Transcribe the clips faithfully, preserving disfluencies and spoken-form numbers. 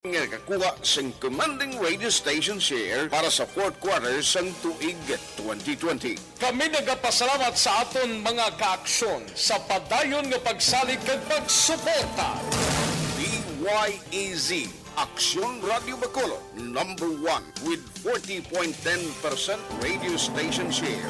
nga nakakuha sing commanding radio station share para sa fourth quarter sang tuig twenty twenty. Kami nagapasalamat sa aton mga kaaksyon sa padayon nga pagsalig kag pagsuporta. D Y E Z, Aksyon Radio Bacolod, number one with forty point ten percent radio station share.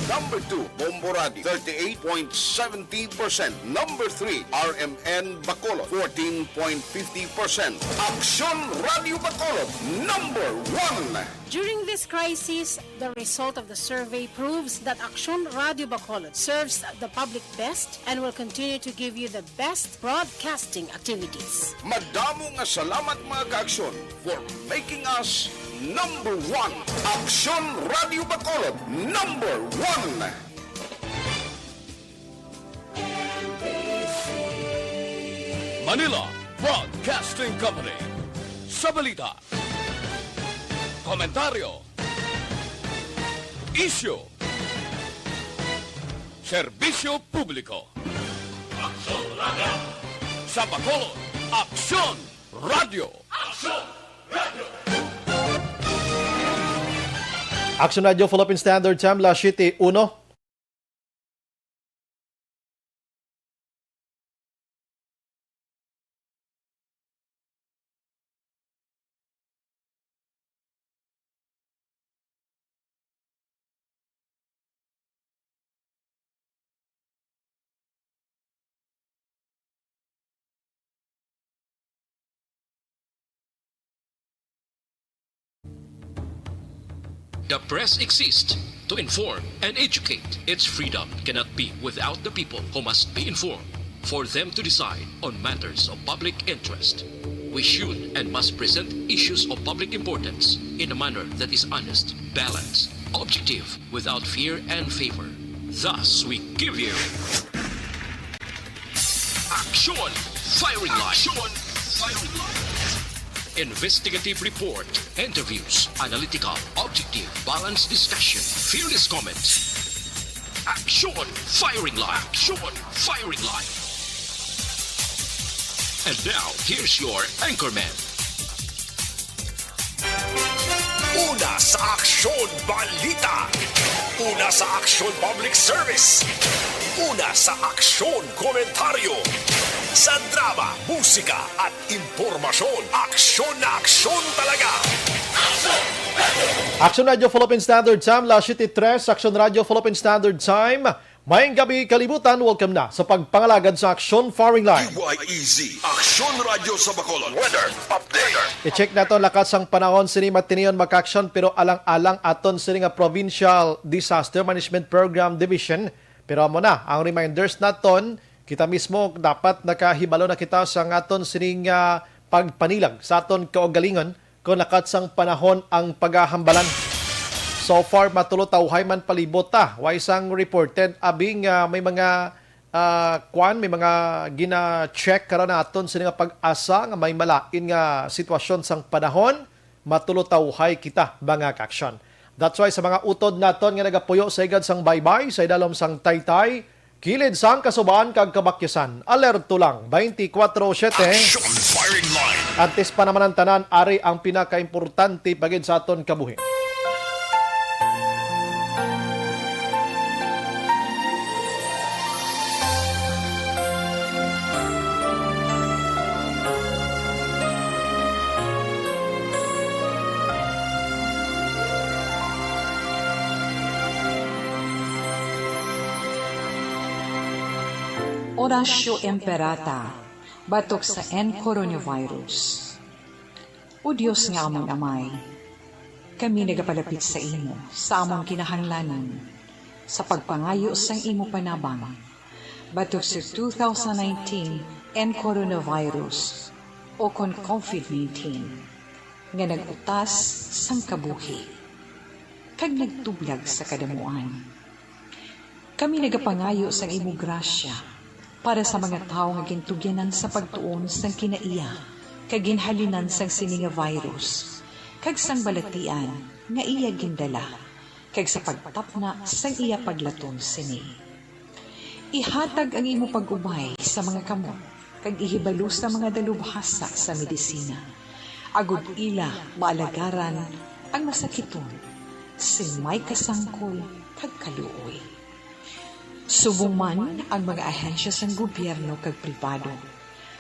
Number two, Bombo Radio, thirty-eight point seventy percent. Number three, R M N Bacolod, fourteen point fifty percent. Aksyon Radio Bacolod, number one. During this crisis, the result of the survey proves that Aksyon Radio Bacolod serves the public best and will continue to give you the best broadcasting activities. Madamo nga salamat, mga kaaksyon, for making us number one. Aksyon Radio Bacolod, number one. Manila Broadcasting Company. Sa balita, komentaryo, isyu, serbisyo publiko. Aksyon Radio. Sa Bacolod, Aksyon Radio. Aksyon Radio. Aksyon Radio Philippine Standard Time, las siete uno. The press exists to inform and educate. Its freedom cannot be without the people, who must be informed for them to decide on matters of public interest. We should and must present issues of public importance in a manner that is honest, balanced, objective, without fear and favor. Thus, we give you Aksyon Firing Line. Aksyon Firing Line. Investigative report, interviews, analytical, objective, balanced discussion, fearless comments. Aksyon Firing Line. Aksyon Firing Line. And now, here's your anchorman. Una sa Aksyon Balita. Una sa Aksyon Public Service. Una sa Aksyon Komentaryo. Sa drama, musika, at impormasyon, aksyon na aksyon talaga. Aksyon Radio Philippine Standard Time, las siete tres, Aksyon Radio Philippine Standard Time. Maayong gabi, kalibutan. Welcome na sa pagpangalagad sa Aksyon Firing Line. D Y E Z, Aksyon Radio sa Bacolod. Weather update. I-check naton lakat sang panahon sini matinion, mga kaaksyon, pero alang-alang aton sini nga Provincial Disaster Management Program Division. Pero amo na ang reminders naton. Kita mismo dapat nakahibalo na kita sa aton sining, ah, pagpanilag sa aton kaugalingon kon lakat sang panahon ang pagahambalan. So far, matulotawhay man palibot ta. Way sang reported abi nga may mga, ah, kwan, may mga gina-check karon naton sini nga pag-asa nga may malain nga sitwasyon sang panahon. Matulotawhay kita, mga kaaksyon. That's why sa mga utod naton nga nagapuyo sa higad sang baybay, sa idalom sang taytay, kilid sang kasubaan kag kabakyasan, alerto lang twenty-four seven. Action Firing Line. Antes pa naman ang tanan, ari ang pinakaimportante pa gid sa aton kabuhi. Oratio Imperata, batok sa N coronavirus. O Dios nga amon Amay, kami nagapalapit sa imo sa amon kinahanglanon sa pagpangayo sang imo panabang batok sa two thousand nineteen N coronavirus, o kon COVID nineteen, nga nag-utas sang kabuhi kag nagtublag sa kadamuan. Kami nagapangayo sang imo grasya para sa mga tawo nga gintugyanan sa pagtuon sang kinaiya kag ginhalinan sang sini nga virus, kag sang balatian nga iya gindala, kag sa pagtapna sang iya paglaton sini. Ihatag ang imo pag-ubay sa mga kamot, kag ihibalo sa mga dalubhasa sa medisina, Agod ila maalagaran ang masakiton sing may kasangkol kag kaluoy. Subong man ang mga ahensya sang gobyerno kag pribado,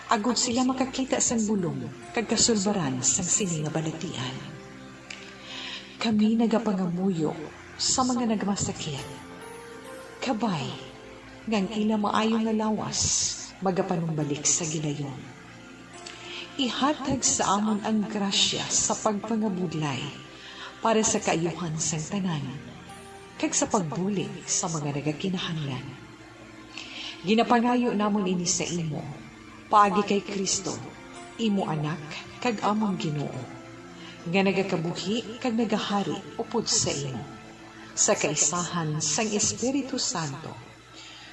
agod sila makakita sang bulong kag kasulbaran sang sini nga balatian. Kami nagapangamuyo sa mga nagmasakit, kabay nga ang ila maayo nga lawas magapanumbalik sa gilayon. Ihatag sa amon ang grasya sa pagpangabudlay para sa kaayuhan sang tanan, kag sa pagbulig sa mga nagakinahanglan. Ginapangayo namon ini sa imo, paagi kay Cristo, imo Anak, kag amon Ginoo, nga nagakabuhi kag nagahari upod sa imo, sa kaisahan sang Espiritu Santo,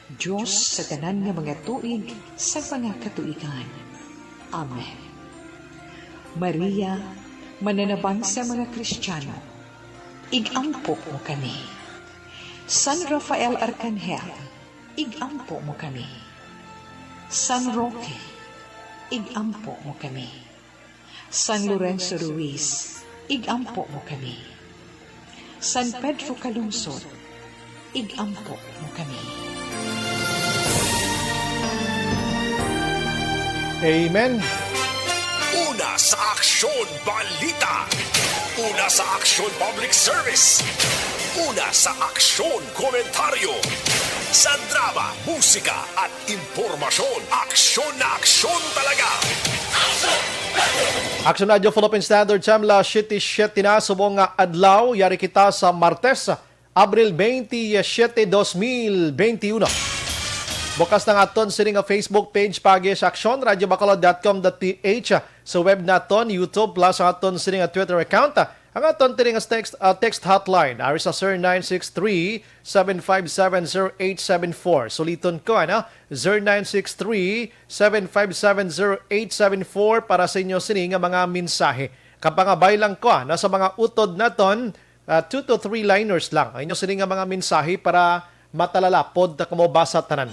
Dios sa tanan nga mga tuig sa mga katuigan. Amen. Maria, mananabang sa mga Kristiyano, ig-ampo mo kami. San Rafael Arcangel, ig-ampo mo kami. San Roque, ig-ampo mo kami. San Lorenzo Ruiz, ig-ampo mo kami. San Pedro Calungsod, ig-ampo mo kami. Amen. Una sa Aksyon Balita. Una sa Aksyon Public Service. Una sa Aksyon Komentaryo. Sa drama, musika, at impormasyon. Aksyon na aksyon talaga. Action Radio Philippine Standard Time, la siyete siyete na subong nga adlaw. Yari kita sa Martes, Abril twenty-seven, dos mil twenty-uno. Bukas na nga aton sini nga Facebook page, page Aksyon, radyo bacolod dot com dot P H, sa web naton, YouTube, plus ang aton sini nga Twitter account. Ang aton tini nga text, ah, text hotline ari sa zero nine six three, seven five seven, zero eight seven four. Suliton ko, ano? Zero nine six three, seven five seven, zero eight seven four para sa inyo sini nga mga mensahe. Kapangabay lang ko, ano, sa mga utod naton, ah, two to three liners lang ang inyo sini nga mga mensahe para matalalapod ta kamo basa tanan.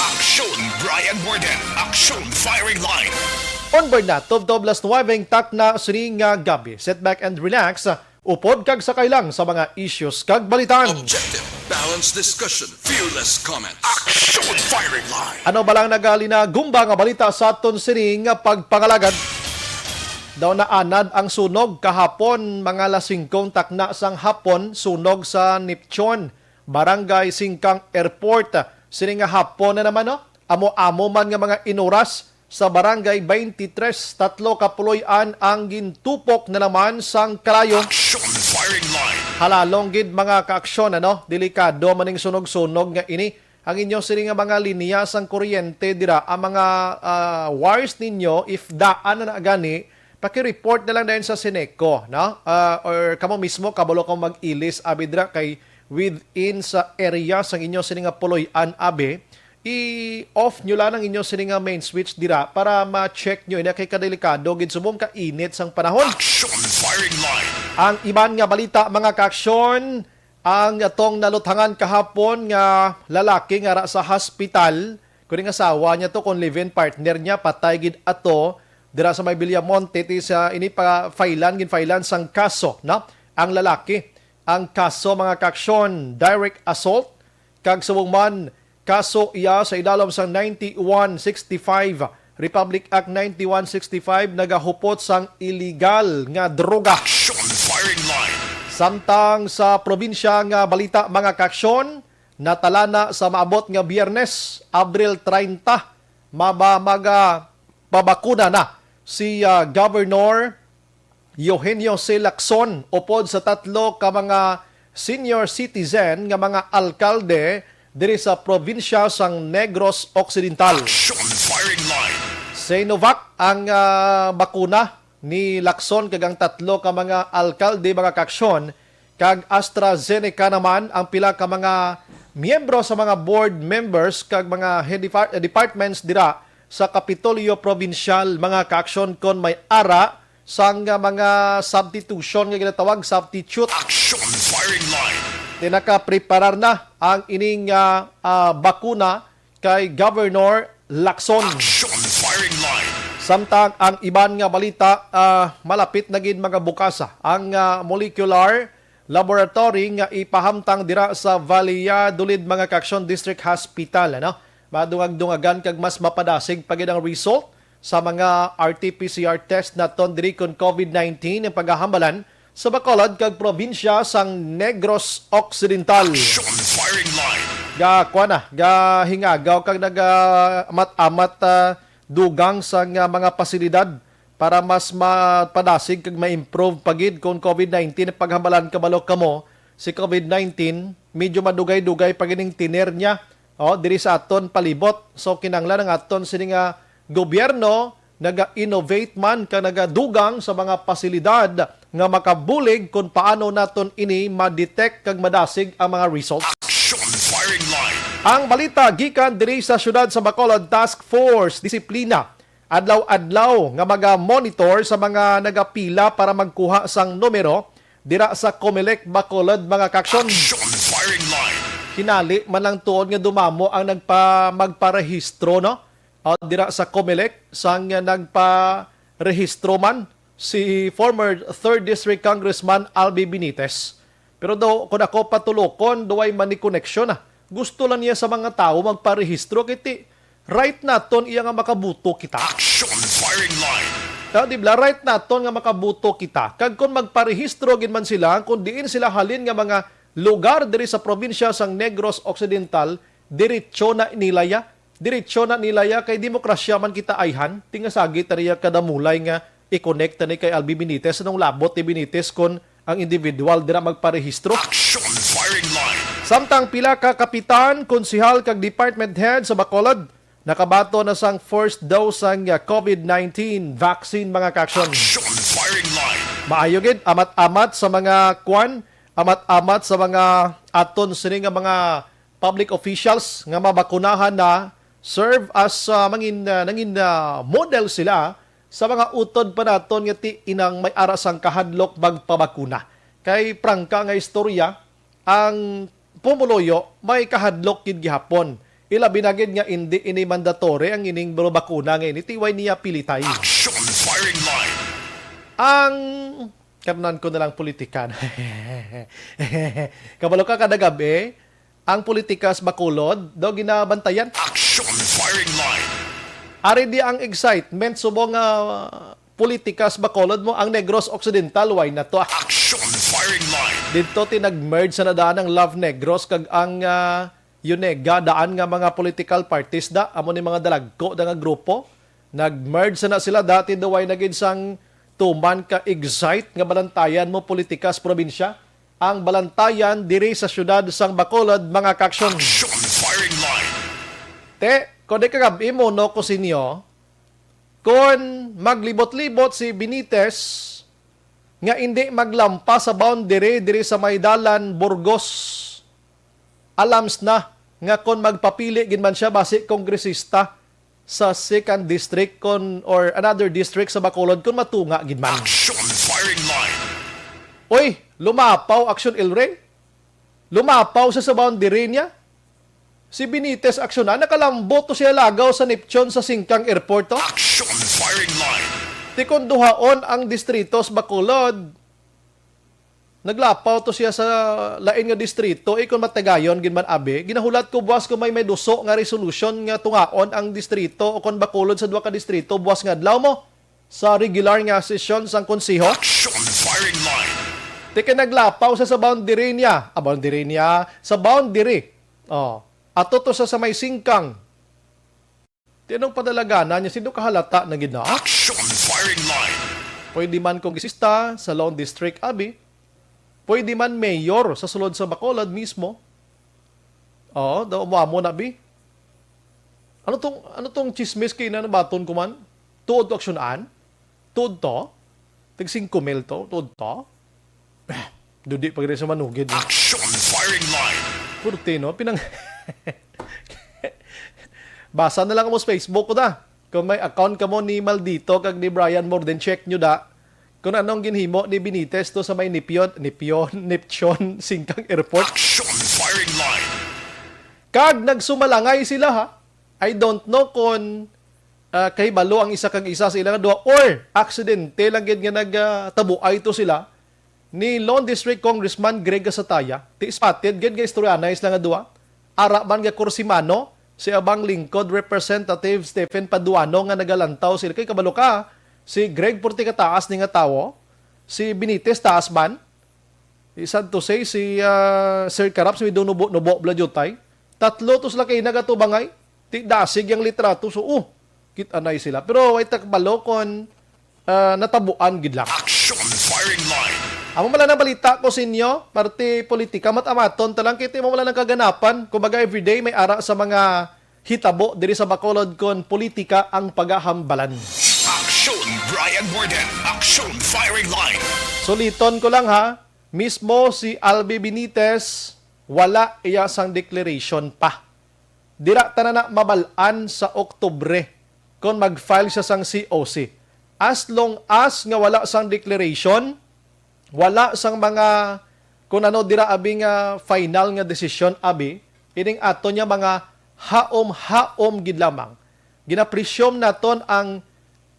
Aksyon Brian Warden. Aksyon Firing Line. Onboard na, tubtob las nuwebe ang takna sini nga gabi. Sit back and relax. Upod kag sakay lang sa mga issues kag balitan. Objective, balanced discussion, fearless comment. Aksyon Firing Line. Ano ba lang nagalinagumba nga balita sa aton sini nga pagpangalagad? Daw naanad ang sunog kahapon, mga alas singko takna sang hapon, sunog sa Neptune, Barangay Singkang Airport. Sini nga hapon na naman, no? Amo-amo man nga mga inuras sa Barangay twenty-three, tatlo ka puloy-an ang gintupok na naman sang kalayo. Aksyon Firing Line. Halalong gid, mga kaaksyon, ano? Delikado man ning sunog-sunog nga ini. Ang inyo sini nga mga linya sang kuryente dira, ang mga, ah, wires ninyo, if daan na, na gani, paki-report na lang dayon sa Seneco, no? Ah, or kamo mismo, kabalo kamo mag-ilis abi dira kay within sa area sang inyo sini nga puloy-an abi, i-off nyo lang ang inyo sini nga main switch dira para ma-check nyo ina kay kadelikado gid subong ka init sang panahon. Aksyon Firing Line. Ang iban nga balita, mga kaaksyon, ang atong naluthangan kahapon nga lalaki nga ara sa hospital, kuning asawa niya to, kung live-in partner niya, patay gid ato dira sa may Villamonte, ti sa ini pa failan, ginfailan sang kaso, no? Ang lalaki, ang kaso, mga kaaksyon, direct assault, kag subong man, kaso iya sa idalom sang ninety-one sixty-five, Republic Act ninety-one sixty-five, nagahupot sang iligal nga droga. Aksyon Firing Line. Samtang sa probinsya nga balita, mga kaaksyon, natalana sa maabot nga Biyernes, Abril treinta, maba-, maga-, pabakuna na si, ah, Governor Eugenio C. Lacson upod sa tatlo ka mga senior citizen nga mga alkalde diri sa probinsya sang Negros Occidental. Aksyon Firing Line. Sinovac ang, ah, bakuna ni Lacson kag ang tatlo ka mga alkalde, mga kaaksyon, kag AstraZeneca naman ang pila ka mga miyembro sa mga board members kag mga head depart-, departments dira sa Kapitolyo Probinsyal, mga kaaksyon, kon may ara sang, ah, mga substitution nga ginatawag substitute. Aksyon Firing Line. Ti nakapreparar na ang ining, ah, ah, bakuna kay Governor Lacson. Aksyon Firing Line. Samtang ang iban nga balita, ah, malapit na gid mga bukasa ang, ah, molecular laboratory nga ipahamtang dira sa Valladolid, mga kaaksyon, District Hospital, ano? Madungag-dungagan kag mas mapadasig pa gid ang result sa mga R T P C R test naton diri kon COVID nineteen ang paghahambalan sa Bacolod kag probinsya sang Negros Occidental. Action firing line. Ga, kuwan na, gahingagaw kag naga-amat-amat, ah, dugang sang, ah, mga pasilidad para mas mapadasig kag ma-improve pa gid kon COVID nineteen ang paghambalan. Kabalo kamo, si COVID nineteen, medyo madugay-dugay pa gining tiner niya, oh, diri sa aton palibot. So, kinahanglan ang aton sini nga gobyerno naga-innovate man ka nagadugang sa mga pasilidad nga makabulig kung paano naton ini ma-detect kag madasig ang mga results. Action firing line. Ang balita gikan diri sa siyudad sa Bacolod, Task Force Disiplina adlaw-adlaw nga maga-monitor sa mga nagapila para magkuha sang numero dira sa Comelec Bacolod, mga kaaksyon. Action firing line. Hinali man lang tuod nga dumamo ang nagpa-, magparehistro, no? O, dira sa Comelec, sang nagparehistro man si former third District Congressman Albi Benitez. Pero daw, kung ako patulokon, duway man ni koneksyon, ah. Gusto lang niya sa mga tawo magparehistro, kay ti, right naton iya nga makabuto kita. Action firing line. Ah, di ba? Right naton nga makabuto kita. Kag kung magparehistro gid man sila, kung diin sila halin nga mga lugar diri sa probinsya sang Negros Occidental, diretso na nila ya. Diretso na nila ya, kay demokrasya man kita ayhan. Tingasagi ta niya kadamulay nga i-connect ta ni kay Albi Benitez. Anong labot ni Benitez kon ang individual dira magparehistro? Action firing line. Samtang pila ka kapitan, konsehal kag department head sa Bacolod nakabaton na sang first dose sang, ah, COVID nineteen vaccine, mga kaaksyon. Action firing line. Maayo gid, amat-amat sa mga kwan, amat-amat sa mga aton sini nga mga public officials nga mabakunahan na, serve as, ah, mangin-, ah, nangin, ah, model sila sa mga utod pa naton nga ti inang may ara sang kahadlok magpabakuna. Kay prangka nga istorya, ang pumuluyo may kahadlok gid gihapon. Ilabi na gid nga indi ini mandatory ang ining bakuna nga ini, ti way niya pilitay. Action firing line. Ang, karnan ko na lang politikan. Kabalo ka, kada gabi, ang politika sa Bacolod daw ginabantayan. Action firing line. Ari di ang excitement subong nga politika sa Bacolod mo, ang Negros Occidental, why not to? Action firing line. Didto ti nag-merge sa nadaan ang Love Negros kag ang, ah, Unega, daan nga mga political parties da, amo ni mga dalagko da nga grupo. Nag-merge na sila dati, duway na gid sang tuman ka excite nga balantayan mo politika sa probinsya. Ang balantayan diri sa siyudad sang Bacolod, mga kaaksyon. Action firing line. Te, kung di kagab-i mo, no, ko sinyo, kon maglibot-libot si Benitez nga indi maglampas sa boundary diri sa may dalan Burgos, alams na nga kon magpapili gid man siya, basi kongresista sa second district kon, or another district sa Bacolod kon matunga gid man. Action firing line. Oy, lumapaw, Action El Rey. Lumapaw siya sa boundary niya. Si Benitez, aksyon na, nakalambot to siya lagaw sa Neptune sa Singkang Airport, to. Action firing line. Ti kon duhaon ang distrito sa Bacolod, naglapaw to siya sa lain nga distrito, eh, kung matagayon gid man abi, ginahulat ko buwas ko may, may duso nga resolution nga tungaon ang distrito o kon Bacolod sa duha ka distrito buwas nga adlaw mo sa regular nga sesyon sang konseho. Action firing line. Ti kay naglapaw siya sa boundary niya, ah, boundary niya, sa boundary. Oh, ato to sa, sa may Singkang. Ti anong padalaganan niya, sindo kahalata na gid na? Action firing line. Pwede man kongresista sa Lone District, abi. Pwede man mayor sa sulod sa Bacolod mismo. Oo, daw mo amo na, bi. Ano tong, ano tong chismis kay na nabaton ko man? Tuod to, Aksyon An? Tuod to? Tag singko mil to? Tuod to? Eh, dudi pa gid sa manugid, no? Action firing line. Purti, no? Pinang-, basa na lang mo sa Facebook ko da. Kung may account kamo ni Maldito kag ni Brian Morden, check nyo da kung anong ginhimo ni Benitez to sa may Nipyon, Nipyon, Singkang Airport. Action firing line. Kag nagsumalangay sila, ha. I don't know kung ah, kahibalo ang isa kag isa sa ila nga duha, or aksidente lang gid nga nagtabuay to sila ni Lone District Congressman Greg Gasataya. Ti spotted gid nga istoryanay sila nga duha. Ara man nga kursimano, si abang lingkod Representative Stephen Paduano nga nagalantaw sila. Kay kabalo ka, si Greg purti kataas ni nga tawo, si Benitez taas man. Sad to say, si, ah, Sir Karaps may nubo-nubo bala jutay. Tatlo to sila kay nagatubangay. Ti dasig yang litrato. So, oh, kit-anay sila. Pero way takbalo kon, ah, natabuan gid lang. Action Firing Line. Amo man lang ang balita ko sa inyo, parte politika, mat-amaton ta lang, kay ti amo man lang kaganapan. Kumbaga, everyday may ara sa mga hitabo diri sa Bacolod kon politika ang pagahambalan. Action Brian Warden. Action Firing Line. Suliton ko lang ha, mismo si Albi Benitez, wala iya sang declaration pa. Dira ta na na mabal-an sa Oktubre kon mag-file siya sang C O C. As long as nga wala sang declaration, wala sang mga kun ano dira abi nga final nga desisyon abi, ining ato niya mga haom-haom gid lamang. Ginapresume naton ang,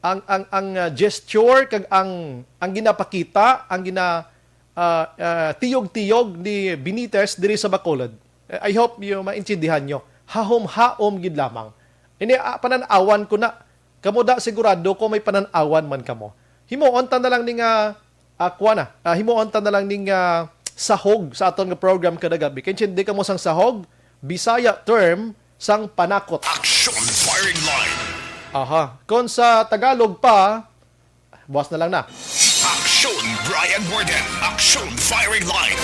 ang, ang, ang, ah, gesture kag ang, ang ginapakita, ang gina, ah, ah, tiyog-tiyog ni Benitez diri sa Bacolod. Eh, I hope you maintindihan nyo. Haom-haom gid lamang. Ini, ah, panan-awan ko na. Kamo da, sigurado ko may panan-awan man kamo. Himuon ta na lang ni nga, ah, kuwan na. Ah, himuon ta na lang ni nga sahog sa aton nga program kada gabi. Kay hindi kamo sang sahog, Bisaya term sang panakot. Action Firing Line. Aha. Kung sa Tagalog pa, buwas na lang na. Action Brian Warden. Action Firing Line.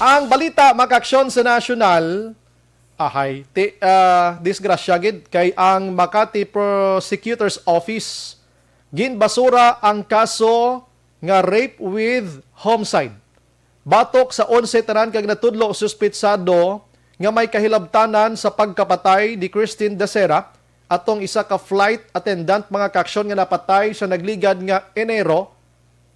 Ang balita, mga aksyon sa nasyonal, ahay, ti, ah, disgrasya gid kay ang Makati Prosecutor's Office ginbasura ang kaso nga rape with homicide. Batok sa onse tanan kag natudlo suspitsado nga may kahilabtanan sa pagkapatay ni Christine Dacera, atong isa ka flight attendant, mga kaaksyon, nga napatay sa nagligad nga Enero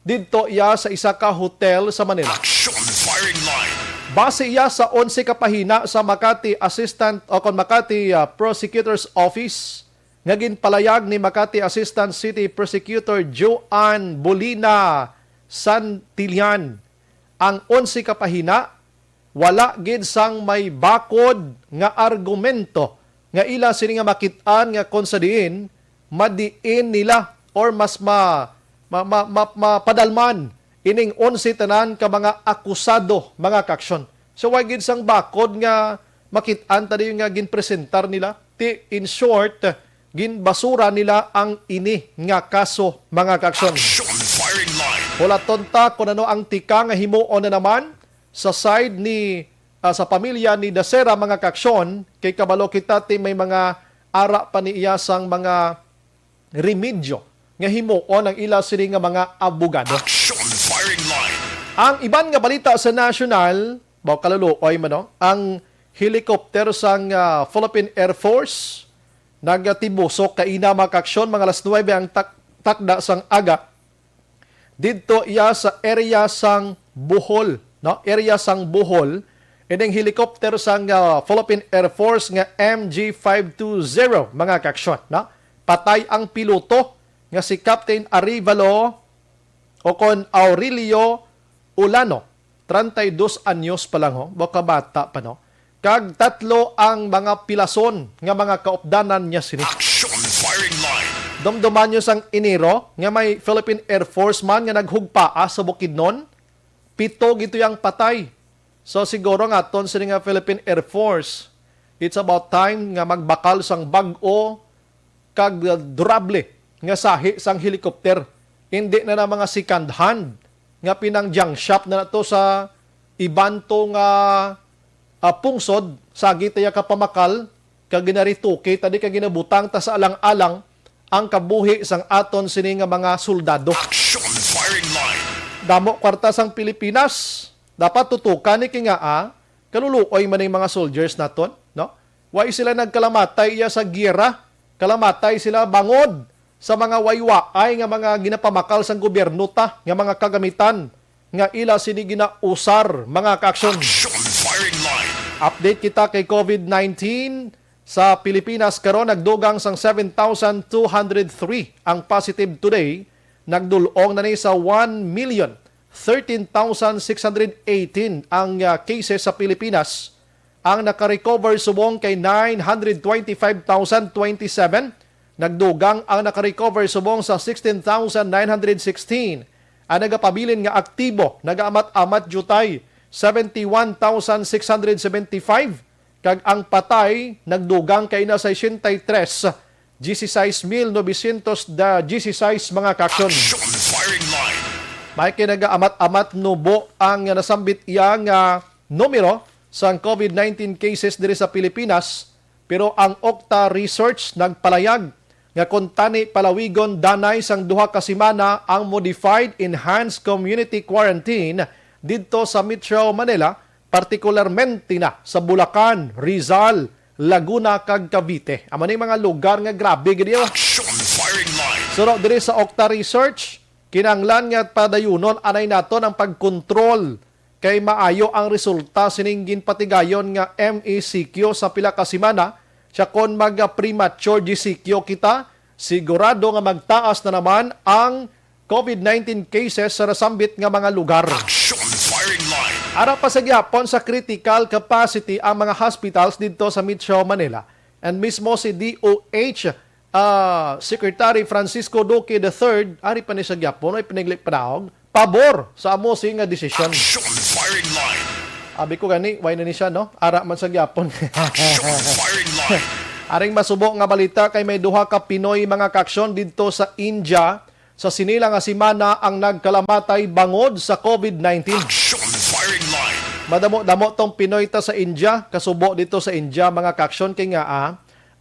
didto iya sa isa ka hotel sa Manila. Action Firing Line. Base iya sa onse ka pahina sa Makati Assistant o kon Makati, ah, Prosecutor's Office nga ginpalayag ni Makati Assistant City Prosecutor Joanne Bolina Santillan, ang onse ka pahina wala gid sang may bakod nga argumento nga ila sini nga makit-an nga kon sa diin madiin nila or mas ma, ma, ma, ma, mapadalman ining onse tanan ka mga akusado, mga kaaksyon. So, way gid sang bakod nga makit-an ta diyo nga ginpresentar nila. Ti, in short, ginbasura nila ang ini nga kaso, mga kaaksyon. Action Firing Line. Hulaton ta kung ano ang tika nga himuon na naman sa side ni, ah, sa pamilya ni Dacera, mga kaaksyon, kay kabalo kita ti may mga ara pa ni iya sang mga remedyo nga himuon ang ila sini nga mga abogado. Action Firing Line. Ang iban nga balita sa nasyonal, baw kaluluoy man, no? Ang helicopter sang, ah, Philippine Air Force nagatibusok kaina, mga kaaksyon, mga alas nuwebe ang tak-, takda sang aga. Didto iya sa area sang Bohol, no? Area sang Bohol, ining helicopter sang, ah, Philippine Air Force nga M G five two zero, mga kaaksyon, no? Patay ang piloto nga si Captain Arevalo o kon Aurelio Ulano, treinta y dos anyos pa lang, ho, baka bata pa, no? Kag tatlo ang mga pilason nga mga kaupdanan niya sini. Action Firing Line. Dumduman niyo sang Enero nga may Philippine Air Force man nga naghugpaa sa Bukidnon, pito gito yang patay. So, siguro nga aton sini nga Philippine Air Force, it's about time nga magbakal sang bag-o kag durable nga sahi sang helicopter. Hindi na na mga second hand nga pinang-junk shop na na to sa iban to nga, ah, pungsod, sagi ta iya kapamakal, kag ginarituki ta di kag ginabutang ta sa alang-alang ang kabuhi sang aton sini nga mga soldado. Action Firing Line. Damo kwarta sang Pilipinas, dapat tutukan ni kingaa, kaluluoy man ning mga soldiers naton, no? Way sila nagkalamatay iya sa giyera, kalamatay sila bangod sa mga waywaay nga mga ginapamakal sang gobyerno ta nga mga kagamitan nga ila sini ginausar, mga kaaksyon. Action Firing Line. Update kita kay COVID nineteen. Sa Pilipinas karon nagdugang sang seven thousand two hundred three ang positive today, nagdul-ong na ni sa one million thirteen thousand six hundred eighteen ang, ah, cases sa Pilipinas. Ang nakarecover subong kay nine hundred twenty-five thousand twenty-seven. Nagdugang ang nakarecover subong sa sixteen thousand nine hundred sixteen. Ang nagapabilin nga aktibo nagaamat-amat diutay seventy-one thousand six hundred seventy-five. Kag ang patay nagdugang kay na sesenta y tres, dieciséis mil novecientos da dieciséis mga kaaksyon. Action Firing Line. May kinagaamat-amat nubo ang nasambit iya nga numero sang COVID nineteen cases diri sa Pilipinas, pero ang Okta Research nagpalayag nga kuntani palawigon danay sang duha ka semana ang modified enhanced community quarantine didto sa Metro Manila, partikularmente na sa Bulacan, Rizal, Laguna, kag Cavite. Amo ni mga lugar nga grabe gid, oh. Action Firing Line. Suno diri sa Okta Research, kinahanglan nga padayunon anay naton ang pagkontrol kay maayo ang resulta sining ginpatigayon nga M E C Q sa pila ka semana. Siya kon mag-, ah, premature G C Q kita, sigurado nga magtaas na naman ang COVID nineteen cases sa nasambit nga mga lugar. Action Firing Line. Ara pa sa gihapon sa critical capacity ang mga hospitals didto sa Metro Manila. And mismo si D O H, ah, Secretary Francisco Duque the third, ari pa ni sa gihapon, ay pinigli panahog, pabor sa amo sini nga desisyon. Action Firing Line. Abi ko gani, why na ni siya, no? Ara man sa gihapon. Action Firing Line. Aring masubo nga balita kay may duha ka Pinoy mga kaaksyon didto sa India sa sini lang nga semana ang nagkalamatay bangod sa COVID nineteen. Action Firing Line. Madamo-damo tong Pinoy ta sa India, kasubo dito sa India, mga kaaksyon, kay nga, ah,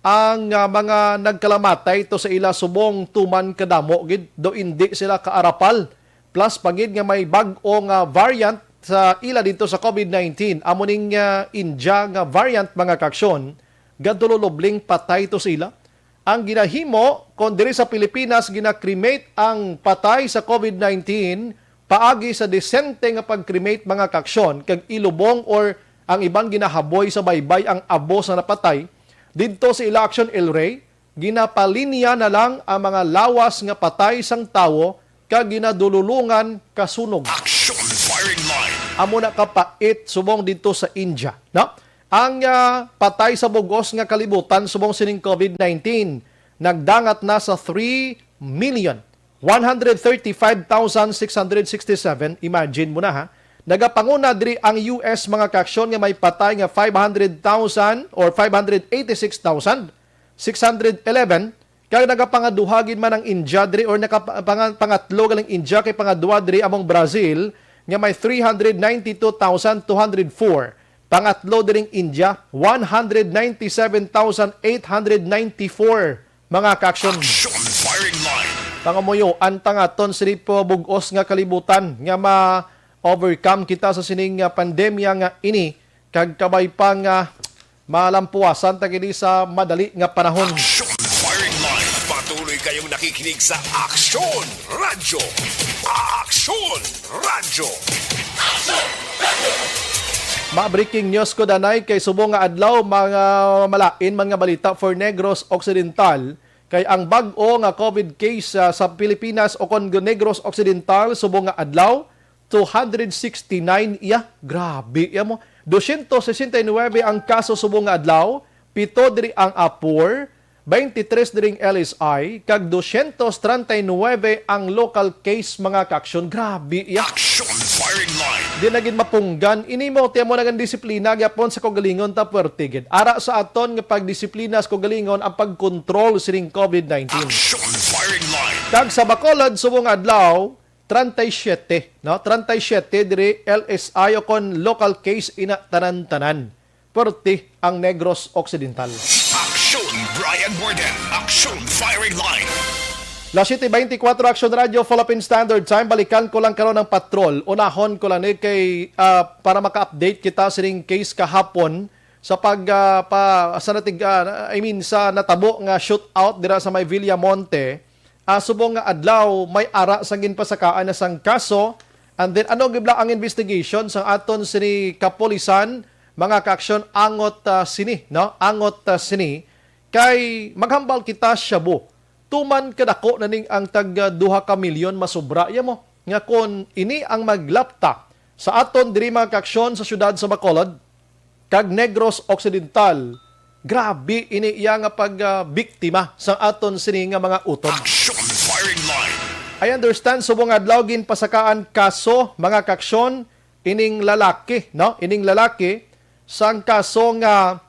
ang, ah, mga nagkalamatay to sa ila subong tuman kadamo gid, do indi sila kaarapal. Plus pa gid nga may bag-o nga variant sa ila dito sa COVID nineteen. Amo ning, ah, India nga variant, mga kaaksyon, gadululubling patay to sa ila. Ang ginahimo, kon diri sa Pilipinas gina-cremate ang patay sa COVID nineteen, paagi sa disente nga pag-cremate, mga kaaksyon, kag ilubong or ang iban ginahaboy sa baybay ang abo sa napatay, didto sa ila Action El Rey, ginapalinya na lang ang mga lawas nga patay sang tawo kag ginadululungan ka sunog. Action Firing Line. Amo na kapait subong didto sa India, no? Ang, ah, patay sa bug-os nga kalibutan subong sining COVID nineteen nagdangat na sa three million one hundred thirty-five thousand six hundred sixty-seven. Imagine mo na, ha. Nagapanguna diri ang U S, mga kaaksyon, nga may patay nga five hundred thousand or five hundred eighty-six thousand six hundred eleven. Kag nagapangaduha gid man ang India diri, or nakapa-, panga-, pangatlo galing India, kay pangadua diri among Brazil nga may three hundred ninety-two thousand two hundred four. Pangatlo diring India, one hundred ninety-seven thousand eight hundred ninety-four, mga kaaksyon. Action Firing Line. Pangamuyoan ta nga aton sini po bug-os nga kalibutan nga ma-overcome kita sa sining, ah, pandemya nga ini, kag kabay pa nga malampuasan ta kini sa madali nga panahon. Action Firing Line. Patuloy kayong nakikinig sa Action Radyo. Action Radyo. Ma-breaking news ko, danay, kay subong nga adlaw, mga malain man nga balita for Negros Occidental, kay ang bag-o nga COVID case, ah, sa Pilipinas o kon Negros Occidental subong nga adlaw, two hundred sixty-nine iya. Grabe iya mo. Dosyentos sesenta y nuebe ang kaso subong nga adlaw, pito diri ang APOR, twenty-three diri ang L S I, kag dosyentos treinta y nuebe ang local case, mga kaaksyon. Grabe iya. Action Firing Line. Di na gid mapunggan ini mo, tiyan mo na nga disiplina gyapon sa kaugalingon ta puwerte gid. Ara sa aton nga pagdisiplina sa kaugalingon ang pagkontrol sining COVID nineteen. Action Firing Line. Kag sa Bacolod subong nga adlaw, treinta y siete, no? Treinta y siete diri L S I o kon local case ina tanan-tanan. Perti ang Negros Occidental. Action Brian Warden. Action Firing Line. Las siete veinticuatro, Action Radio, Philippine Standard Time. Balikan ko lang karon ang patrol. Unahon ko lang ni kay, ah, para maka-update kita sining case kahapon sa pag, ah, pa, sa natig-, ah, I mean, sa natabo nga shootout dira sa may Villamonte. Ah, subong nga adlaw, may ara sang ginpasakaan na sang kaso. And then, ano gid bala ang investigation sang aton sini kapulisan? mga kaaksyon, angot, ah, sini, no? Angot, ah, sini, kay maghambal kita, shabu. Tuman kadako na ning ang tag, ah, duha ka milyon masubra, ya mo. Nga kon ini ang maglapta sa aton diri, mga kaaksyon, sa siyudad sa Bacolod kag Negros Occidental, grabe ini iya nga pag, ah, biktima sa aton sini nga mga utod. Action Firing Line. I understand, subong adlaw ginpasakaan kaso, mga kaaksyon, ining lalaki, no? Ining lalaki sang kaso nga,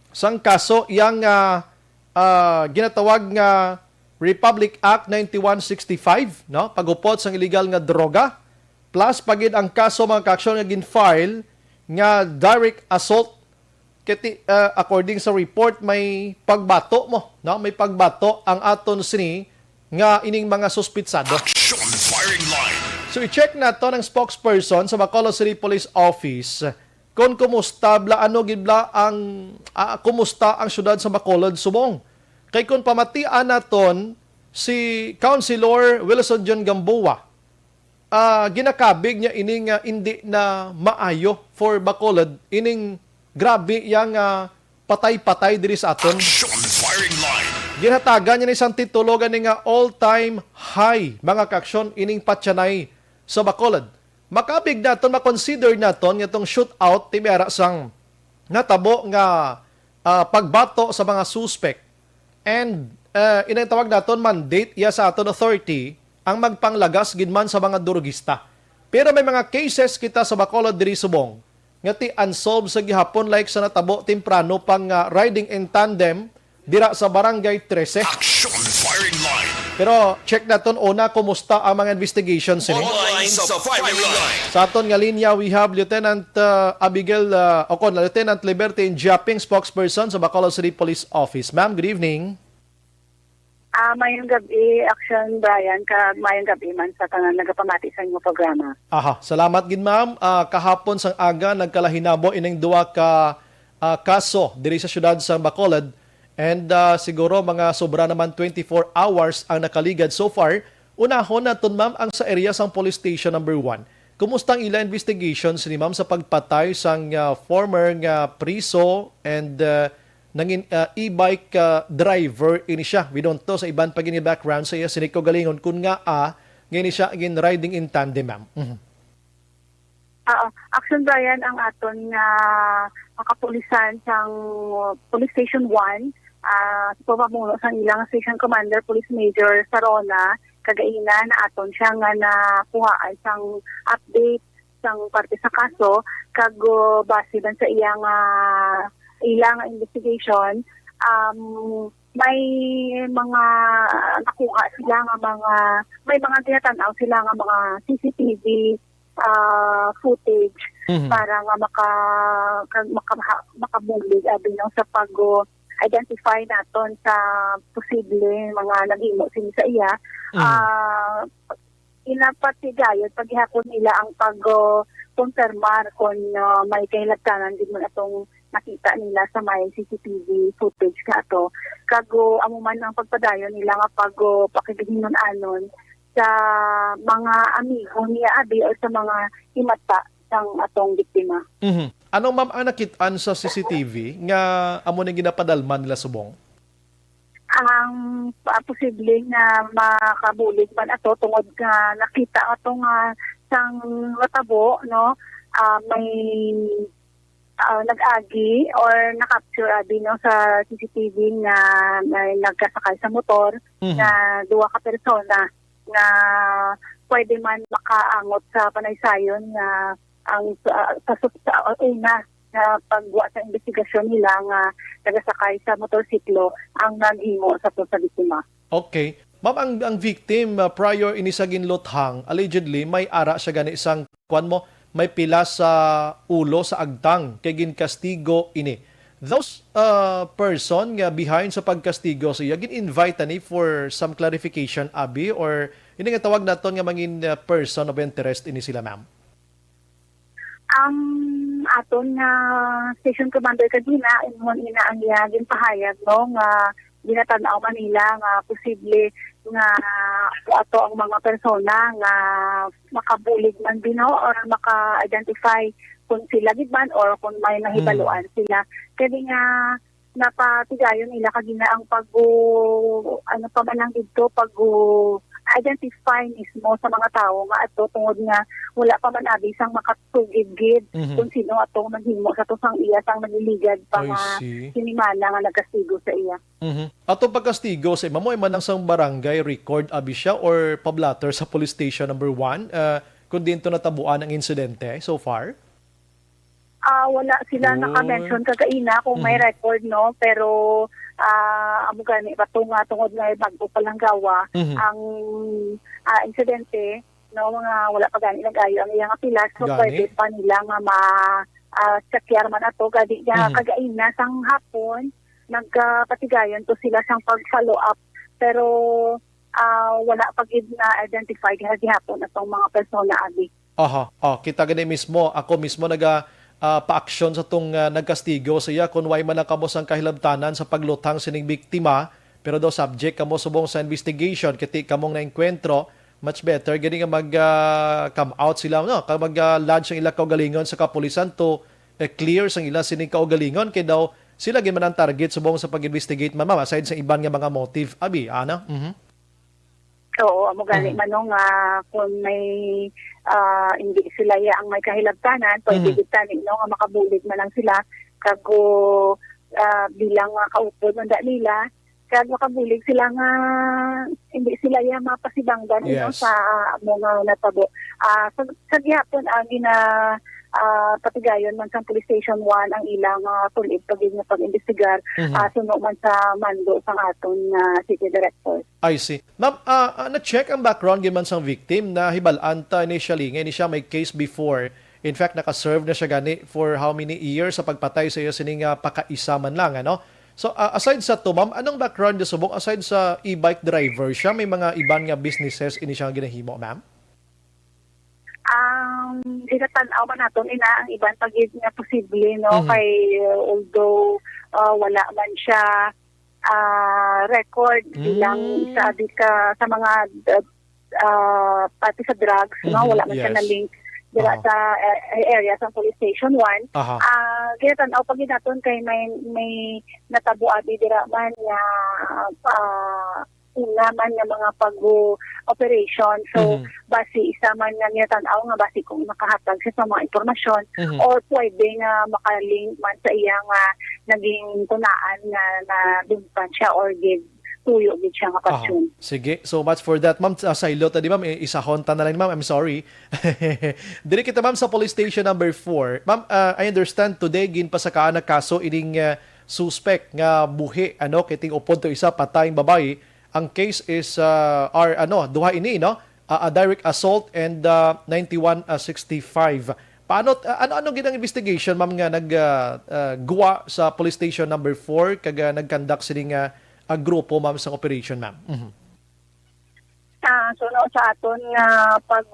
sang kaso yang, ah, ah, ginatawag nga Republic Act ninety-one sixty-five, no? Paghupot sang illegal nga droga, plus pa gid ang kaso, mga kaaksyon, nga gin-file nga direct assault. Kay ti-, ah, according sa report, may pagbato mo, no? May pagbato ang aton sini nga ining mga suspitsado. Action Firing Line. So, i-check nato ng spokesperson sa Bacolod City Police Office kung kumusta bla, ano gid bla ang, ah, kumusta ang syudad sa Bacolod subong. Kay kung pamatian naton si Councilor Wilson John Gamboa, ah, ginakabig niya ini nga indi na maayo for Bacolod, ining grabe yang, ah, patay-patay diri sa aton. Action Firing Line. Ginhatagan niya ni sang titulo gani nga all-time high, mga kaaksyon, ining patyanay sa Bacolod. Makabig naton, makonsider naton nga tong shootout ti biara sang natabo nga, ah, pagbato sa mga suspek. And, ah, inang tawag naton mandate iya sa aton authority ang magpanglagas gid man sa mga durugista. Pero may mga cases kita sa Bacolod diri subong nga ti unsolved sa gihapon, like sa natabo temprano pang, ah, riding in tandem dira sa Barangay trese. Action Firing Line. Pero check naton una kumusta ang mga investigations sini. Online sa Firing Line. Sa aton nga linya, we have Lieutenant, ah, Abigail, ah, o kon, Lieutenant Liberty Injiaping, spokesperson sa Bacolod City Police Office. Ma'am, good evening. Ah, mayong gabi, Action Brian, kag mayong gabi man sa tanan nagapamati sa inyong programa. Aha, salamat gid, ma'am. Ah, kahapon sang aga nagkalahinabo ining duha ka, ah, kaso diri sa siyudad sa Bacolod. And, ah, siguro mga sobra naman twenty-four hours ang nakaligad so far. Unahon naton, ma'am, ang sa area sang Police Station Number One. Kumusta ang ila investigations ni ma'am sa pagpatay sang, ah, former nga priso and, ah, nangin, ah, e-bike, ah, driver ini siya? We don't know sa iban pa gini background sa iya sini kaugalingon, kun ngaa nga ini siya gin-riding in tandem, ma'am. Mhm. Ah, Action Brian, ang aton nga makapulisan sang Police Station One, ah, sa pamamuno sang ilang Station Commander, Police Major Sarona, kagaina na aton siya nga nakuhaan sang update sang parte sa kaso, kag, uh, base man sa iyang, ah, ilang investigation, um, may mga nakuha sila nga mga, may mga ginatan-aw sila nga mga C C T V, ah, footage Mhm. para nga maka-, kag maka-, makabulig abi, no, sa pag, uh, identify naton sa posible mga naghimo sini sa iya. Mhm. Ah, inapatigayon pa gihapon nila ang pag, uh, konfirmar kon, uh, may kahilabtangan gid man atong nakita nila sa may C C T V footage nga ato. Kag, uh, amo man ang pagpadayon nila nga pag, uh, pakighinun-anon sa mga amigo niya abi o sa mga himata sang atong biktima. Mhm. Ano, ma'am, ang nakit-an sa C C T V nga amo ning ginapadalman nila subong? Ang, ah, posible nga makabulig man ato tungod nga nakita ato nga sang natabo, no, ah, may, ah, nag-agi or na-capture abi, no, sa C C T V nga may nagkasakay sa motor Mhm. nga duha ka persona nga pwede man makaangot sa panaysayon nga ang sa, sa, sa, sa una nga pagwa sa investigasyon nila nga nagasakay sa motorsiklo ang naghimo sa to sa biktima. Okay. Ma'am, ang, ang victim, uh, prior ini sa ginluthang, allegedly, may ara siya gani sang, kwan mo, may pila sa ulo sa agtang, kay ginkastigo ini. Those, uh, person nga behind sa pagkastigo sa iya, gin-invite ani for some clarification, abi, or ini nga tawag naton nga mangin, uh, person of interest ini sila, ma'am? Ang aton nga station commander kagina, ingon ina ang iya ginpahayag, no, nga ginatan-aw man nila nga posible nga ato ang mga persona nga makabulig man bino or maka-identify kung sila gid man or kung may mahibaluan sila. Kani nga napatigayon nila kagina ang pag-, ano pa man lang dito, pag-identify mismo sa mga tawo nga ato, tungod nga wala pa man abi sang makasugid gid Mhm. kung sino atong naghimo sa to sang iya sang nagliligad pa I nga see. Sinimana nga nagkastigo sa iya. Mhm. Atong pagkastigo sa imo, may man lang sang barangay record abi siya or pa-blotter sa police station number one, ah, kung diin to natabuan ang insidente so far? Ah, wala sila Uy. Naka-mention kagaina kung may Mhm. record, no? Pero, ah, amo gani, bato nga, tungod nga bag-o pa lang gawa Mhm. ang, ah, insidente, no? Mga wala pa gani nag-ayo ang iyang apila, so Gani. pwede pa nila nga ma-, ah, check man ato. Gani nga, Mhm. kagaina sang hapon, nagkapatigayon to sila sang pag-follow up. Pero, ah, wala pa gid na-identify nga gihapon atong mga persona, abi. Aha. Oh, kita gani mismo, ako mismo naga, ah, paaksyon sa tong, ah, nagkastigo sa iya kun way man lang kamo sang kahilabtanan sa pagluthang sining biktima, pero daw subject kamo subong sa investigation, kiti kamong naengkwentro, much better gani nga mag, ah, come out sila, no? Kag mag, ah, lodge ang ila kaugalingon sa kapulisan to, eh, clear sang ila sining kaugalingon, kay daw sila gid man ang target subong sa pag-investigate man, ma'am, aside sa iban nga mga motive, abi, ana? Mhm. Oo, amo gani, Mhm. Manong, ah, kung may, ah, hindi sila ya ang may kahilabtanan, pwede Mhm. gid tani, no, nga makabulig man lang sila, kag, ah, bilang, ah, kaupod man da nila, kag makabulig sila nga hindi sila ya mapasibangdan, no, Yes. sa amo nga natabo. Ah, sa, sa gihapon, ah, gina-, ah, patigayon man sang Police Station one ang ilang, ah, sul-id pa gid nga pag-imbestigar, Mhm. ah, suno man sa mando sang aton, ah, city director. I see. Ma'am, ah, ah, na-check ang background gid man sang victim. Nahibal-an ta initially nga ini siya may case before. In fact, naka-serve na siya gani for how many years sa pagpatay sa iya sini nga pakaisa man lang, ano? So, ah, aside sa to, ma'am, anong background niya subong? Aside sa e-bike driver siya, may mga iban nga businesses ini siya nga ginahimo, ma'am? Ang ginatan-aw man naton ina ang iban pa gid nga posible, no? Mhm. Kay, uh, although, uh, wala man siya, ah, record Mm. bilang isa abi ka sa mga, uh, uh, pati sa drugs, no? Mhm, Wala man siya yes. na-link dira Aha. sa, uh, area sa Police Station one. Aha. Ah, ginatan-aw pa gid naton kay may, may natabo abi dira man nga, ah, una man nga mga pag-operation. So, Mhm. basi isa man nga ginatan-aw nga basi kung makahatag siya sa mga impormasyon Mhm. or pwede nga makalink man sa iya nga naging tunaan nga nadumpan siya or gid tuyo gid siya nga Aha. patyon. Sige, so much for that, ma'am. Ah, saylo ta di, ma'am. I-, isahon ta na lang, ma'am. I'm sorry. Diri kita, ma'am, sa police station number four. Ma'am, ah, I understand today ginpasakaan na kaso ining, ah, suspect nga buhi, ano, kay ting-upod to isa, patay ang babayi. Ang case is, ah, are, ano, duha ini, no? Ah, a direct assault and, ah, ninety-one, ah, sixty-five. Paano, ah, ano, ano gid ang investigation, ma'am, nga nag, ah, ah, guwa sa police station number four kag, ah, nag-conduct sini nga, ah, grupo, ma'am, sa operation, ma'am? Mhm. Ah, so, no, sa aton nga pag,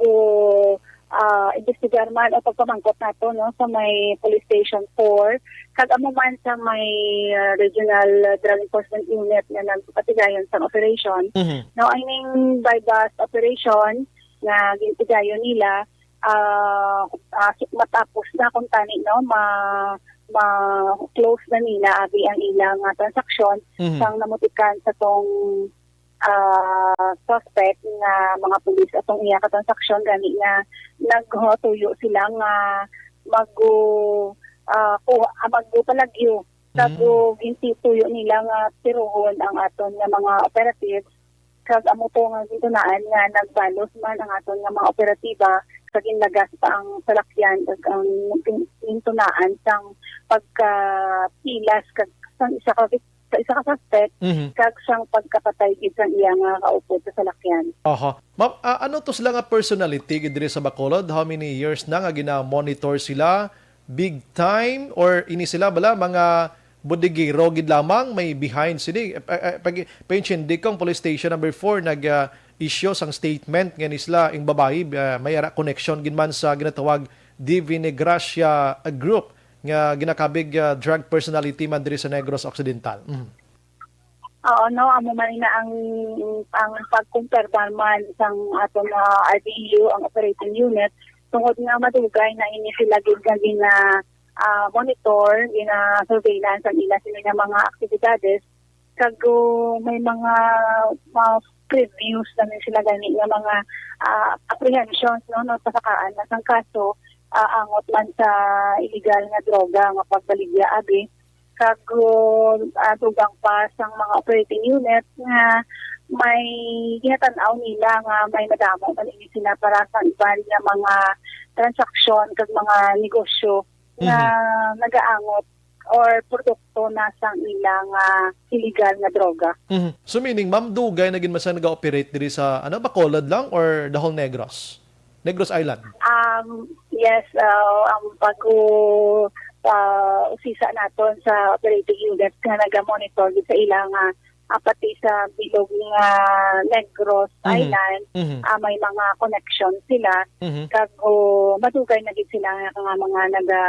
ah, imbestigar man o pagpamangkot nato, no, sa may Police Station four, kag amo man sa may, ah, Regional Drug Enforcement Unit nga nagpatigayon sa operation, Mhm. no, I mean, buy-bust operation nga gintigayon nila, ah, ah, matapos na kung tani, no, ma-, ma-close na nila abi ang ilang, ah, transaksyon Mhm. sang namutikan sa tong, ah, suspect nga mga pulis atong iya katransaksyon gani nga nagtuyo sila nga mag-, ah, kuha, ah, magpalagyo sa Mm. gintuyo nila nga tirohon ang aton nga mga operatives. Kag amo to nga gintunaan nga nagbalos man ang aton nga mga operatiba, kag ginlagas pa ang salakyan, kag ang gin-, gintunaan sang pagkapilas kag sang isa ka vik-, sa isa ka suspect, Mhm. kag sang pagkapatay gid sang iya nga kaupod sa salakyan. Aha. Ma'am, ah, ano to sila nga personality gid diri sa Bacolod? How many years na nga gina-monitor sila? Big time? Or ini sila bala mga bodegero gid lamang may behind sini? Eh, eh, pag-, paintindi ko ang police station number four nag, ah, issue sang statement nga ni sila ang babayi, ah, may ara connection gid man sa ginatawag Divine Gracia, ah, group nga ginakabig, ah, drug personality man diri sa Negros Occidental. Mhm. Oo, no, amo man ina ang, ang pagkumpirma man sang aton nga R D U, ang operating unit, tungod nga madugay na ini sila gid nga gina, ah, monitor, gina-surveillance ang ila sini nga mga aktibidades, kag, uh, may mga, mga previous na ni sila gani nga mga, ah, apprehensions, no, no, pasakaan na sang kaso, ah, angot man sa illegal nga droga nga pagbaligya abi, kag, uh, ah, dugang pa sang mga operating unit nga may ginatan-aw nila nga may madamo man ini sila para sa iban nga mga transaksyon kag mga negosyo nga Mhm. nagaangot or produkto na sang ilang, ah, illegal nga droga. Mhm. So, meaning, ma'am, dugay na gid man sila nag-ooperate diri sa, ano, Bacolod lang or the whole Negros? Negros Island? Um, yes, ah, ang pag-u-, ah, usisa naton sa operating unit nga naga-monitor gid sa ilang, ah, ah, pati sa bilog nga Negros Mhm. Island, Mhm. ah, may mga connection sila. Mhm. Kag, oh, madugay na gid sila nga, nga mga naga,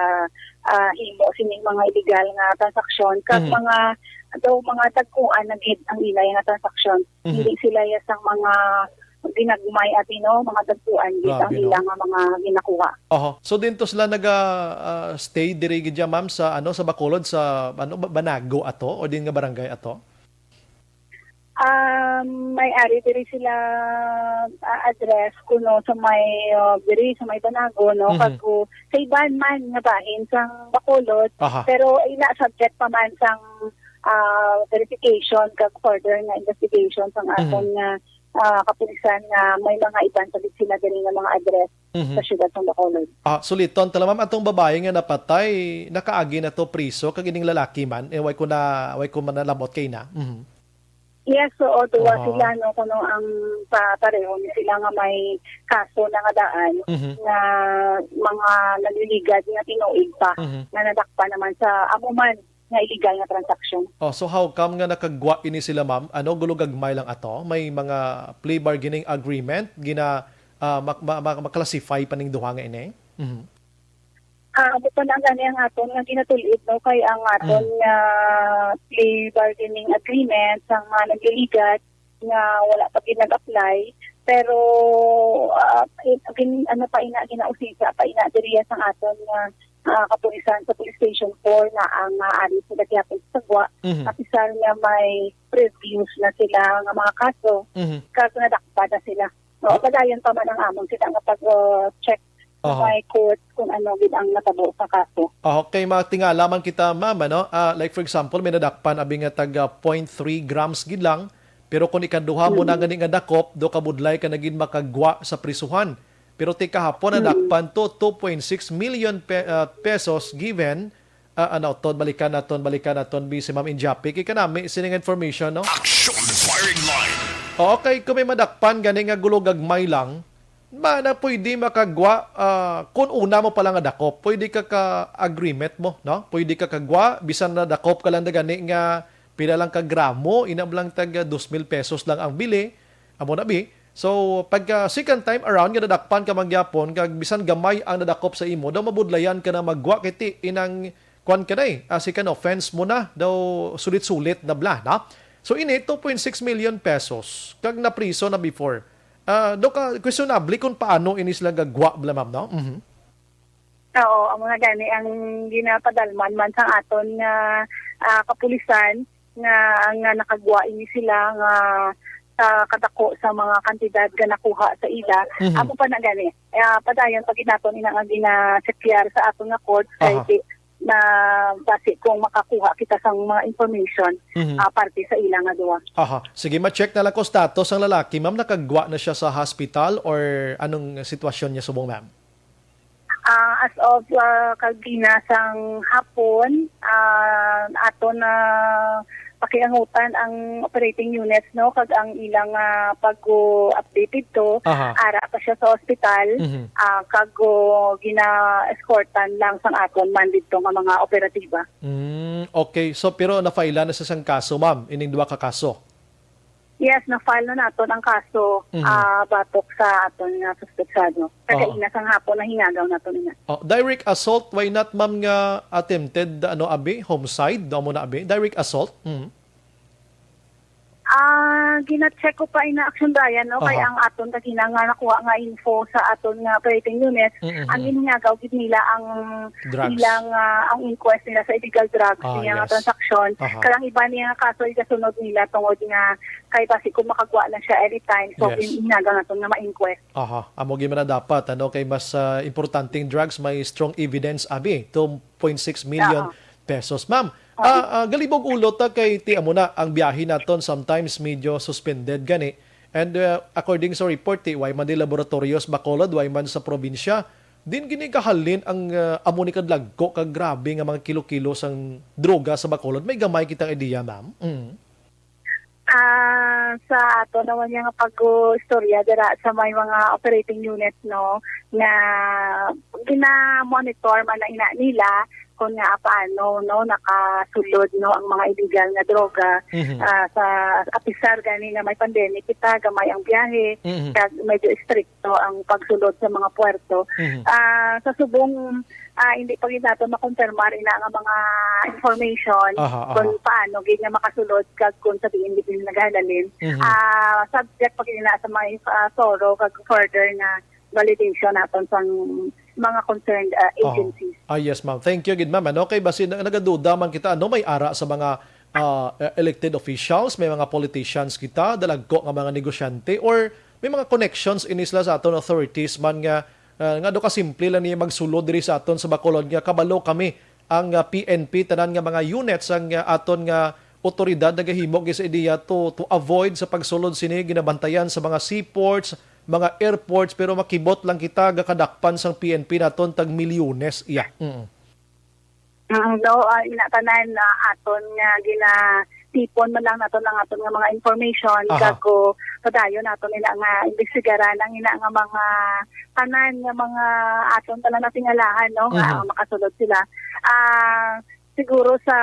ah, himo sining mga illegal nga transaksyon. Kag Mhm. mga, daw mga dagkuan na gid ang ilay nga transaksyon. Mhm. Hindi sila ya sang mga ginagmay, abi, no, mga dagkuan gid ang Grabe, no? ila nga mga ginakuha. Oho. So, dinto sila naga, ah, stay diri gid ya, ma'am, sa, ano, sa Bacolod, sa, ano, Ba-, Banago ato o din nga barangay ato? Um, may ari diri sila, ah, address kuno sa may, ah, diri sa may Banago, no? Mhm. Kag, uh, sa iban man nga bahin sang Bacolod, Aha. pero ina subject pa man sang, ah, verification kag further nga investigation sang Mhm. aton nga, ah, kapulisan nga may mga iban pa gid sila diri nga mga address Mhm. sa siyudad sang Bacolod. Ah, suliton ta lang, ma'am, atong babayi nga napatay, nakaagi na to priso, kag ining lalaki man, eh, way ko na, way ko man nalabot kay na. Mhm. Yes, oo, duwa Aha. sila, no, kuno ang pa-, pareho ni sila nga may kaso na nga daan Mhm. nga mga nanliligad nga tinuig pa Mhm. nga nadakpan naman sa amo man nga illegal nga transaksyon. Oh, so how come nga nakagwa ini sila, ma'am? Ano, gulo gagmay lang ato? May mga plea bargaining agreement, gina, ah, mak-, ma-, ma-, ma-classify pa ning duha nga ini? Mhm. Ah, amo pa na gani ang aton nga ginatul-id, no, kay ang aton Mm. nga plea bargaining agreement sang mga nagliligad nga wala pa gid nag-apply, pero, ah, in-, gin-, ano pa ina, ginausisa pa ina diriya sang aton nga, ah, kapulisan sa Police Station four na ang, ah, ari sila gihapon sa gwa, Mhm. apisar nga may previous na sila nga mga kaso, Mhm. kag nadakpan na sila. Oo, padayon pa man ang amon sila nga pag, uh, check sa Aha. may court kung ano gid ang natabo sa kaso. Okay, matingala man kita, ma'am, ano? Ah, like, for example, may nadakpan abi nga taga point three grams gid lang, pero kung ikaduha mo na Mm. gani nga dakop, do kabudlay ka na gid makagwa sa prisuhan. Pero ti kahapon, Mm. nadakpan to two point six million pe-, ah, pesos given Ah, ano, ton, balikan naton, balikan naton, busy Ma'am Injapi. Kay kanami, sining information, no? Action Firing Line. Oo, kay kung may madakpan gani nga gulo gagmay lang, ba na pwede makagwa, ah, kung una mo pala nga dakop, pwede ka ka agreement mo, no? Pwede ka kagwa, bisan na dakop ka lang na gani nga pila lang ka gramo, inam lang tag dos mil pesos lang ang bili, amo na bi. So, pagka second time around nga nadakpan ka man gyapon, kag bisan gamay ang nadakop sa imo, daw mabudlayan ka na magwa kay ti inang kwan ka na eh, ah, second offense mo na, daw sulit-sulit na bla, na? So, ini, two point six million pesos, kag napriso na before. Ah, daw ka, questionable kung paano ini sila gagwa, bla, ma'am, no? Mhm. Oo, amo na gani ang ginapadalman man sang aton nga, ah, kapulisan nga, nga nakagwa ini sila nga sa kadako sa mga kantidad nga nakuha sa ila. Mhm. Amo pa na gani, ah, padayon pa gid naton ina nga ginasekyar sa aton nga court kay Aha. di na basi kung makakuha kita sang mga information, Mhm. ah, parte sa ila nga duwa. Aha. Sige, ma-check na lang ko status ang lalaki, ma'am. Nakagwa na siya sa hospital or anong sitwasyon niya subong, ma'am? Ah, as of, ah, kagina sang hapon, ah, ato na pakiangutan ang operating units, no, kag ang ilang, ah, pag-update didto, Aha. ara pa siya sa ospital, Mhm. ah, kag, oh, gina-escortan lang sang aton man didto nga mga operatiba. Mm, okay. So, pero na-file na sa isang kaso, ma'am, ining duha ka kaso? Yes, na-file na naton ang kaso, Mhm. ah, batok sa aton nga suspetsado. Oo. Kagaina sang hapon na hinagaw naton ina. Oh, direct assault, why not, ma'am, nga attempted, ano, abi, homicide, do mo na abi? Direct assault? Mhm. Ah, gina-check ko pa ina, Action Brian, no, kay Aha. ang aton kagina nga nakuha nga info sa aton nga operating unit, Mm-hmm. ang ginhingagaw gid nila ang Drugs. ilang, ah, ang inquest nila sa illegal drugs Ah, niya nga yes. transaksyon. Aha. Kay ang iba niya nga kaso igasunod nila tungod nga kay basi kung makagwa na siya anytime, so Yes. ginhingagaw naton nga ma-inquest. Aha, amo gyud man na dapat, ano, kay mas, ah, importanteng drugs, may strong evidence, abi, two point six million Oo. pesos. Ma'am, Oo. ah, ah, galibog ulo ta kay ti amo na ang biyahe naton sometimes medyo suspended gani. And, ah, according sa report, ti, way man di laboratorios Bacolod, way man sa probinsya. Din gini kahalin ang, ah, amo ni kadlagko ka grabe nga mga kilo-kilo sang droga sa Bacolod. May gamay kitang ideya, ma'am. Mm. Ah, sa ato naman nga pag-istorya dira sa may mga operating units, no, nga gina-monitor man na ina nila kung nga paano, no, nakasulod, no, ang mga illegal nga droga, Mhm. ah, sa apisar gani nga may pandemic kita, gamay ang biyahe, Mhm. kag medyo strict to ang pagsulod sa mga puerto. Mhm. Ah, sa subong, ah, hindi pa gid nato makonfirmar ina nga mga information Aha, aha. kung paano gid nga makasulod kag kung sa diin gid nila naghahalin. Mhm. Ah, subject pa gid na sa mga, ah, thorough kag further nga validation naton sa mga concerned, ah, Aha. agencies. Ah, yes, ma'am. Thank you gid, ma'am. Ano, kay basi na-, nagaduda man kita, ano, may ara sa mga, ah, e-, elected officials, may mga politicians kita, dalagko nga mga negosyante, or may mga connections ini sila sa aton authorities man nga, ah, nga do ka simple lang niya magsulod diri sa aton sa Bacolod nga kabalo kami ang, ah, P N P, tanan nga mga units ang, ah, aton nga otoridad nagahimo gid sa ideya to, to avoid sa pagsulod sini ginabantayan sa mga seaports, mga airports, pero makibot lang kita gakadakpan sang P N P naton tag milyones iya. Mm. Mm, no, ah, ina tanan na aton nga ginatipon man lang naton ang aton nga mga information, Aha. kag ko padayon naton nila nga imbestigaran ang ina nga mga tanan nga mga aton tanan na tingalahan, no, nga Mhm. makasulod sila. Ah, siguro sa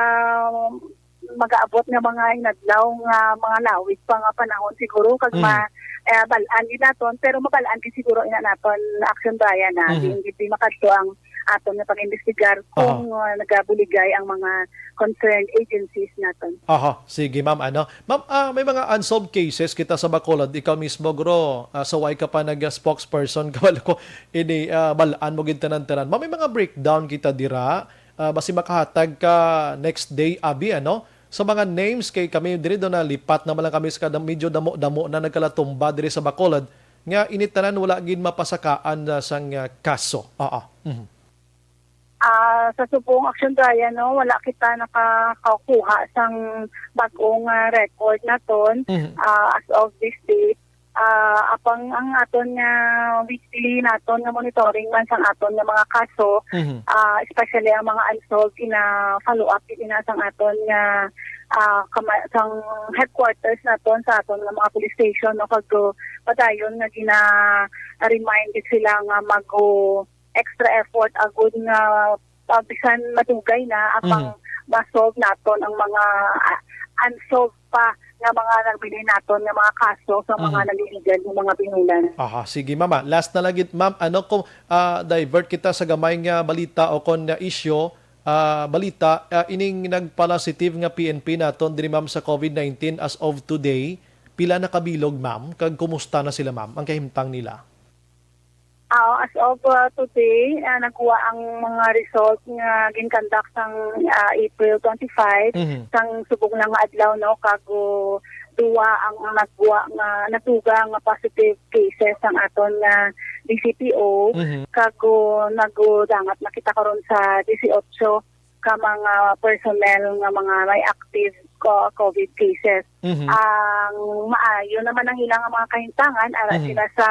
mag-aabot nga mga inadlaw nga mga lawig pa nga panahon siguro kag Mm. ma-, eh, bal-an gid naton, pero mabal-an gid siguro ina naton, Action Brian, na Mhm. diin gid makadto ang aton nga pag-imbestigar Aha. kung, uh, nagabuligay ang mga concerned agencies naton. Aha, sige, ma'am, ano. Ma'am, ah, may mga unsolved cases kita sa Bacolod. Ikaw mismo, guro, ah, sa way ka pa nag-spokesperson, kabalo ko, ini, ah, bal-an mo gid tanan-tanan. Ma'am, may mga breakdown kita dira. Ah, basi makahatag ka next day, abi, ano? Sa mga names, kay kami diri do nalipat naman lang kami sa kada, medyo damo-damo na nagkalatumba diri sa Bacolod, nga ini tanan wala gid mapasakaan na sang, ah, kaso. Oo. Mhm. Ah, sa subong, Action Brian, no, wala kita nakakakuha sang bag-ong, ah, record naton, Mhm. ah, as of this date. Ah, apang ang aton nga weekly naton nga monitoring man sang aton nga mga kaso, Mhm. ah, especially ang mga unsolved, gina-follow up gid na sang aton nga, ah, kama-, sang headquarters naton sa aton nga mga police station, no, kag, uh, padayon nga gina-remind gid sila nga mag-, uh, extra effort agud nga, ah, bisan madugay na apang Mhm. ma-solve naton ang mga, ah, unsolved pa nga mga nabilin naton nga mga kaso sa mga Mhm. naliligan nga mga binulan. Aha, sige, ma'am, ah. Last na lang gid, ma'am. Ano kung, ah, divert kita sa gamay nga balita o kon, ah, isyu, ah, balita, ah, ining nagpa-positive nga P N P naton diri, ma'am, sa covid nineteen as of today, pila na kabilog, ma'am? Kag kumusta na sila, ma'am, ang kahimtang nila? Ah, as of, uh, today, ah, nakuha ang mga result nga gin-conduct sang, ah, April twenty-five, Mhm. sang subong lang nga adlaw, no, kag duwa ang nagwa nga, natuga nga positive cases ang aton nga D C P O, Mhm. kag nagdangat na kita karon sa disiotso ka mga personnel nga mga may active co-, covid cases. Mhm. Ang maayo naman ang ilang mga kahintangan, ara Mhm. sila sa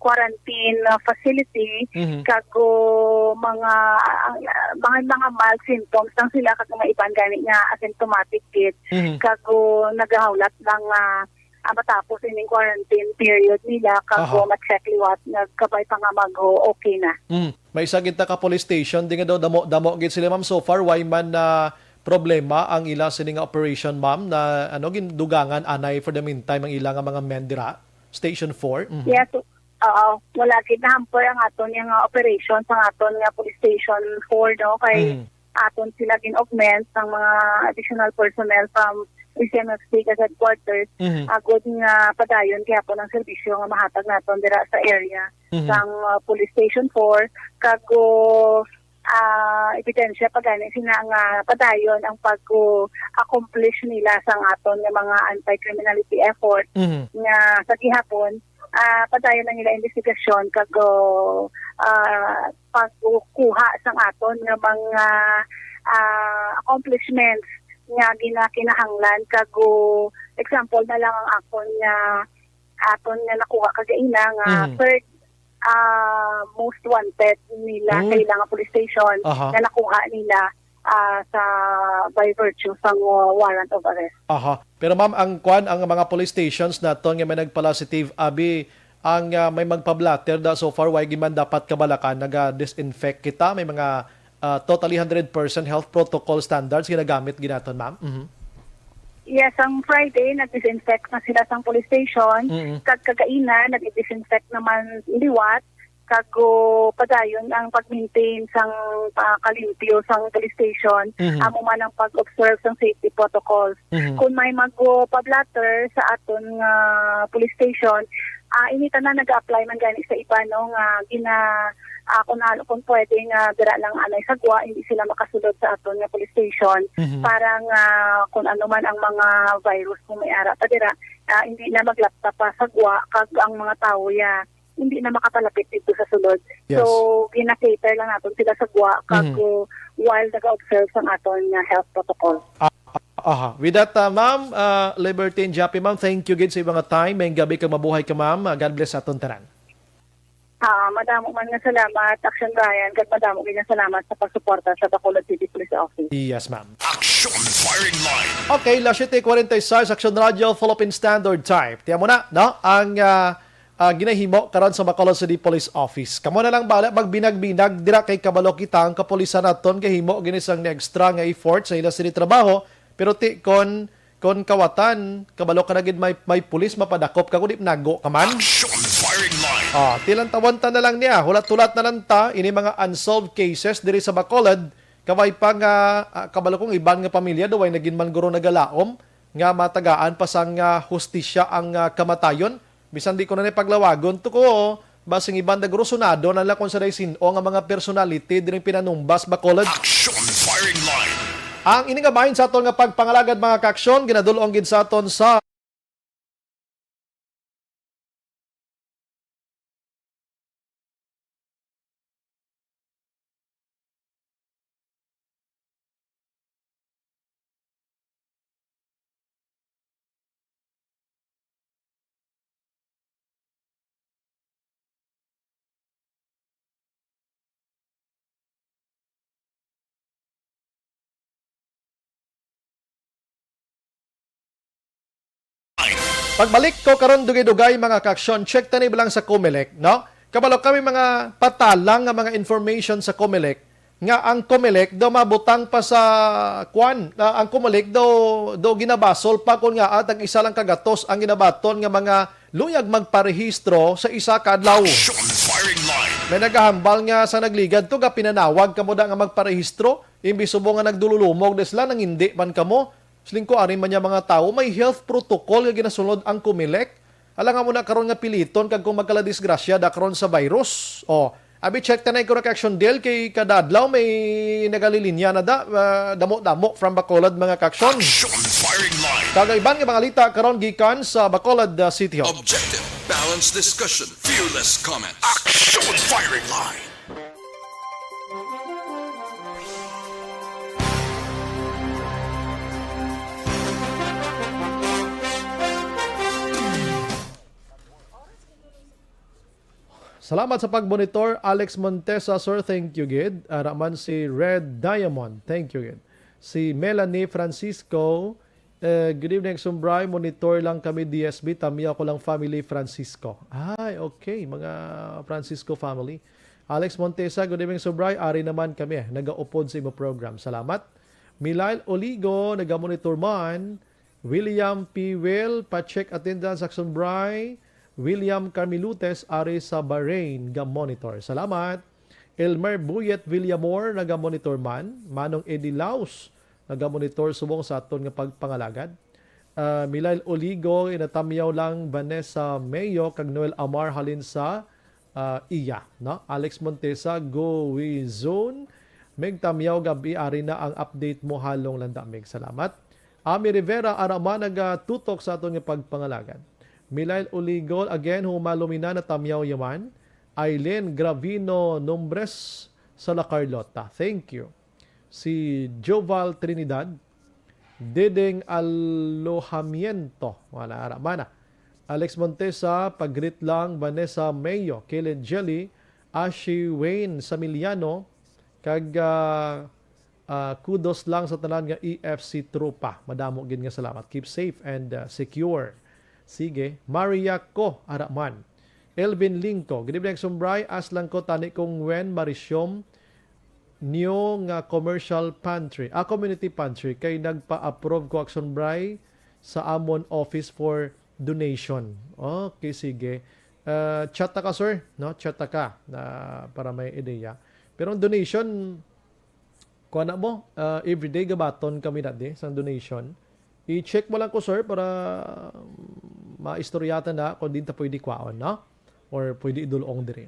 quarantine, uh, facility, Mhm. kag, uh, mga, ang, uh, mga, mga mild symptoms lang sila, kag may iban gani nga asymptomatic gid, Mhm. kag, uh, nagahawlat lang nga, ah, matapos ining quarantine period nila, kag, Aha. uh, ma-check liwat nga kabay pa nga mag, uh, okay na. Mm. May isa gid ta ka police station, di nga daw damo-damo gid sila, ma'am. So far, way man na problema ang ila sini nga operation, ma'am, na, ano, gindugangan anay for the meantime ang ila nga mga men dira? Station four? Mhm. Yes, oo. Wala gid na-hamper ang aton nga operation sa aton nga Police Station four, no? Kay Mhm. aton sila gin-augment sang mga additional personnel from P C M F C Gazette Quarters, Mhm. agod nga padayon gihapon ang serbisyo nga mahatag naton dira sa area Mhm. sang, ah, Police Station four, kag, oh, ah, ebidensya pa gani sina nga padayon ang pag-accomplish nila sang aton nga mga anti-criminality effort Mhm. nga sa gihapon, ah, padayon ang ila investigasyon kag, oh, ah, pagkuha sang aton nga mga, ah, accomplishments nga ginakinahanglan kag, oh, example na lang ang akon nga aton nga nakuha kagaina nga Mhm. third, ah, most wanted nila Oh. sa ila nga police station Aha. nga nakuha nila, ah, sa by virtue sang, uh, warrant of arrest. Aha. Pero ma'am, ang kwan, ang mga police stations naton nga may nagpala-positive, abi, ang, ah, may magpa-blotter da so far, why giman dapat kabalakan, naga-disinfect kita, may mga, ah, totally hundred percent health protocol standards ginagamit ginaton, ma'am? Mhm. Yes, ang Friday, nag-disinfect na sila sang police station. Mm-mm. Kag kagaina, nag-disinfect naman liwat. Kag, oh, padayon ang pag-maintain sang pagkalimpyo sang police station. Mhm. Amo man ang pag-observe sang safety protocols. Mhm. Kung may mag-, oh, pa-blotter sa aton nga police station, ah, ini tanan nag-apply man gani sa iba, no, nga gina-, ah, kung ano, kung pwede nga dira lang anay sa gwa, hindi sila makasulod sa aton nga police station Mhm. para nga kung ano man ang mga virus kung may ara pa dira, ah, hindi na maglapta pa sa gwa kag ang mga tawo ya hindi na makapalapit dito sa sulod. Yes. So, gina-cater lang naton sila sa gwa kag Mhm. while nag-observe sang aton nga health protocol. Ah, aha. With that, ah, ma'am, ah, Libertine Japi, ma'am, thank you gid sa imong time. May gabi kag mabuhay ka, ma'am. Ah, God bless sa aton tanan. Ah, madamo man nga salamat, Action Brian, kag madamo gid nga salamat sa pagsuporta sa Bacolod City Police Office. Yes, ma'am. Action Firing Line. Okay, alas siyete kuwarenta y seis, Action Radio, Philippine Standard Time. Tiyan mo na, no? Ang, ah, ah, ginahimo karon sa Bacolod City Police Office. Kamo na lang bala magbinag-binag dira kay kabalo kita ang kapulisan naton gahimo gini sang extra nga effort sa ila sini trabaho, pero ti kon, kon kawatan, kabalo ka na gid may, may pulis mapadakop ka kundi nago ka man. Action Firing Line. Ah, ti lantawon ta na lang niya. Hulat-hulat na lang ta ini mga unsolved cases diri sa Bacolod. Kaway pa nga, ah, kabalo kong iban nga pamilya daw ay nagin man guro nagalaom nga matagaan pa sang, ah, hustisya ang, ah, kamatayon. Bisan di ko na ni paglawagon to ko, basing iban nagrusunado na lang kung sa day sin-o nga mga personality diri pinanumbas Bacolod. Action Firing Line. Ang ini nga bahin sa aton nga pagpangalagad, mga kaaksyon, ginadul-ong gid sa aton sa Pagbalik ko karon, dugay-dugay, mga kaaksyon, check tani lang sa Comelec, no? Kabalo kami mga patalang nga mga information sa Comelec nga ang Comelec daw mabutang pa sa kwan, na ang Comelec daw, daw ginabasol pa kon nga, ah, tag isa lang ka gatos ang ginabaton nga mga luyag magparehistro sa isa ka adlaw. Action Firing Line. May nagahambal nga sa nagligad to, ga pinanawag kamo da nga magparehistro, imbis subong nga nagdululumog na sila, nang hindi man kamo. Siling ko, ari man niya mga tawo, may health protocol nga ginasunod ang Comelec. Alang amo na karon nga piliton kag kung magkaladisgrasya da karon sa virus. O, abi, check ta na yung correction deal kay kada adlaw may nagalilinya na da, ah, damo-damo from Bacolod, mga kaaksyon. Action Firing Line. Kag iban nga mga balita karon gikan sa Bacolod, ah, City Hall. Objective, balanced discussion, fearless comment. Action Firing Line. Salamat sa pagmonitor, Alex Montesa, sir. Thank you gid. Ara man si Red Diamond. Thank you gid. Si Melanie Francisco, eh, "Good evening, Sumbray. Monitor lang kami, D S B. Tami ako lang family, Francisco." Ay, okay. Mga Francisco family. Alex Montesa, "Good evening, Sumbray. Ari naman kami. Nagaupod sa imo program. Salamat." Milail Oligo, nagamonitor man. William P. Will, pa-check attendance, Action Bray. William Carmelutes, ari sa Bahrain, ga-monitor. Salamat. Elmer Buyet Villamor, naga-monitor man. Manong Eddie Laus, naga-monitor subong sa aton nga pagpangalagad. Ah, Milail Oligo, inatamyaw lang Vanessa Mayo kag Noel Amar halin sa, ah, iya, no? Alex Montesa, Go We Zone. Mig tamyaw gab-i, ari na ang update mo, halong lang da, Mig. Salamat. Ami Rivera, ara man nagatutok sa aton nga pagpangalagan. Milail Oligo, again, humalumina na tamyaw yaman. Aileen Gravino Nombres sa La Carlota. Thank you. Si Joval Trinidad, Diding Alojamiento, wala ara mana. Alex Montesa, pag-greet lang, Vanessa Mayo, Kaylen Jelly, Ashi Wayne Samiliano, kag, ah, ah, kudos lang sa tanan nga E F C tropa. Madamo gid nga salamat. Keep safe and, ah, secure. Sige, Maria ko, ara man. Elvin Lingko, good evening, Akson Bri. Ask lang ko tani kung when marisyom niyo nga commercial pantry, ah, community pantry, kay nagpa-approve ko, Akson Bri, sa amon office for donation. Okay, sige. Ah, chat ta ka, sir, no? Chat ta ka na para may ideya. Pero ang donation, kuha na mo, ah, everyday gabaton kami na di sang donation. I-check mo lang ko, sir, para maistoryatan na kung din ta pwede kwaon, no? Or pwede idulong diri.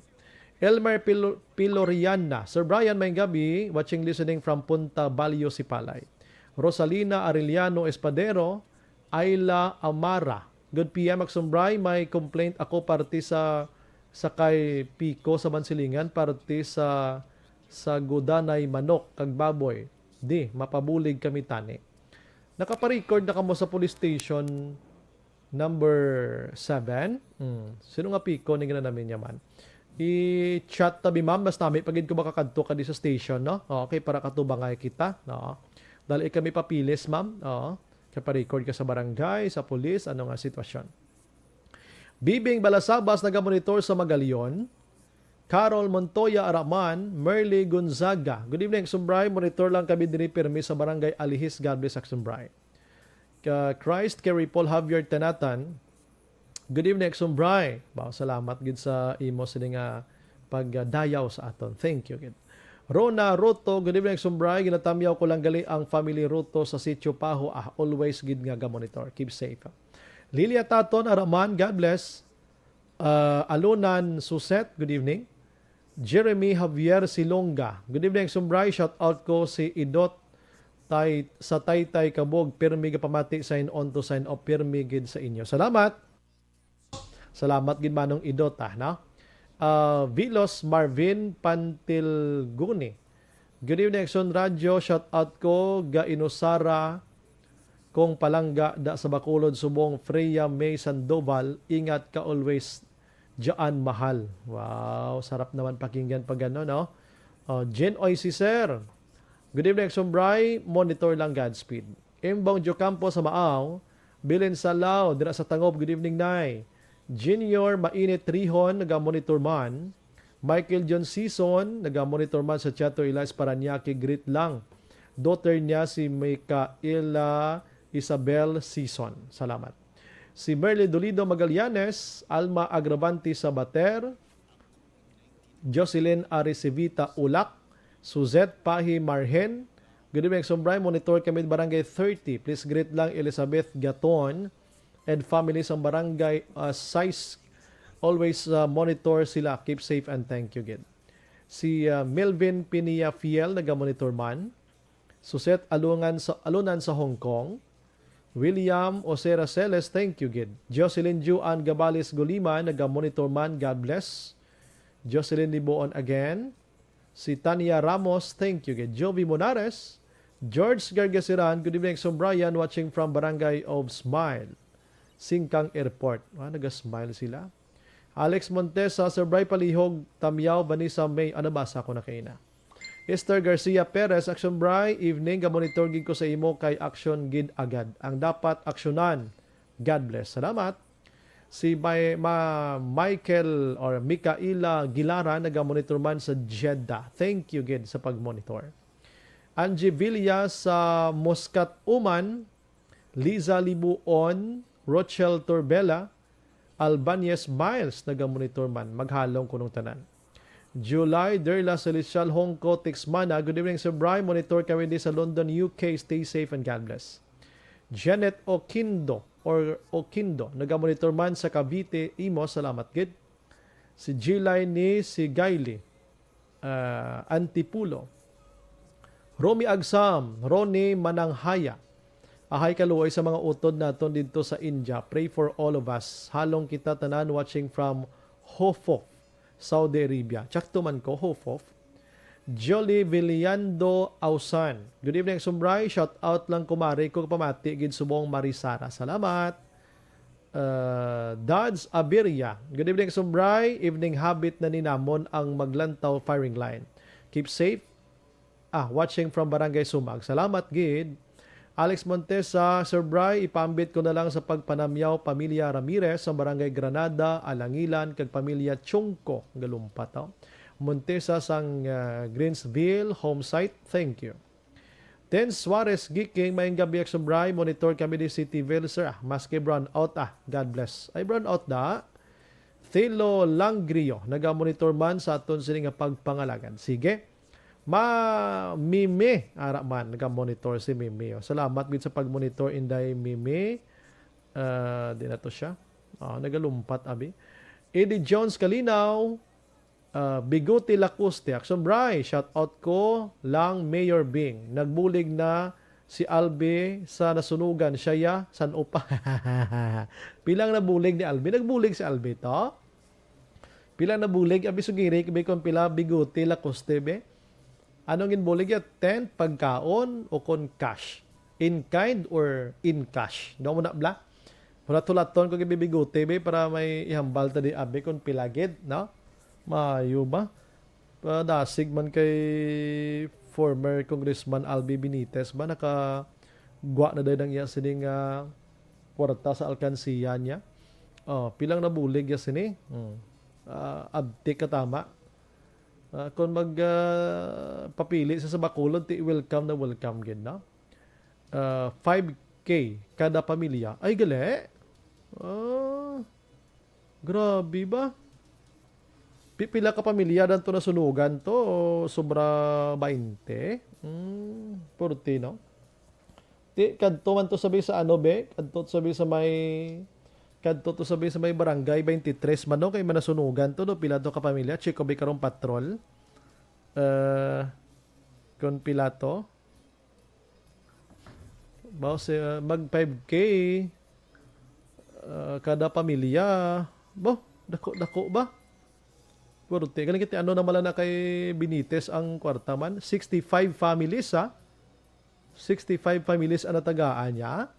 Elmer Pil-, Piloriana, Sir Brian, may gabi, watching, listening from Punta Balyo, Sipalay. Rosalina Arellano Espadero, Ayla Amara. Good P M, Akson Bri, may complaint ako parte sa, sa kay Pico sa Mansilingan, parte sa, sa gudanay manok kag baboy. Di, mapabulig kami tani. Nakaparecord na kamo sa police station number seven? Hmm. Sino nga Pico ni ginanamin niya man? I-chat tabi, ma'am. Basta mi pagid ko makakadto ka di sa station, no? Okay, para katubangay kita, no? Dali kami papilis, ma'am. Oo. Kaparecord ka sa barangay, sa pulis, ano nga sitwasyon? Bibing Balasabas nagamonitor sa Magalion. Carol Montoya Araman, Merly Gonzaga. Good evening, Akson Bri. Monitor lang kami diri pirmi sa Barangay Alihis. God bless, Akson Bri. Ka Christ Carey Paul Javier Tanatan. Good evening, Akson Bri. Wow, salamat gid sa imo sini nga pagdayaw sa aton. Thank you gid. Rona Roto, good evening, Akson Bri. Ginatamyaw ko lang gali ang family Roto sa Sitio Paho. Ah, always gid nga gamonitor. Keep safe. Lilia Taton Araman, God bless. Ah, Alunan Suset, good evening. Jeremy Javier Silonga, good evening, Akson Bri. Shout out ko si Idot tay, sa Taytay Kabog, pirmi gapamati, sign on to sign off, pirmi gid sa inyo. Salamat. Salamat gid, Manong Idot, ah, no? Ah, Vilos Marvin Pantilguni. Good evening, Akson Radyo. Shout out ko ga Inusara kong palangga da sa Bacolod, subong Freya May Sandoval. Ingat ka always, Jaan Mahal. Wow, sarap naman pakinggan pag ano, no? Oh, Jen Oy, si Sir. Good evening, Akson Bri. Monitor lang, Godspeed. Imbong Diocampo sa Maaw, Bilin Salao, dira sa Tangob, good evening, Nay. Junior Mainit Trihon, naga-monitor man. Michael John Season, naga-monitor man sa Teatro Elias, Parañaque, greet lang. Daughter niya si Micaela Isabel Season. Salamat. Si Merly Dolido Magallanes, Alma Agravante Sabater, Jocelyn Aricevita Ulak, Suzette Pahi Marhen. Good evening, Akson Bri. Monitor kami Barangay thirty. Please greet lang Elizabeth Gaton and family sa Barangay, uh, six. Always, uh, monitor sila. Keep safe and thank you gid. Si, uh, Melvin Pinia Fiel, naga-monitor man. Suset Alungan sa, Alunan sa Hong Kong. William Osera Celes, thank you gid. Jocelyn Juan Gabales Gulima, naga-monitor man, God bless. Jocelyn Liboon again. Si Tania Ramos, thank you gid. Jovi Monares, George Gargasiran, good evening, Akson Brian, watching from Barangay of Smile, Singkang Airport. Ah, naga-smile sila. Alex Montesa, Sir Bri Palihog, Tamyaw, Vanessa May, ano, basa ko na kaina. Esther Garcia Perez, Akson Bri, evening, ga-monitor gid ko sa imo kay action gid agad ang dapat aksyonan. God bless. Salamat. Si May-, Ma-, Michael or Micaela Gilara, naga-monitor man sa Jeddah. Thank you gid sa pag-monitor. Angie Villa sa Muscat, Oman, Liza Libuon, Rochelle Torbella, Albanez Miles, naga-monitor man. Maghalong kunong tanan. July, Derla Celestial Hongko Tixmana, good evening, Sir Bri. Monitor kami di sa London, U K. Stay safe and God bless. Janet Oquindo or Oquindo, nagamonitor man sa Cavite, imo, salamat gid. Si Jilay ni si Gaily, ah, Antipulo. Romy Agsam, Ronnie Mananghaya. Ahay kaluoy sa mga utod naton didto sa India. Pray for all of us. Halong kita tanan watching from Hofof, Saudi Arabia. Tsakto man ko, Hofof. Jolly Villando Ausan. Good evening, Sumbray. Shout out lang kumare ko pamati gid subong Marisara. Salamat. Uh, Dads Abiria. Good evening, Sumbray. Evening habit na ni namon ang maglantaw firing line. Keep safe. Ah, watching from Barangay Sumag. Salamat gid. Alex Montesa, Sir Bry, ipaambit ko na lang sa pagpanamyaw pamilya Ramirez sa Barangay Granada, Alangilan, kag pamilya Chungko, Galumpat, oh. Montesa sang, ah, Greensville, home site. Thank you. Ten Suarez Giking, maayong gabi, Action Bry. Monitor kami di Cityville, sir. Ah, maski brown out, ah. God bless. Ay, brown out da. Thelo Langrio, naga-monitor man sa aton sini nga pagpangalagan. Sige. Ma Mimi, ara man, naga-monitor si Mimi, oh. Salamat gid sa pag-monitor, Inday Mimi. Ah, di na to siya. Ah, nagalumpat, abi. Eddie Jones Kalinaw, ah, Bigote Lacoste, Action Bry, shout out ko lang Mayor Bing. Nagbulig na si Albi sa nasunugan siya ya, san upa. Pilang nabulig ni Albi? Nagbulig si Albi to? Pila na bulig, abi, sugiri, be, kung pila, Bigote Lacoste, be? Ano ngin bulig ya? Tent, pagkaon, o kon cash? In kind or in cash? Daw mo na, bla? Hulat-hulaton ko kay Bigote, be, para may ihambal ta di, abi, kung pila gid, no? Maayo ba? Padasig man kay former Congressman Albi Benitez ba, naka gwa na dayon ang iya sining, ah, kwarta sa alkansiya niya. Oh, pilang nabulig ya sini? Hmm. Ah, abtik ka tama. Ah, kung mag, ah, papili sa, sa Bacolod, ti welcome na welcome gid, no? Ah, five K kada pamilya. Ay, gali? Ah, grabe ba? Pi-, pila ka pamilya dan to nasunugan to? Sobra bainte? Hmm, forty, no? Ti, kadto man to sabi sa ano, be? Kadto to sabi sa may, kadto to sabi sa may barangay twenty-three man, no? Kay manasunugan to, no? Pila to ka pamilya? Check ko, be, karong patrol. Eh, kung pila to? Ba, si, uh, mag five K, uh, kada pamilya. Bo, dako-dako ba? Purti. Galing kita, ano naman lang na kay Benitez ang kwarta man? Sixty-five families, ha? Sixty-five families ang natagaan niya.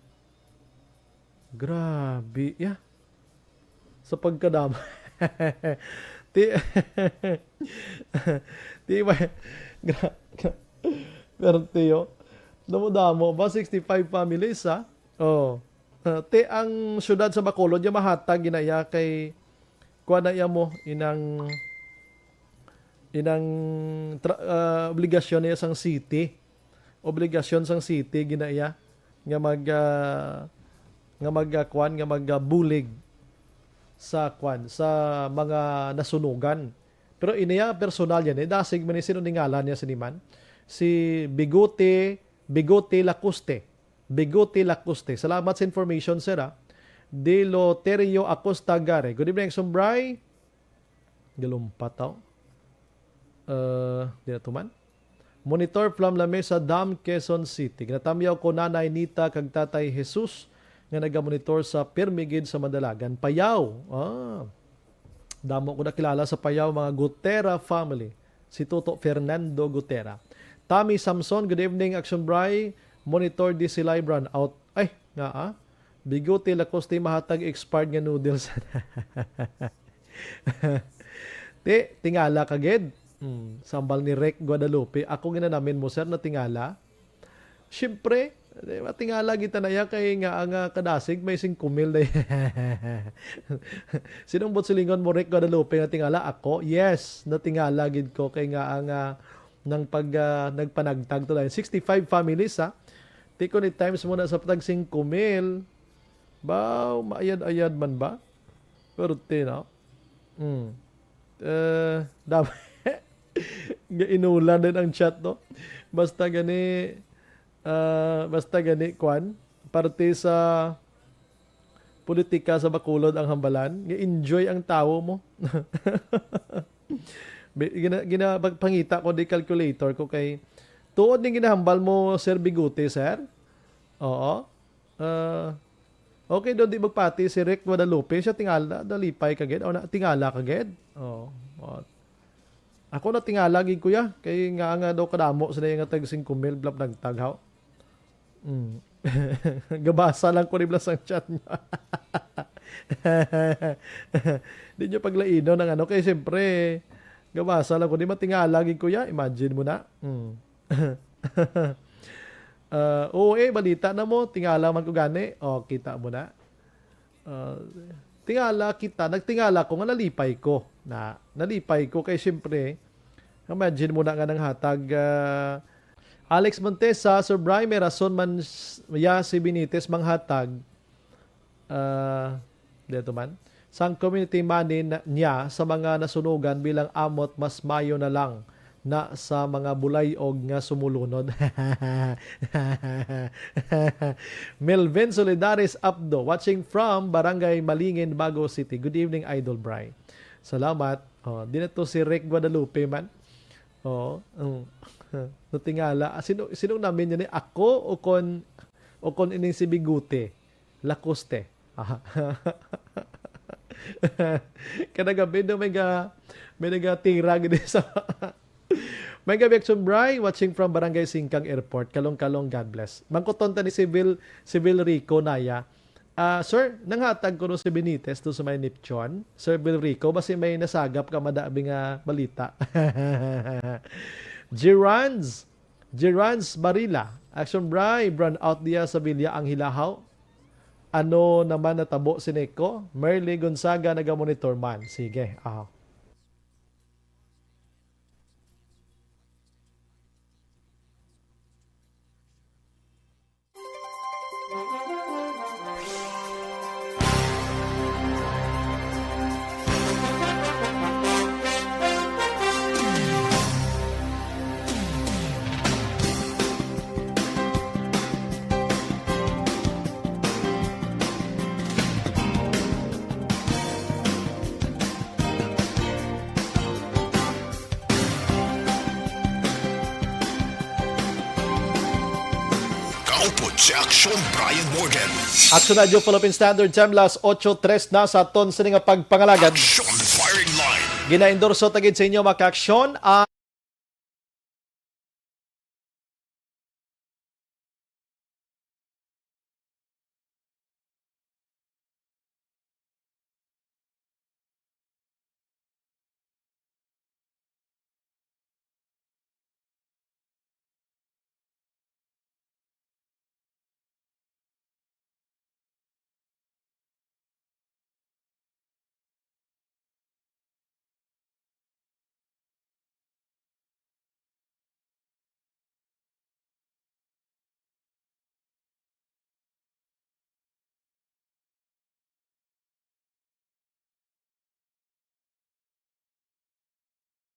Grabe, ya. Sa pagkadama. Ti, ti ba, gra-, gra-, pero tiyo, damo-damo ba? Sixty-five families, ha? Oh. Ah, ti ang syudad sa Bacolod, ya mahatag ginaya kay, kuha na iya mo, inang, inang tra-, ah, obligasyon niya sang city. Obligasyon sang city, ginaya, nga mag, ah, nga mag, ah, kuwan, nga mag, ah, bulig sa kuwan, sa mga nasunugan. Pero iniya personal yan, eh. Dasig man ni, sino ni ngalan niya, sini man? Si Bigote, Bigote Lacoste. Bigote Lacoste. Salamat sa information, sir, ah. Deloterio Acosta Gare. Good evening, Sombray. Galumpat, oh. Uh, di na tuman. Monitor from Lamesa Dam, Quezon City. Ginatamyaw ko Nanay Nita kag Tatay Jesus nga nagamonitor sa pirmi gid sa Mandalagan, Payao. Ah. Damo ko nakilala sa Payao, mga Gutera family. Si Toto Fernando Gutera. Tommy Samson, good evening, Action Bry. Monitor di sila, brown out. Ay, nga ah. Bigote Lacoste, mahatag expired nga noodles. Ti, tingala ka gid. Hmm, sambal ni Rek Guadalupe. Ako ginanamin mo, sir, na tingala. Siyempre, di ba, tingala kita na iya kay nga ang, ah, kadasig may singko mil na iya. Sinong buot silingon mo, Rek Guadalupe, nga tingala? Ako? Yes, natingala gid ko kay nga ang, ah, nang pag, ah, nagpanagtag to lang. Sixty-five families, ha? Ti, kung i-times mo na sa tag singko mil, baw, maayad-ayad man ba? Pero ti, no? Hmm. Eh, dapat, inulan din ang chat, no? Basta gani, ah, basta gani, kwan, parte sa politika sa Bacolod ang hambalan, nga enjoy ang tawo mo. Bi-, gina-, gina-, pag-, pangita ko di calculator ko kay tuod ning ginahambal mo, Sir Bigote, sir? Oo. Ah, okay, daw di magpati si Rick Guadalupe. Siya tingala, nalipay ka gid. O, na, tingala ka gid. Oo. O. Ako na tingala gid, kuya. Kay nga, nga daw kadamo sila nga tag singko mil blap nagtaghaw. Mm. Gabasa lang ko ni Blas ang chat niya. Di nyo paglainon ang ano. Kay siyempre, gabasa lang ko. Di matingala gid, kuya. Imagine mo na. Mm. Ah, oo, eh, balita na mo. Tingala man ko gani. O, kita mo na. Ah, tingala kita. Nagtingala ko nga nalipay ko. Na, nalipay ko kay siyempre, imagine mo na nga nang hatag, ah, Alex Montesa, Sir Bry, may rason man s-, ya si Benitez manghatag, ah, dito man, sang community money na, niya sa mga nasunugan bilang amot, mas mayo na lang na sa mga bulay-og nga sumulunod. Melvin Solidares Abdo, watching from Barangay Malingin, Bago City. Good evening, Idol Bry. Salamat. Oh, di na to si Rick Guadalupe man. Oh, um, natingala. Ah, sino, sinong namin yan eh? Ako o kon, o kon ining si Bigote? Lacoste. Kada gabi daw may ga-, may nagatira gid sa May gabi, Action Bry, watching from Barangay Singkang Airport. Kalong-kalong, God bless. Mangkuton ta ni Civil, Civil Rico Naya. Ah, sir, nanghatag ko no si Benitez to sa may Nipchon. Sir Bill Rico, basi may nasagap ka madabi nga balita. Gerans, Gerans Barila, Action Bry, brownout diya sa Villa ang Hilahaw. Ano naman natabo si Nico? Merly Gonzaga nagamonitor man. Sige, ah. Kaupod si Aksyon Brian Morgan. Aksyon Radio Philippine Standard Time, las ocho tres na sa aton sini nga pagpangalagad. Aksyon Firing Line. Ginaendorso ta gid sa inyo, mga kaaksyon, ang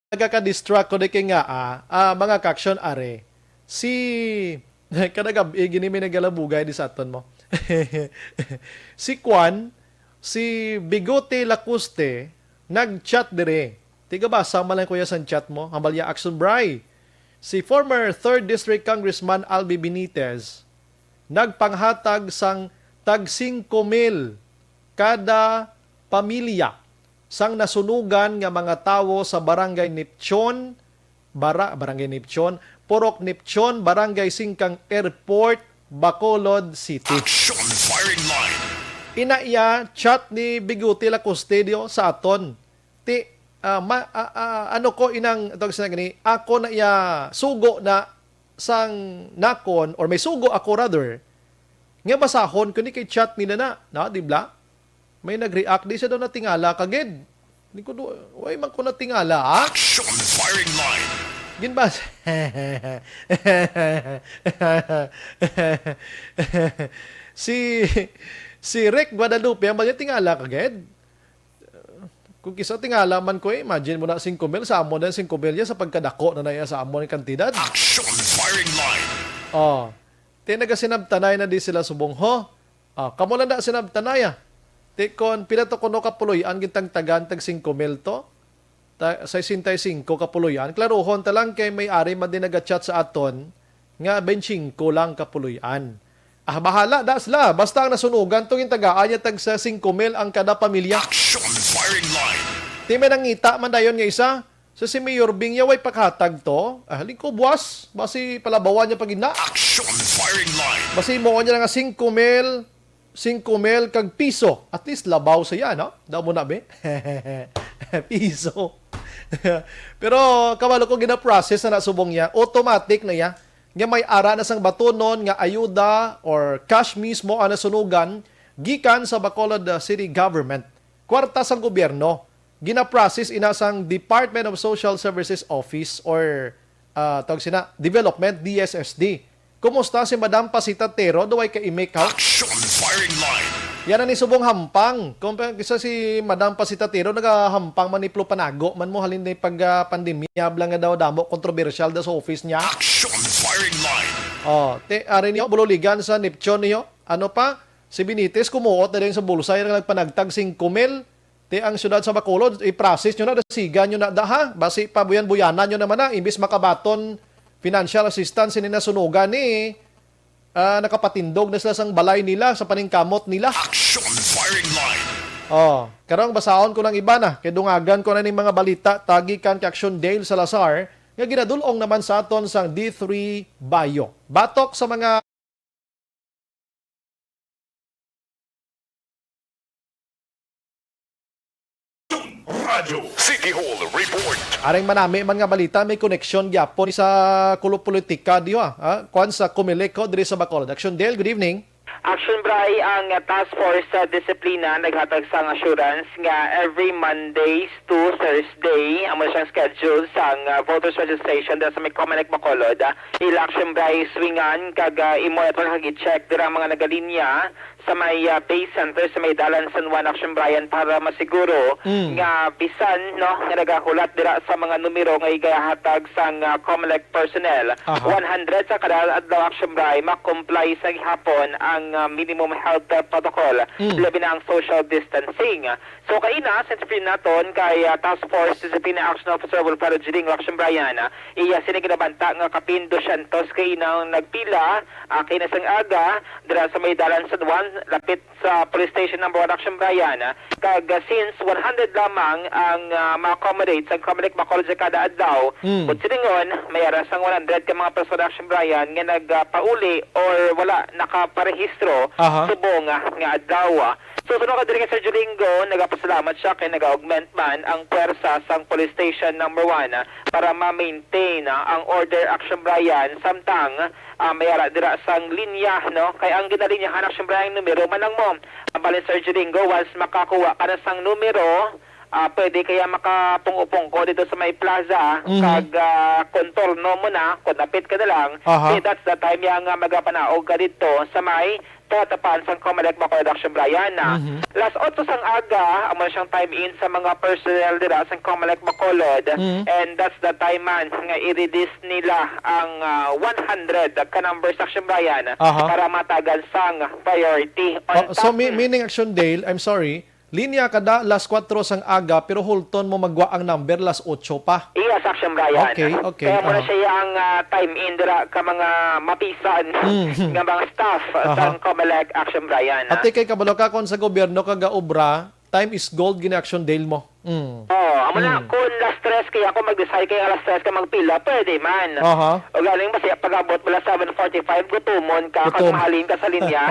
Nagaka-distract ko di kay nga, ah, ah, mga kaaksyon, are. Si, kada gab-i, gini may nagalabugay di sa aton mo. Si Kwan, si Bigote Lacuste, nag-chat dire. Tigabasa man lang, kuya, sang chat mo. Hambalya, Action Bry. Si former third District Congressman Albi Benitez, nagpanghatag sang tag singko mil kada pamilya sang nasunugan nga mga tawo sa Barangay Nipchon, Bara-, Barangay Nipchon, Purok Nipchon, Barangay Singkang Airport, Bacolod City. Action Firing Line. Ina iya chat ni Bigote Lacuste sa aton. Ti, ah, ma-, ah, ah, ano ko inang, tawag sila gani, ako na iya sugo na sang nakon, or may sugo ako rather, nga basahon ko ni kay chat nila na, na, di ba? May nag-react, di siya daw natingala kagid. Di ko do, why man ko natingala, ah? Action Firing Line. Ginbas-, si, si Rick Guadalupe, ang bagay tingala kagid. Kung kisa tingala man ko, eh, imagine mo na, singko mil, sa amo na singko mil sa pagkadako na na iya sa amo ang kantidad. Action Firing Line. Oh. Ti nagasinabtanay na di sila subong, ho? Ah, kamo lang na sinabtanay, ah. Ti kon pila to kuno ka puloy-an gintagtagan tag singko mil to? Ta-, sesenta y cinco ka puloy-an. Klarohon ta lang kay may ari man din naga-chat sa aton nga twenty-five lang ka puloy-an. Ah, bahala da sila. Basta ang nasunugan to gintagaan niya tag sa singko mil ang kada pamilya. Action Firing Line. Ti may nangita man dayon nga isa. So si Mayor Bing, ya way paghatag to. Ah, halin ko, buwas. Basi palabawan niya pag ina. Action Firing Line. Basi mo niya nga singko mil, singko mil kag piso. At least labaw sa iya, no? Damo na, be. Piso. Pero kabalo ko gina-process na nasubong niya. Automatic na iya. Nga may ara na sang batunon nga ayuda or cash mismo ang nasunugan gikan sa Bacolod, uh, City Government. Kwarta sang gobyerno. Gina-process ina sang Department of Social Services Office or, ah, tawag sina, Development, D S S D. Kumusta si Madam Pasita Tero? Duway ka imik, ha? Action Firing Line. Yan ang isubong hampang. Kung pa-, kisa si Madam Pasita Tero, nagahampang man ni Plo Panago man mo halin ni pag, ah, pandemya, bala nga daw damo kontrobersyal daw sa office niya. Action Firing Line. Oh, te, ari niyo, bululigan sa Neptune niyo. Ano pa? Si Benitez kumuot na din sa bulsa, yung nagpanagtag singko mil. Ti ang siyudad sa Bacolod, i-process nyo na, dasigan nyo na da, ha? Basi pabuyan-buyanan nyo naman na, imbis makabaton financial assistance, sini nasunugan ni, ah, nakapatindog na sila sang balay nila, sa paningkamot nila. Action Firing Line. Oh, karong basaon ko ng iba na, kay dungagan ko na ning mga balita, tagi kan kay Action Dale Salazar, nga ginadulong naman sa aton sang D three Bayo. Batok sa mga Radyo City Hall Report. Aring manami man nga balita, may koneksyon gyapon sa kulo politika diyo, ah. Ah, kwan sa Comelec ko diri sa Bacolod. Action Dale, good evening. Action Bray, ang, ah, Task Force sa Disiplina naghatag sang assurance nga every Mondays to Thursday amo siyang schedule sang, ah, voters registration dira sa may Comelec Bacolod. Ah, ila Action Bray swingan kag, ah, imo ato kag i-check dira ang mga nagalinya sa may, ah, base center sa may dalan San Juan, Action Brian, para masiguro Mm. nga bisan, no, nga nagahulat dira sa mga numero nga igahatag sang, ah, Comelec personnel, Aha. one hundred sa kada adlaw, Action Bray, ma-comply sa gihapon ang, ah, minimum health, ah, protocol, Mm. labi na ang social distancing. So, kaina, sa interview naton kay, ah, Task Force Discipline Action Officer Wilfredo Gilingo, Action Brian, ah, iya sini ginabanta nga kapin dosyentos kaina ang nagpila, ah, kaina sang aga, dira sa may dalan San Juan, lapit sa Police Station Number One, Action Brian, ah, kag, ah, since one hundred lamang ang, ah, ma-accommodate sa Comelec Bacolod sa kada adlaw, Mm. kung silingon, may ara sang one hundred ka mga persona, Action Brian, nga nagpauli or wala nakaparehistro Aha. subong, ah, nga adlaw. So, suno ka diri nga Sergio Lingo, nagapasalamat siya kay nag-augment man ang pwersa sang Police Station Number One, ah, para ma-maintain, ah, ang order, Action Brian, samtang, ah, may ara dira sang linya, no? Kay ang ginalinyahan, Action Brian, numero man lang mo. Ang bali, Sergio Lingo, once makakuha ka na sang numero, ah, pwede kaya makapungko-pungko dito sa may plaza, Mhm. kag, ah, kontorno mo na, kung napit ka na lang, Aha. eh, that's the time yang, ah, magapanaog ka dito sa may tatapan sang Comelec Bacolod, Action Brian. Mhm. Las otso sang aga, amo na siyang time in sa mga personnel dira sang Comelec Bacolod. Mhm. And that's the time man nga i-release nila ang, ah, one hundred ka numbers, Action Brian, Aha. para matagan sang priority. On Oh, so, top, mi-, meaning, Action Dale, I'm sorry, linya ka da las kwatro sang aga, pero hulton mo magwa ang number las otso pa. Yes, Action Brian. Okay, okay, Kaya mo na aha. siya ang, ah, time in dira ka mga mapisan Mm. nga mga staff Aha. sang Comelec, Action Brian. Ate, kay kabalo ka, kung sa gobyerno ka gaobra, time is gold, gini Action Dale mo. Mm. Oh, amo na, Mm. kung las tres kaya ako mag-decide kay alas tres ka magpila, pwede man. Aha. O galing ba siya, pag-abot mo lang seven forty-five, gutumon ka, kag Gutom. mahalin ka sa linya.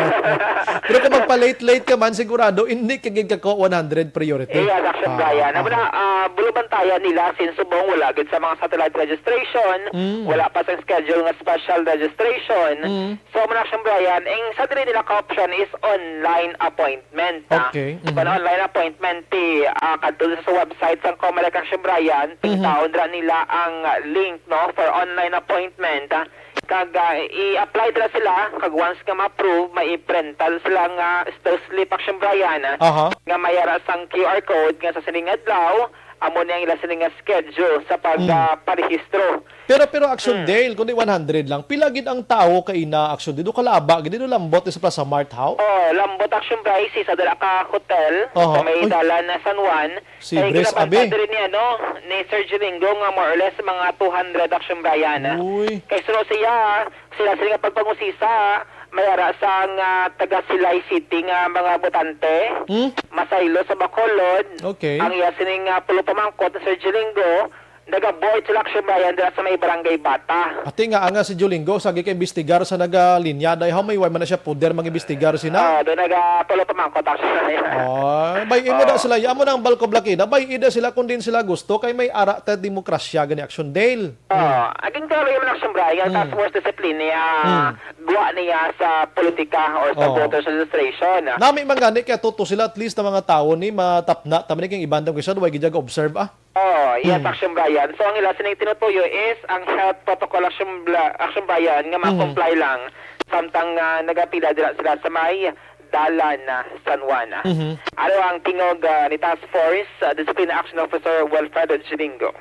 Pero kung magpa-late-late ka man, sigurado, hindi ka gid ka ko one hundred priority. Yes, Action Ah, Brian. Amo ah. na, ah, bulubantayan nila, since subong wala gid sa mga satellite registration, Mm. wala pa sa schedule nga special registration. Mm. So, amo na, Action Brian, ang sa diri nila ka option is online appointment. Ah, Okay, kung mhm. online appointment, ti, ah, kadto sa website sang Comelec, Action Brian, Mhm. tingtaon ra nila ang link, no, for online appointment. Ah, kag, ah, i-apply dira sila, kag once nga ma-approve, may i-printan sila nga still slip, Action Brian, ah, Aha. nga may ara sang Q R code nga sa sining adlaw, Amo ni ang ila sini nga schedule sa pag, Mm. ah, parehistro. Pero, pero Action Mm. Dale, kundi one hundred lang, pila gid ang tawo kay ina Action Dale? Do kalaba gid, do lambot sa Plaza Mart, how? Oh, lambot Action Bryce, sa dala ka hotel, Oho. sa may Uy. dalan na San Juan. Si Kay Grace ginabantay Abe. diri ni, ano, ni Sir Jilingo nga more or less mga two hundred Action Brian. Uy. Kay suno siya, sila sila nga pagpangusisa, may ara sang, ah, taga Silay City nga mga botante, Hmm? masaylo sa Bacolod, Okay. ang iya sining, ah, pulo pamangkot na Sir Jilingo, nag-abort sila Action Brian dira sa may Barangay Bata. Ati nga, anga si Jolingo, sagi kay imbestigar sa nagalinya, day, how may way man na siya puder mag-imbestigar sina? Ah, doon naga-, pulo pamangkot Action Brian. Oh, bay, imo na Oh. sila, amo na ang bulk of Lakina, bay, ida sila kung din sila gusto, kay may ara ta demokrasya gani Action Dale. Oh, Hmm. aging klaro yung Action Brian, Hmm. task force discipline niya, Hmm. guwa niya sa politika or sa Oh. voters registration. Nami man gani kaya tuto sila at least ang mga tao ni matapna, tama ni kay ibandang kisa, way gid observe, ah. Oh, yes, Hmm. Action Brian. So, ang ila sining tinutuyo is ang health protocol Action Bla-, Action Brian nga Mhm. ma-comply lang. Samtang, ah, nagapila dira sila sa may dalan na San Juan. Mhm. Ano ang tingog, ah, ni Task Force, ah, Discipline Action Officer Wilfredo Gilingo?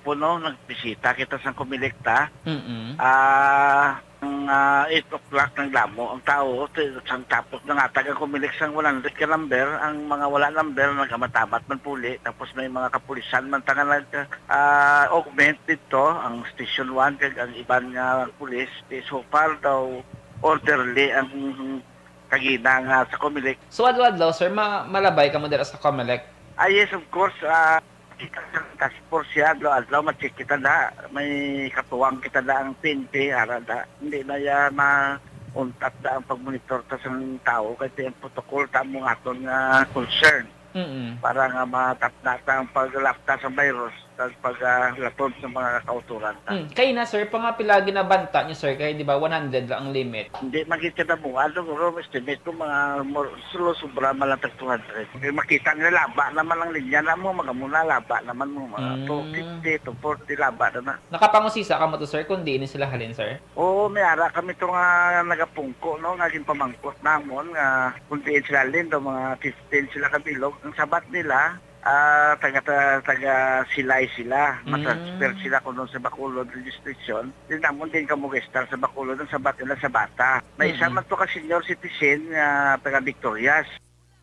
Puno, nagbisita kita sa Comelec ta. Mm-mm. Ah, ang, ah, eight o'clock nagdamo ang tao, ti-, sang tapos nangatag ang Comelec sang one hundred ka number, ang mga wala number, nagkamatamat man puli, tapos may mga kapulisan man ta nga nag, ah, augment dito, ang Station one kag ang iban nga pulis, di so far daw orderly ang kagina nga sa Comelec. So, adlaw-adlaw, sir, ma-, malabay kamo dira sa Comelec? Ah, yes, of course, ah, kita sa task force siya, adlaw-adlaw, ma-check kita na, may katuwang kita na ang P N P, ara da. Hindi na ya mauntat da ang pagmonitor ta sang tao, kay ang protocol ta mo aton nga concern. Mm-mm. Para nga matapna ta ang paglapta sa virus, kag pag, ah, latod sa mga kauturan ta. Mm. Kay na, sir, pa nga pila ginabanta niyo, sir? Kay, di ba, one hundred lang ang limit? Hindi, makikita mo, ano, siguro, estimate ko, mga more, sulo, sobra man lang tag two hundred. Kay makita nila, laba naman ang linya na mo, magamuna, laba naman mo, mga Mm. two fifty, two forty, laba na na. Nakapangusisa ka mo to, sir, kung diin sila halin, sir? Oo, may ara kami to nga nagapungko, no, nga ginpamangkot namon nga kung diin sila halin, daw mga fifteen sila ka bilog. Ang sabat nila, ah, taga, ta-, taga Silay sila. Ma-transfer Mm. sila kuno sa Bacolod registration. Di namon din kamo gestar sa Bacolod, ang sabat nila sa Bata. May isa Mm-mm. man to ka senior citizen nga taga Victorias.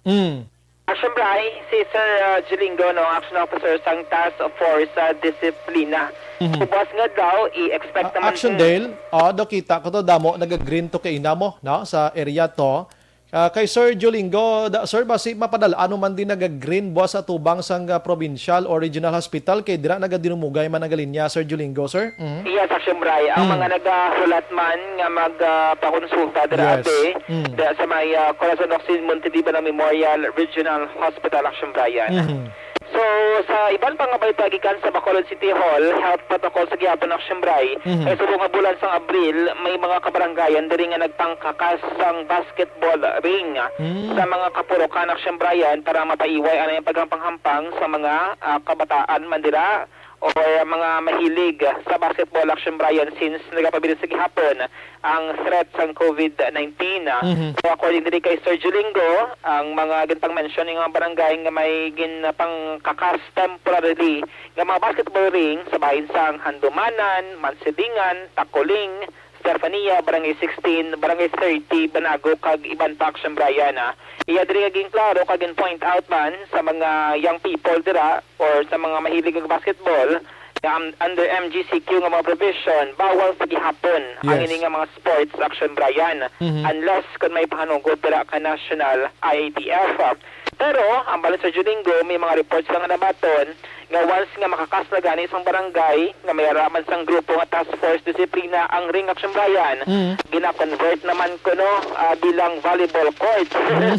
Mm. Action Bray, si Sir, ah, Jilingo, no, action officer sang Task Force sa Disiplina. Mhm. Ubos nga daw, i-expect Ah, naman Action din. Dale, ah, do kita ko to, damo, naga-green to kay ina mo, no, sa area to. Ah, kay Sir Jolingo, da, sir, basi mapadal-an mo man din naga-green buwas sa tubang sang, ah, provincial or regional hospital, kay dira nagadinumugay man ang linya, Sir Jolingo, sir? Mhm. Yes, Action Bray. Ang Mm. mga nagahulat man nga mag, ah, pakonsulta dira, Yes. abi, Mm. dira sa may, ah, Corazon Occidental Montediban Memorial Regional Hospital, Action Brian. Mhm. So, sa iban pa nga balita gikan sa Bacolod City Hall, health protocol sa gihapon, Action Bray, Mhm. kay subong nga bulan sang Abril, may mga kabarangayan diri nga nagpangkakas sang basketball ring Mm. sa mga kapurukan, Action Brian, para mapaiway ang paghampang-hampang sa mga, ah, kabataan man dira or mga mahilig sa basketball, Action Brian, since nagapabilin sa gihapon ang threat sang covid nineteen. Mhm. So, according diri kay Sir Julingo, ang mga ginpang-mention nga mga barangay nga may ginpangkakas temporarily nga mga basketball ring sa bahin sang Handumanan, Mansilingan, Tacoling, Stefania, Barangay sixteen, Barangay thirty, Banago, kag iban pa, Action Brian, ah. Iya diri nga ginklaro kag gin-point out man sa mga young people dira or sa mga mahilig og basketball nga am-, under M G C Q nga mga provision, bawal sa gihapon ang Yes. ini nga mga sports, Action Brian, Mhm. unless kon may pahanugot dira ka national I A T F. Pero, ang bali sa Julingo, may mga reports lang nga nabaton nga once nga makakas na gani sang barangay, nga may ara man sang grupo nga task force disiplina ang ring, Action Brian, Mm. gina-convert naman kuno, ah, bilang volleyball court. Mm.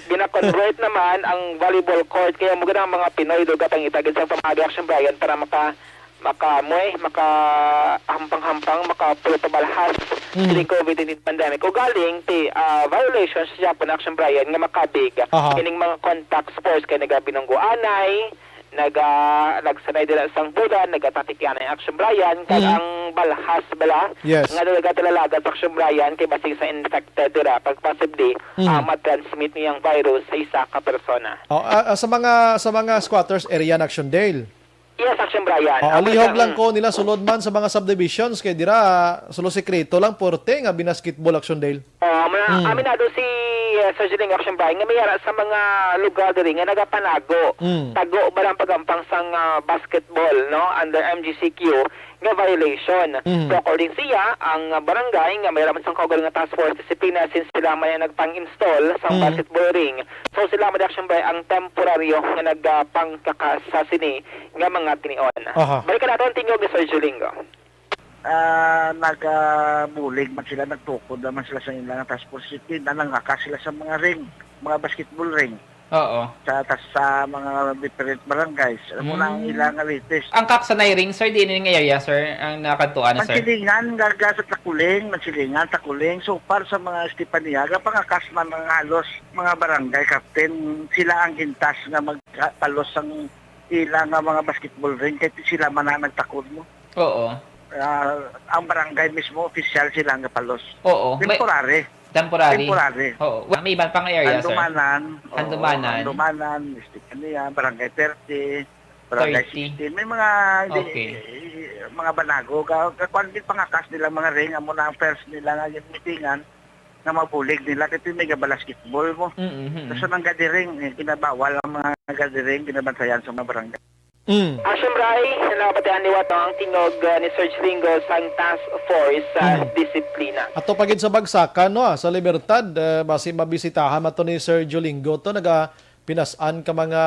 Gina-convert naman ang volleyball court, kaya mo gid ang mga Pinoy, do gapangita gid sa pamaagi, Action Brian, para maka-, maka-, moy, maka-hampang-hampang, maka-pulot pabalhas Mm. sa covid nineteen pandemic. Ugaling, ti, ah, violations siya po na, Action Brian, nga makabig Aha. kining mga contact sports kay nagabinunggo anay, naga-, nagsanay dira sang bulan, nagatatikyanan ang Action Brian, kag Mm. ang balhas bala Yes. nga nagatalalagad sa Action Brian kay basig sa infected dira, pag possibly, Mm. ah, ma-transmit niya ang virus sa isa ka persona. Oh, ah, ah, sa mga, sa mga squatters area na Action Dale? Yes, Action Brian. Oh, Ako alihog lang, lang ko nila sulod man sa mga subdivisions kay dira, ah, sulo sekreto lang, porte nga binasketball Action Dale. Oh, ma-, Mm. aminado si, uh, Sir Juling Action Brian nga may ara sa mga lugar diri nga nagapanago. Mm. Tago ba lang pagampang sang, uh, basketball, no, under M G C Q nga violation. Mm. So, according siya, ang, uh, barangay nga may raman sang kaugalingon nga task force disiplina, since sila man ang nagpang-install sang Mm. basketball ring. So, sila man, Action Brian, ang temporaryo nga nagapangkakas sa sini nga mga tinion. Aha. Balikan nato ang tingog ni Sir Juling. Ah, nagabulig man sila, nagtukod naman sila sa ilang task force discipline, na nangaka sila sa mga ring, mga basketball ring. Oo. Sa, tas sa mga different barangays. Alam mo na ang Mm. ilang latest. Ang kaksanay ring, sir, di ini nga area, sir, ang nakadtuan na, sir? Mansilingan, gaga sa Takuling, Mansilingan, Takuling. So far sa mga Estepania, gapangakas man ang halos mga barangay captain, sila ang gintas nga magpalos sang ila nga mga basketball ring, kay sila man ang nagtakod mo. Oo. Ah, ang barangay mismo, official sila nga palos. Oo. May Temporary. Temporary. Temporary. Oo. Wa-, may iban pang area, sir? Handumanan. Oo, Handumanan. Handumanan, Estepania, Barangay thirty, Barangay Thirty. sixteen. May mga, hindi, Okay. mga banago. Ka-, kakuan din pangakas nila mga ring, amo na ang first nila nga meetingan nga mabulig nila kay may nga basketball mo. Mm-hmm. Kaso nang gathering, eh, kinabawal ang mga gathering, kinabantayan sa mga barangay. Mm. Action Bray, nabatian ni Wato ang tingog, uh, ni Serge Lingo sang Task Force sa Mm. Disiplina. Ato pa gid sa Bagsakan, no, ah, sa Libertad, eh, basi mabisitahan man to ni Sergio Lingo to, naga pinas-an ka mga,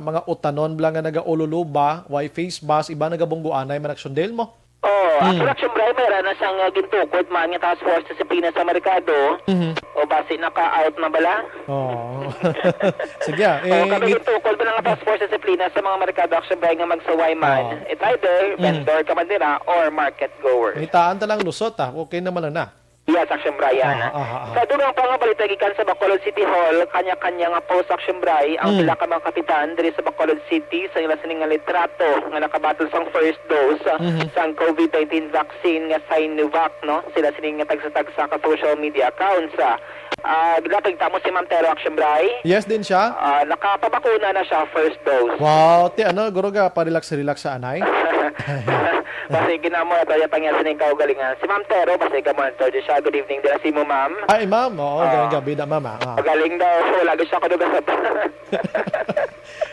mga utanon bala nga nagaululuba, way face mask, iba nagabungguanay man, Action Dale mo. Oh, Mm. Action Bray, may ra na siyang, uh, gintukod man nga Task Force Disiplina sa Merkado. Mhm. O basi naka-out na bala? Oo. Sige, ah, Oh, eh, kami git- gintukod man ang Task Force Disiplina sa mga merkado, Action Bray, nga magsaway man. Oh. It's either Mm. vendor ka man dira or market goer. Ngitaan ta lang lusot, ah. Okay naman lang na. Yes, Action Bray, yan. Aha, aha, aha. Sa dugang pa nga balita gikan sa Bacolod City Hall, kanya-kanya nga post, Action Bray, ang Mm. pila ka mga kapitan diri sa Bacolod City sa ila sini nga litrato nga nakabaton sang first dose, ah, Mhm. sang COVID nineteen vaccine nga Sinovac, no? Sila sini nga tagsa-tagsa ka social media accounts, ah. Ah, gidapig ta mo si Ma'am Tero, Action Bray. Yes din siya. Ah, nakapabakuna na siya, first dose. Wow, ti ano, guro ga pa-relax-relax sa anay? Basi ginamo na to, ya pangyasan ning kaugalingan. Si Ma'am Tero, basi ka monitor di siya. Good evening, dira si mo, ma'am. Ay, ma'am, oo, Ah. gayong gabi na, ma'am, ah. Ah. Magaling daw, wala gyud siya kadugasan.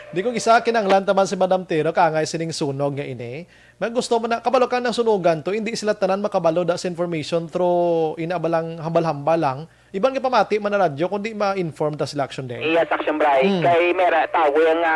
Di ko gisa, kinahanglan ta man si Madam Tero, kaangay sining sunog nga ini. May gusto mo na, kabalo ka ng sunugan to, hindi sila tanan makabalo da sa information through ina ba lang, hambal-hambal lang. Iban nga pamati man na radyo, kundi ma-inform ta sila, Action Day. Yes, Action Bray. Mm. Kay mera tawo nga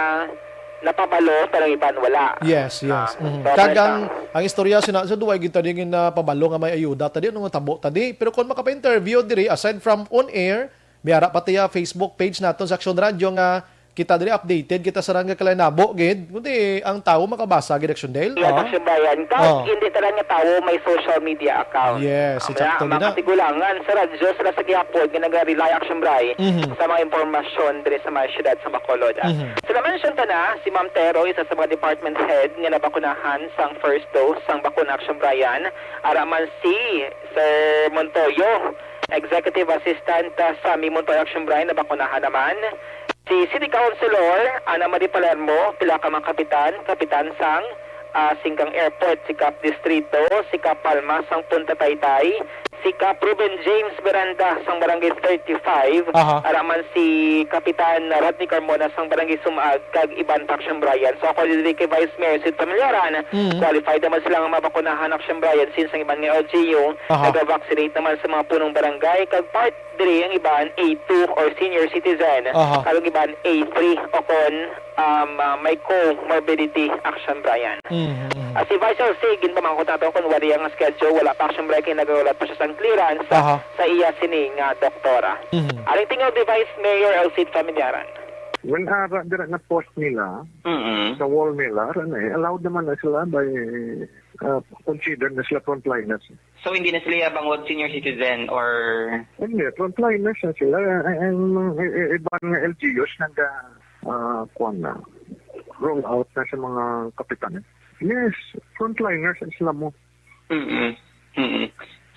napabalo, pero iban wala. Yes, yes. Ah, Mm. so, Kag may ang, ta- ang istorya sina, sa duwa, gid ta di nga napabalo nga may ayuda, ta di, ano nga tabo, ta di. Pero kung makapa-interview diri, aside from on air, may ara pa tiya Facebook page naton sa Action Radio nga kita diri updated, kita sa rang nga kalanabo, gid. Kundi ang tawo makabasa, gid, Action Dale. Yes, Oh. Action Bray, yan. Kag Oh. hindi tanan nga tawo may social media account. Yes, Ang eksakto mga, din mga na. katigulangan sa radyo, sila sa gihapon nga naga-rely, Action Bray, Mhm. sa mga impormasyon diri sa mga syudad sa Bacolod. Mhm. Sa na-mention ta na, si Ma'am Tero, isa sa mga department head nga nabakunahan sang first dose sang bakuna, Action Bray, yan. Ara man si Sir Montoyo, Executive Assistant, uh, Sammy Montoyo, Action Bray, nabakunahan naman. Si City Councilor Ana Marie Palermo, pila ka mga kapitan, kapitan sang, ah, Singkang Airport, si Kap Distrito, si Kap Palma sang Punta Taytay, si Kap Ruben James Miranda sang Barangay thirty-five, Aha. ara man si Kapitan Rodney Carmona sang Barangay Sumaag, kag iban pa, Action Bray, yan. So, ako dili kay Vice Mayor Sid Familiaran, Mm. qualified naman sila nga mabakunahan, Action Bray, yan, since ang iban nga L G U Aha. naga-vaccinate naman sa mga punong barangay, kag part diri ang iban A two or senior citizen, Aha. kag ang iban A three o kon, um, ah, may comorbidity, Action Bray, yan. Mhm, mhm. Ah, si Vice L C, ginpamangkot nato kung wari ang schedule, wala pa, Action Bray, kay nagahulat pa siya sang clearance Aha. sa iya sini nga doktora. Mhm. Aring tingog ni Vice Mayor L C Familiaran. Well, ah, ra-, dira na post nila, Mm-mm. sa wall nila, ra-, na, eh, allowed naman na sila by, ah, considered na sila frontliners. So, hindi na sila bangod senior citizen or Hindi, frontliners na sila. Ang, ang, ang iban nga L G Us naga, ah, kuwan na. Roll out na sa mga kapitan. Yes, frontliners ang sila mo. Mm-mm. Mm-mm.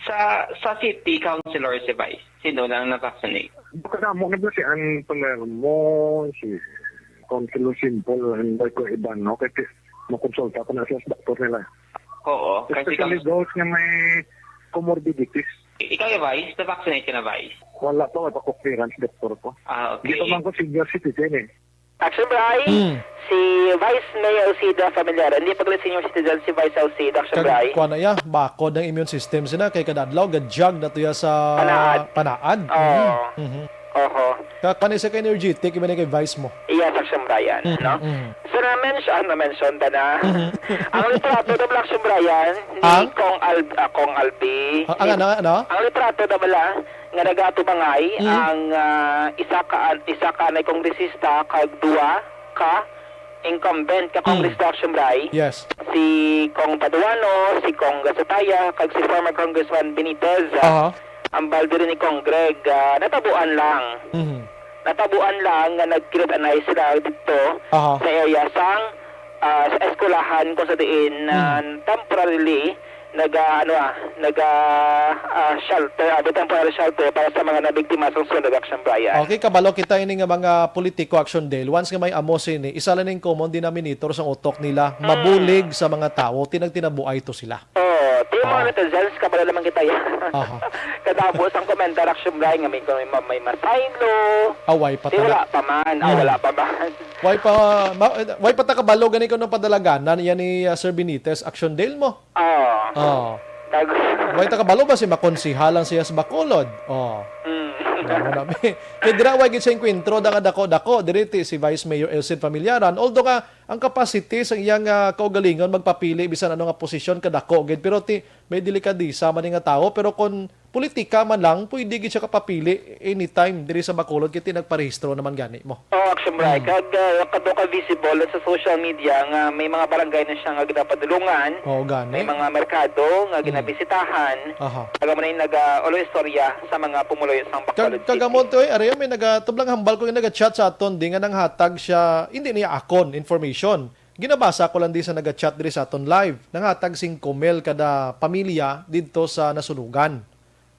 Sa sa city councilor si Vice, sino lang na-vaccinate? Baka na mo na ba si Ann Palermo, si Councilor Simple, and ko iban, no? Kasi makonsulta ko na sila sa doktor nila. Oo, kasi Especially kang, those nga may comorbidities. Ikaw yung Vice? Na-vaccinate ka na, Vice? Wala pa, wala pa ko clearance doktor ko. Ah, Di okay. pa man ko senior citizen eh. Action Bry, Mm. si Vice Mayor Alcida Familiar, hindi pa gali senior citizen si Vice Alcida, Action Bry. Kag kuha na iya, bakod ang immune system sila kay kada adlaw ga-jog na to iya sa Panaad. panaad. Oo. Mhm. Oho. Ka kuha na siya ka energetic iba na kay Vice mo. Yes, Action Brian, Mhm, no? mhm. So na-mention, na-mention ta na. Mhm. Ang litrato ng Action Brian, ni Ang? Kong Al, ah, Kong Albi. Ah, ang ano, ano? Ang litrato na bala nga nagatumangay Mhm. ang ah, isa ka isa ka anay kongresista kag duwa ka incumbent ka Mhm. Congress Action Bry. Yes. Si Kong Paduano, si Kong Gasataya, kag si former Congressman Benitez. Aha. Ang balde rin ni Kong Greg, ah, natabuan lang. Mhm. Natabuan lang nga nagkilit-anay sila dito Aha. sa area sang ah, sa eskwelahan kung sa diin na Mhm. temporarily naga ano ah, naga ah, shelter, ah, temporary shelter para sa mga nabiktima sa sunog, Action Brian. Okay, kabalo kita ini nga mga politiko, Action Dale. Once nga may amo sini, isa lang ning common denominator sa utok nila, mabulig sa mga tawo, tinagtinabuay to sila. Oh, ti mga Ah. netizens, kabalo naman kita yan. Aha. Kadamo sang komentar, Action Brian, nga may, may, may masaylo. Away pa Di wala tala. pa man, ah, Hmm. wala pa man. Why pa ma, why pa ta kabalo gani kuno padalaganan yan ni ah, Sir Benitez, Action Dale mo? Oh. Oh. Nag- Why ta kabalo ba si makonsihal lang siya sa Bacolod? Oh. Mm. Ano na mi? Kay dira way gid sa enkwentro da nga dako-dako diri ti si Vice Mayor Elcid Familiaran. Although nga ang capacity sa iyang ah, kaugalingon magpapili bisan ano nga posisyon kadako gid, pero ti may delikadisa man ni nga tawo, pero kon politika man lang pwede gid siya kapapili anytime diri sa Bacolod kay ti nagparehistro naman gani mo. Oh, Action Brian. Mm. Kag uh, kadto ka visible sa social media nga may mga barangay na siya nga ginapadulungan. Oo gani. May mga merkado nga Mm. ginabisitahan. Aha. Kag amo na yung nag-ulo istorya sa mga pumuluyo sa Bacolod Kag kag amo to eh, ari may nagatublang hambal ko yung nagachat sa aton di nga nanghatag siya, hindi niya akon information. Ginabasa ko lang di sa nagachat diri sa aton live. Nanghatag singko mil kada pamilya didto sa nasunugan.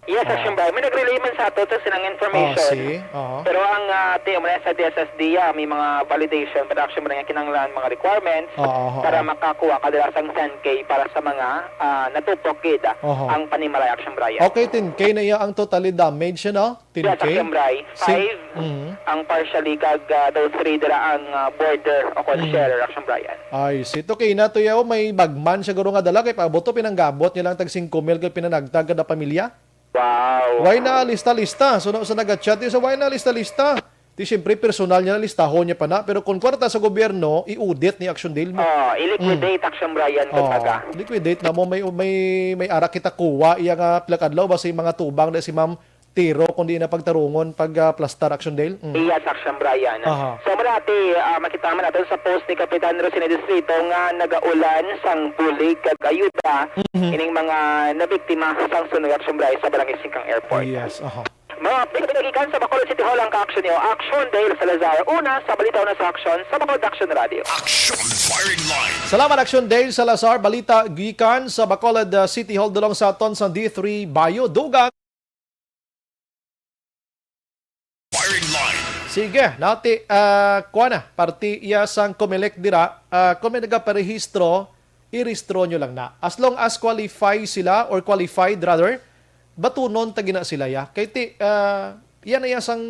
Yes, Oo. Action Brian. May nag-relay man sa ato sa silang Oh, information. See? Oo. Pero ang uh, T M S sa D S S D, ah, may mga validation, but Action Brian, kinahanglan mga requirements Oo, oo, para oo. makakuha ka dira sang ten K para sa mga ah, natupok gid ah, Oho. ang panimalay, Action Brian. Okay, ten K na iya ang totally damage, no? Yes, ten K? Action Brian. Si- Five Mhm. ang partially kag uh, those three dira ang uh, border o kung Mm. share, Action Brian. Ay, si to kay na to yaw, may bagman siguro nga dala kay paabot to pinanggabot niya lang tag singko mil kay pinanagtag kada pamilya. Wow. Why na lista-lista? So, no, sa nagachat, so why na lista-lista? Di siyempre, personal niya na listahon niya pa na. Pero kung kwarta sa gobyerno, i-audit ni Action Dale mo. Oh, i-liquidate, Action Brian, kung Oh, taga. Liquidate na mo. May, may, may ara kita kuha. Iya nga pila ka adlaw ba si mga tubang na si Ma'am Tiro, kung di na pagtarungon, pag ah, plastar, Action Dale? Mm. Iya sa Action Brian. Aha. So, marati, ah, makita man natin sa post ni Kapitan Rosine Distrito nga nagaulan sang bulig kag ayuda Mhm. ining mga nabiktima sang sunog, Action Brian, sa Barangay Singkang Airport. Yes, aha. Mga update pinagikan sa Bacolod City Hall ang ka-action niyo. Action Dale Salazar. Una sa balita, una sa aksyon sa Bacolod Action Radio. Action Firing Line. Salamat, Action Dale Salazar. Balita gikan sa Bacolod uh, City Hall, dulong sa aton sa D three Bayo. Dugang. Firing Line. Sige, nati, ah, kuha na. Parti iya sang Comelec dira. Ah, kung may nagaparehistro, irehistro nyo lang na. As long as qualify sila or qualified rather, batunon ta gina sila ya. Kay ti, ah, yan na iya sang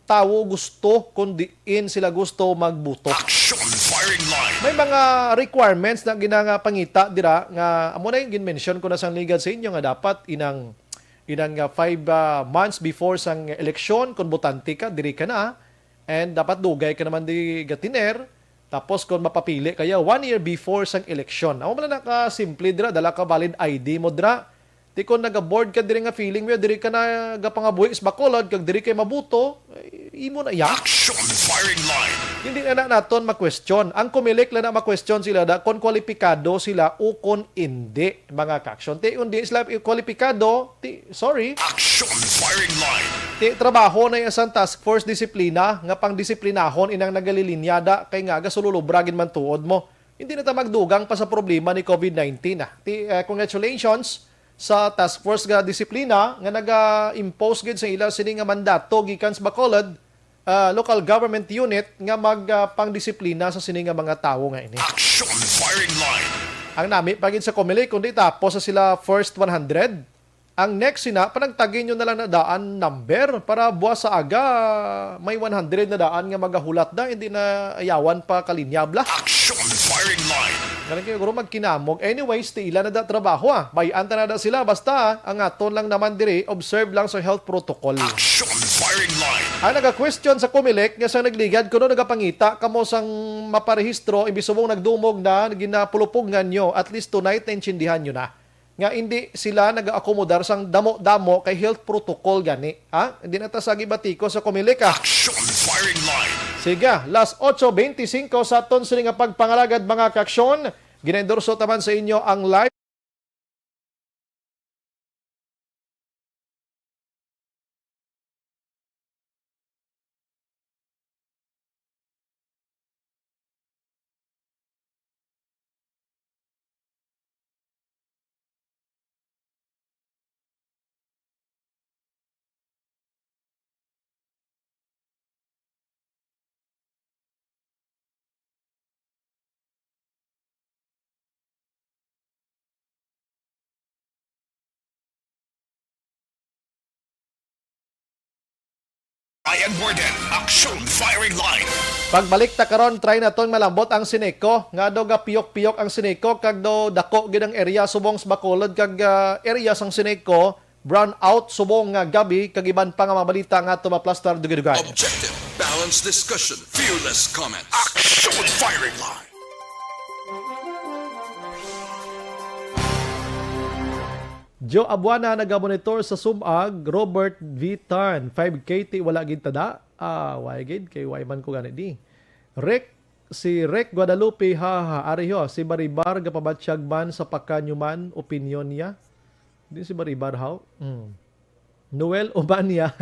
tawo gusto kung diin sila gusto magbuto. Action Firing Line. May mga requirements na ginangapangita dira nga amo na yung gin-mention ko na sang ligad sa inyo nga dapat inang inang nga five ah, months before sang eleksyon kung botante ka diri ka na, and dapat dugay ka naman di gatiner. Tapos kung mapapili kaya one year before sang eleksyon, amo man lang nakasimple dira, dala ka valid I D mo dira. Ti kung nagabored ka diri nga feeling mo diri ka na gapangabuhi sa Bacolod kag diri kay mabuto, ay, Imo na iya. Action firing line. Hindi na, na naton ma-question. Ang Comelec lang na ma-question sila da kung kwalipikado sila o kung hindi, mga ka-action. Ti, kung di sila kwalipikado, ti, sorry. Action firing line. Ti, trabaho na yung isang task force disiplina nga pangdisiplinahon inang nagalilinya da kay nga gasululubra gid man tuod mo. Hindi na ta magdugang pa sa problema ni covid nineteen, ah. Ti, eh, congratulations sa task force nga disiplina nga naga-impose gid sa ila sini nga mandato gikan sa Bacolod, ah, local government unit nga mag, ah, pangdisiplina sa sini nga mga tawo nga ini. Action firing line. Ang nami pa gid sa Comelec, kundi tapos sa sila first one hundred. Ang next sina, panagtagi nyo na lang na daan number para buwas sa aga may one hundred na daan nga magahulat na, hindi na ayawan pa kalinyab la. Action firing line. Ganun kayo, guro, magkinamog. Anyways, ti ila na da trabaho, ah. Bayaan ta na da sila. Basta, ang aton lang naman diri, observe lang sa health protocol. Action firing line. Ang naga-question sa Comelec nga sa nagligad kuno nagapangita kamo sang maparehistro, imbis subong nagdumog na, ginapulupugngan nyo, at least tonight naintindihan nyo na nga hindi sila nagaakomodar sang damo-damo kay health protocol gani. Ha? Hindi na ta sagi batiko sa Comelec, ah. Action firing line. Sige, las ocho veinticinco sa aton sini nga pagpangalagad, mga ka-action. Ginaendorso taman sa inyo ang live. Ayan, Warden. Action firing line. Pagbalik ta karon, try naton malambot ang Sineco. Nga daw gapiyok-piyok ang Sineco, kag daw dako gid ang area subong sa Bacolod, kag, ah, area sang Sineco, brown out subong nga gabi, kag iban pa nga mga balita nga ato maplastar dugay-dugay. Objective, balanced discussion, fearless comments. Action firing line. Joe Abuana nagamonitor sa Sumag, Robert V. Tan, five K ti wala gid tada. Ah, why gid? Kay why man ko gani di. Rick, si Rick Guadalupe, ha, ha, ari ho, si Baribar gapabatyag man sa Pakanyo man, opinyon niya. Di si Baribar, how? Hmm. Noel Ubania.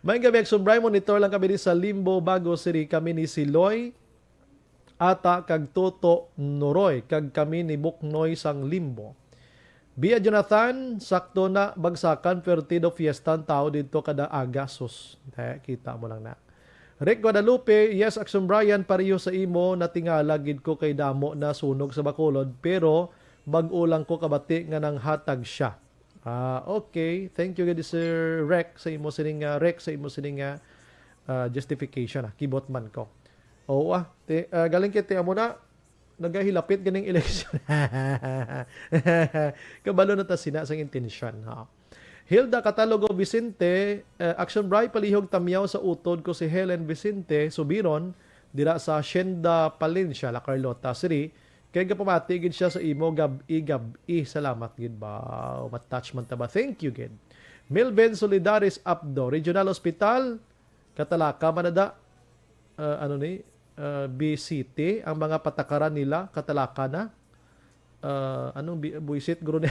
May gabi, Action Bri, monitor lang kami di sa Limbo, Bago City. Kami ni Siloy, Ata, kag Toto Noroy, kag kami ni Buknoy sang Limbo. Bia Jonathan, sakto na bagsakan, pertido fiesta ang tao didto kada aga, sus. Eh, kita mo lang na. Rick Guadalupe, yes, Action Brian, pareho sa imo, natingala gid ko kay damo na sunog sa Bacolod, pero bag-o lang ko kabati nga nanghatag siya. Ah, okay. Thank you gid, Sir Rek, sa imo sining, ah, Rek, sa imo sining, ah, ah, justification, ah. Kibot man ko. Oo, ah. Ti-, ah, galing kay ti amo na, nagahilapit ganing eleksyon. Kabalo na ta sina sang intensyon, ha. Hilda Catalogo Vicente, eh, Action Bri, palihog tamyaw sa utod ko si Helen Vicente Subiron, dira sa Hacienda Palencia, La Carlota City, kay gapamati gid siya sa imo gab-i, gab-i. Salamat gid ba. Matouch man ta ba. Thank you gid. Melvin Solidaris Abdo, Regional Hospital, Catalaca man na da. Ah, ano ni? Ah, B C T, ang mga patakaran nila, Catalaca na. Ah, anong bi-, buisit, guro ni?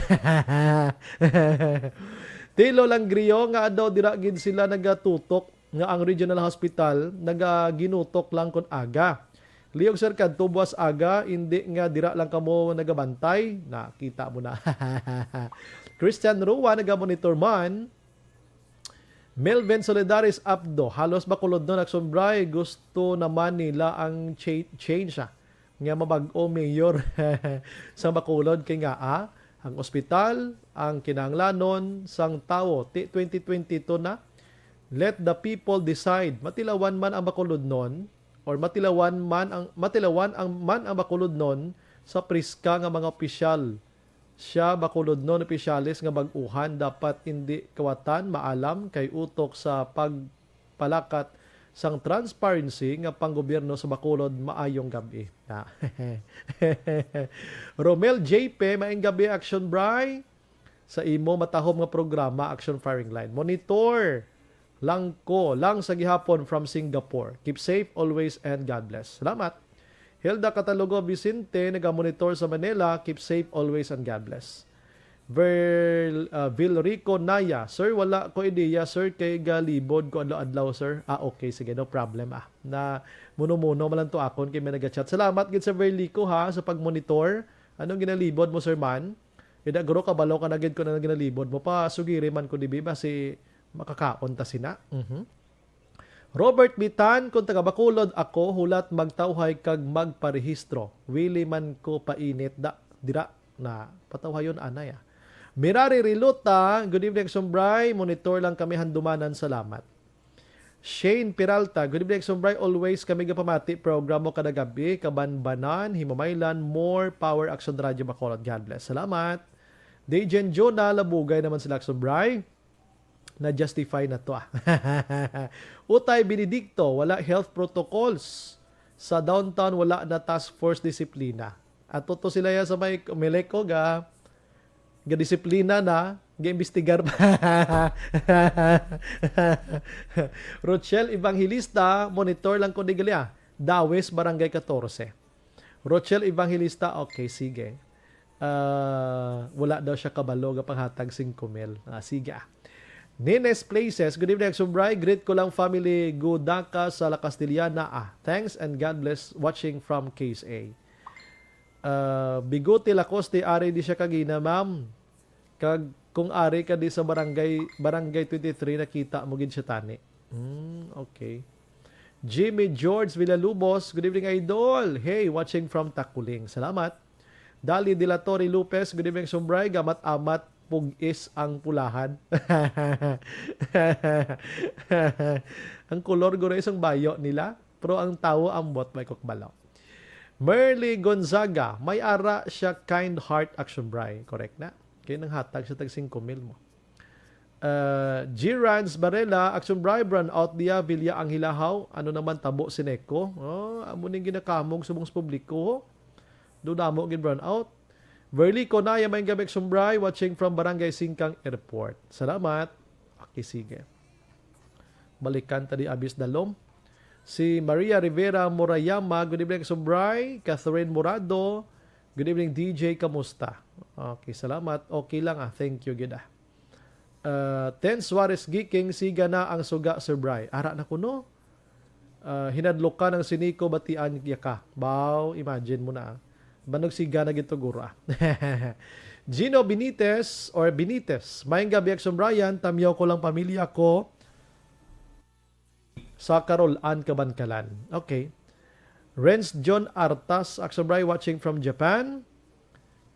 Tilo lang griyo nga daw dira gid sila nagatutok nga ang regional hospital nagaginutok lang kon aga. Liog, sir, kadto buwas aga, hindi nga dira lang kamo nagabantay. Nakita mo na. Christian Rua, nagamonitor man. Melvin Solidaris Abdo, halos Bacolodnon, Action Bri, gusto naman nila ang cha-, change, ah, nga mabag-o mayor sa Bacolod kay nga, ah, ang ospital, ang kinahanglanon sang tawo, ti twenty twenty-two na. Let the people decide. Matilawan man ang Bacolodnon, or matilawan man ang, matilawan ang, man ang Bacolodnon sa priska nga mga opisyal. Siya, Bacolodnon, opisyales nga bag-uhan dapat indi kawatan, maalam kay utok sa pagpalakat sang transparency nga panggobyerno sa Bacolod. Maayong gab-i. Ah. Romel J P, maayong gab-i, Action Bri. Sa imo matahom nga programa, Action Firing Line. Monitor Langko lang sa gihapon from Singapore. Keep safe always and God bless. Salamat. Hilda Catalogo Vicente, naga-monitor sa Manila. Keep safe always and God bless. Ver, uh, Vilrico Naya, "Sir, wala ko ideya, sir, kay galibod ko adlaw-adlaw, sir." Ah, okay, sige, no problem, ah. Na muno-muno man lang to akon kay may nagachat. Salamat gid sa Verlico, ha, sa pagmonitor. Anong ginalibod mo, Sir Man? Ida guro kabalo ka na gid kung anong ginalibod mo. Pasugiri man ko dibi ba si makakaon ta sina. Mhm. Robert Bitan, "Kung taga Bacolod ako, hulat magtawhay kag magparehistro. Wili man ko painit da, dira na patawhayon anay, ah." Mirari Riluta, "Good evening, Sumbray. Monitor lang kami handumanan. Salamat." Shane Peralta, "Good evening, Sumbray. Always kami gapamati program mo kada gabi, kabanbanan, himamaylan, more power, Action Radio Bacolod. God bless." Salamat. Dejen Jonah, "Labugay naman sila, Sumbray." Na-justify na to, ah. Utay Benedicto, "Wala health protocols. Sa downtown, wala na task force disiplina." Ato to sila ya sa may Comelec, ga, ga-disiplina na, ga-imbestigar pa. Rochelle Evangelista, "Monitor lang ko di gali, ah. Dawis, Barangay Catorce." Rochelle Evangelista, okay, sige. Ah, wala daw siya kabalo nga panghatag singko mil. Ah, sige, ah. Nines Places, "Good evening, Sumbray. Greet ko lang family Gudaka sa La Castellana, ah. Thanks and God bless. Watching from K S A." Ah, Bigote Lacoste, "Ari di siya kagina, ma'am. Kag kung ari ka di sa barangay, Barangay twenty-three, nakita mo gid siya tani." Hmm, okay. Jimmy George Villalubos, "Good evening, idol. Hey, watching from Taculing." Salamat. Dali de la Torre Lopez, "Good evening, Sumbray. Gamat-amat, pug-is ang pulahan." Ang kolor guro isang bayo nila, pero ang tawo ambot may kukbalo. Merly Gonzaga, "May ara siya kind heart, Action Bry." Correct na. Kaya nang hatag siya tag singko mil mo. Uh, G Rans Barela, "Action Bry, brownout diya, Villa ang hilahaw. Ano naman tabo si Neko?" Oh, amo ning ginakamog subong sa publiko. Do damo gid brownout. Verly Conaya, "Maayong gabi, Action Bry, watching from Barangay Singkang Airport." Salamat. Okay, sige. Balikan ta di abis dalom. Si Maria Rivera Murayama, "Good evening, Action Bry." Catherine Murado, "Good evening, D J. Kamusta?" Okay, salamat. Okay lang, ah. Thank you gid, ah. Uh, Ten Suarez Giking, "Siga na ang suga, Sir Bry." Ara na kuno. Uh, "Hinadlukan ang siniko, batian ya ka." Baw, imagine mo na, ah. Banog siga na gid to, guro, ah. Gino Benitez or Benitez, "Maayong gabi, Action Brian. Tamyaw ko lang pamilya ko sa Carol Ann Kabankalan." Okay. Renz John Artas, "Action Bry, watching from Japan."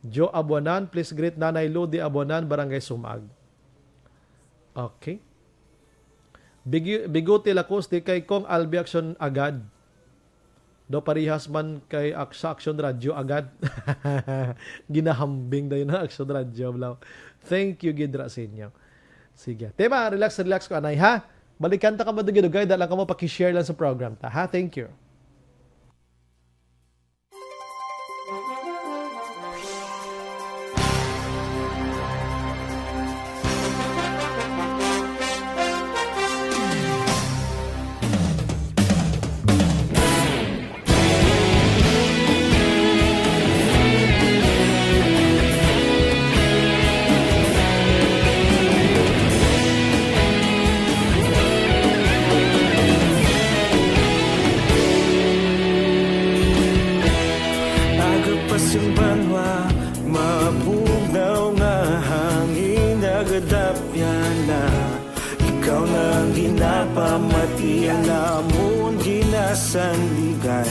Joe Abuanan, "Please greet Nanay Ludi Abuanan, Barangay Sumag." Okay. Bigi-, Bigote Lacoste, "Kay Kong Albi, Action agad." Do parihas man kay ak-, sa Action Radio agad. Ginahambing dayon ang Action Radio, bro. Thank you gid ra sa inyo. Sige. Tema, relax, relax ko, anay, ha? Balikan ta ka madugay-dugay, da lang ka mo paki-share lang sa program ta, ha? Thank you. Agapas ang banwa, mabugnaw nga hangin, nagadapyan na. Ikaw na ang ginapamati, ang amon ginasandigan.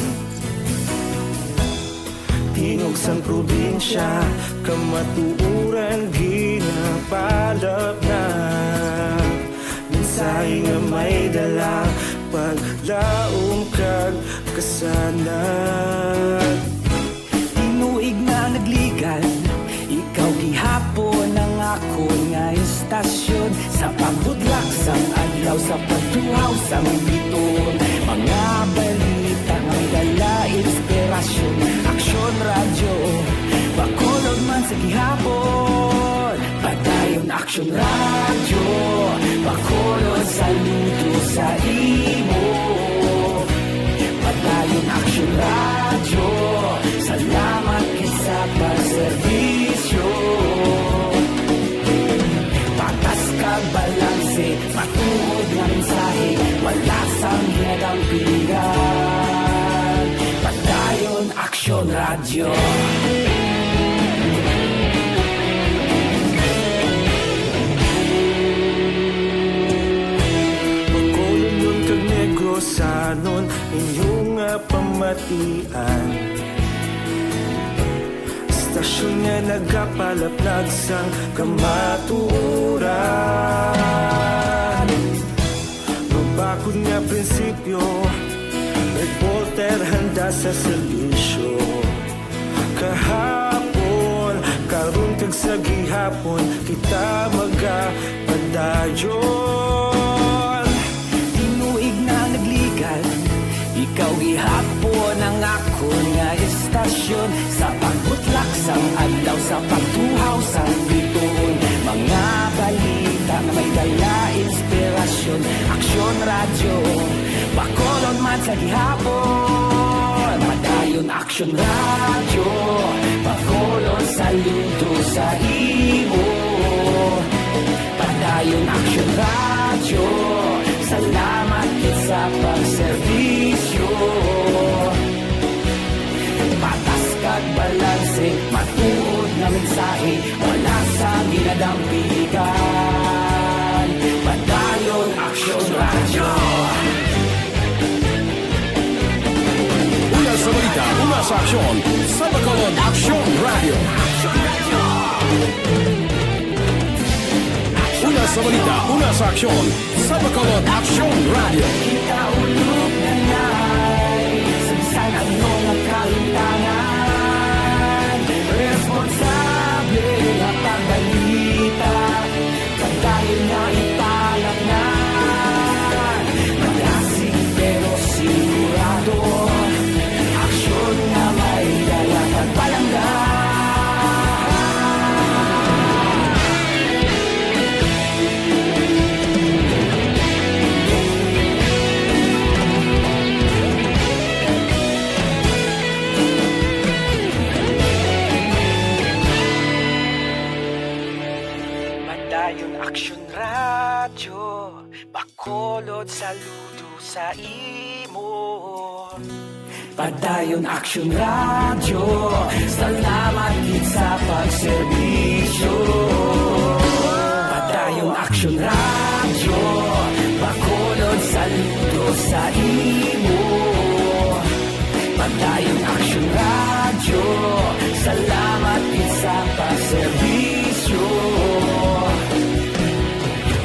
Tingog sang probinsya, kamatuoran ginapalapnag. Mensahe nga may dala, paglaom kag kasanag. Tinuig na nagligad, ikaw gihapon ang akon nga istasyon. Sa pagbudlak sang adlaw, sa pagtuhaw sang biton, mga balita nga may dala inspirasyon. Aksyon Radyo, Bacolod man sa gihapon. Padayon Aksyon Radyo, Bacolod, saludo sa imo. Padayon Aksyon Radyo, salamat gid sa pagserbisyo. Patas kag balanse, matuod nga mensahe, wala sang ginadampigan. Padayon Aksyon Radyo. Bacolodnon kag Negrosanon, inyo nga pamatian. Istasyon nga nagapalaplag sang kamatuoran. Mabakod nga prinsipyo, reporter handa sa serbisyo. Kahapon, karon kag sa gihapon, kita magapadayon. Tinuig na nagligal, ikaw gihapon ang akon nga istasyon. Sa pagbutlak sang adlaw, sa pagtuhaw sang bituon, mga balita nga may dala inspirasyon. Aksyon Radyo, Bacolod man sa gihapon. Padayon Aksyon Radyo, Bacolod, saludo sa imo. Padayon Aksyon Radyo, salamat gid sa pagserbisyo. Patas kag balanse, matuod nga mensahe, wala sang ginadampigan. Padayon Aksyon Radyo. Una sa balita, una sa aksyon, sa Bacolod Aksyon Radyo. Una sa balita, una sa aksyon, sa Bacolod Aksyon Radyo. Kita ulog na nai, sa bisan ano nga kalimtangan, responsable nga pagbalita, pagdayon nga ipalatnan. Malasig pero sigurado, aksyon nga may dala kag palangga. Padayon Aksyon Radyo, Bacolod, saludo sa imo. Padayon Aksyon Radyo, salamat gid sa pagserbisyo. Padayon Aksyon Radyo, Bacolod, saludo sa imo. Padayon Aksyon Radyo, salamat gid sa pagserbisyo.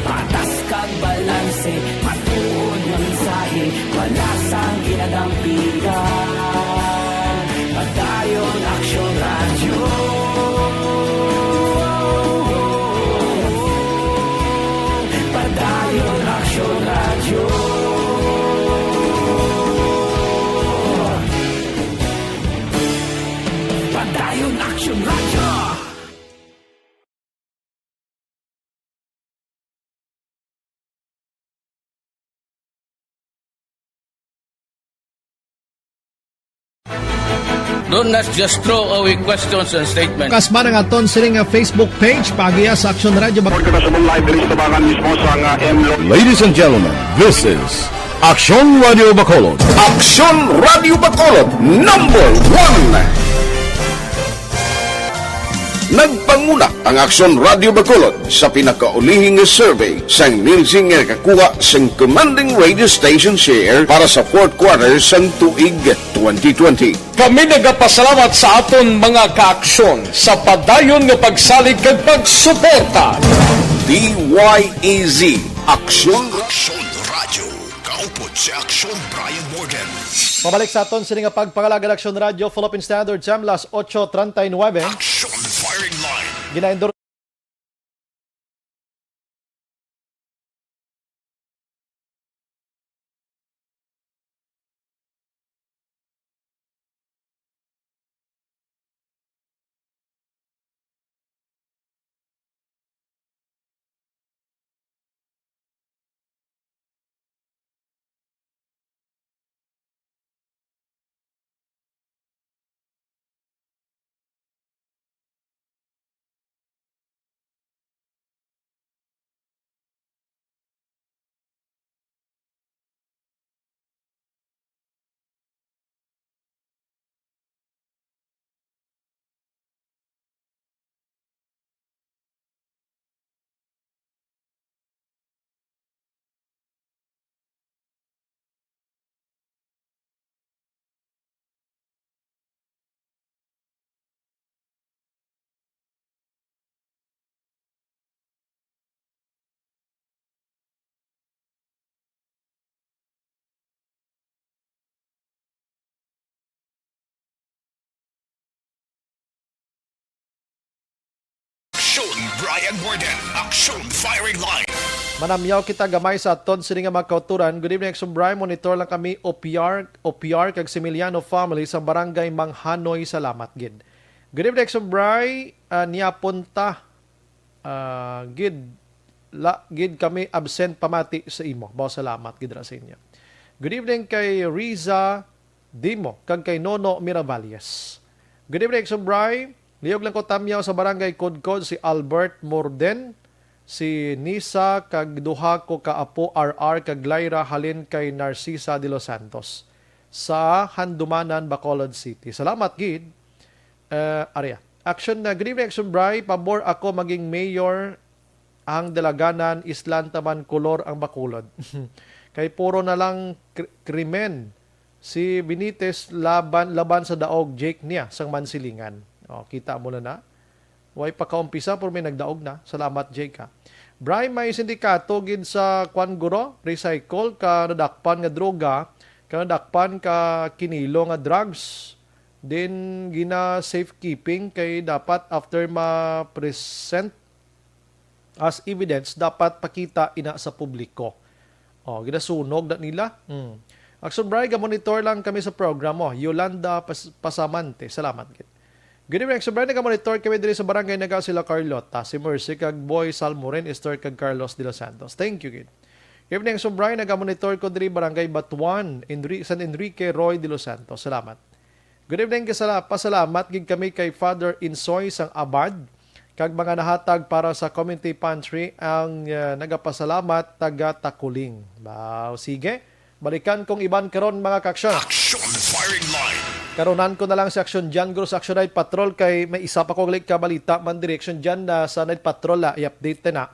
Patas kag balanse, matuod nga mensahe, wala sang ginadampigan. Padayon Aksyon Radyo. Padayon Aksyon Radyo. Padayon Aksyon Radyo. Don't not just throw away questions and statements. Kasma nga aton sini nga Facebook page, paagiha sa Aksyon Radyo Bac- Report ka na sa live diri sa tabangan mismo sa nga M Lo- Ladies and gentlemen, this is Aksyon Radio Bacolod. Aksyon Radio Bacolod, number one. Nagpanguna ang Aksyon Radio Bacolod sa pinakaulihi nga survey sang Nielsen nga nakakuha sang commanding radio station share para sa fourth quarter sang tuig twenty twenty. Kami nagapasalamat sa aton mga kaaksyon sa padayon nga pagsalig kag pagsuporta. D Y E Z, Aksyon. Aksyon Radio, kaupod si Aksyon Brian Morgan. Pabalik sa aton sini nga pagpangalagad, Aksyon Radio, Philippine Standard Time, las ocho treinta y nueve. Action Firing Line. Ginaendor- Brian Warden, Aksyon Firing Line. Manamyaw kita gamay sa aton sini nga mga kauturan. Good evening, Aksyon Brian. Monitor lang kami, O P R, O P R kag Similiano family sa Barangay Manghanoy. Salamat gid. Good evening, Aksyon Brian. Ah, niapon ta. Ah, gid, la, gid kami absent pamati sa imo. Bao salamat gid ra sa inyo. Good evening kay Riza Dimo kag kay Nono Miravalles. Good evening, Aksyon Brian. Liyog lang ko tamyaw sa Barangay Kudkod, si Albert Morden, si Nisa kag duha ko ka apo, R R kag Lyra, halin kay Narcisa de los Santos sa Handumanan, Bacolod City. Salamat gid. Eh, aria. Action na. Good evening, Action Bray. Pabor ako maging mayor. Ang dalaganan, islan taman kolor ang Bacolod. Kay puro na lang kri-, krimen. Si Benitez laban, laban sa daog, Jake niya, sang Mansilingan. O, kita mo na na. Way pa kaumpisa, pero may nagdaog na. Salamat, Jake, ha. Bray, may sindikato gid sa kwan, guro, recycle ka nadakpan nga droga, ka nadakpan ka kinilo nga drugs, then gina-safekeeping kay dapat after ma-present as evidence, dapat pakita ina sa publiko. O, ginasunog na nila. Hmm. Action Bray, ga-monitor lang kami sa program mo. Yolanda Pas-, Pasamante, salamat gid. Good evening, Action Bray. Naga-monitor kami diri sa Barangay Naga, Sila Carlota. Si Mercy kag Boy Salmorin, Esther kag Carlos de los Santos. Thank you gid. Evening, Action Bray. Naga-monitor ko diri Barangay Batuan, Enri-, San Enrique, Roy de los Santos. Salamat. Good evening, kasala-, pasalamat gid kami kay Father Insoy sang Abad kag mga nahatag para sa community pantry ang, uh, nagapasalamat taga Takuling. Wow, sige. Balikan kong iban karon, mga ka-action. Action Firing Line. Karunan ko na lang si Action Jan Guru sa Action Night Patrol kay may isa pa ko gali ka balita man, direction dyan na sa Night Patrol, ah, i-update na.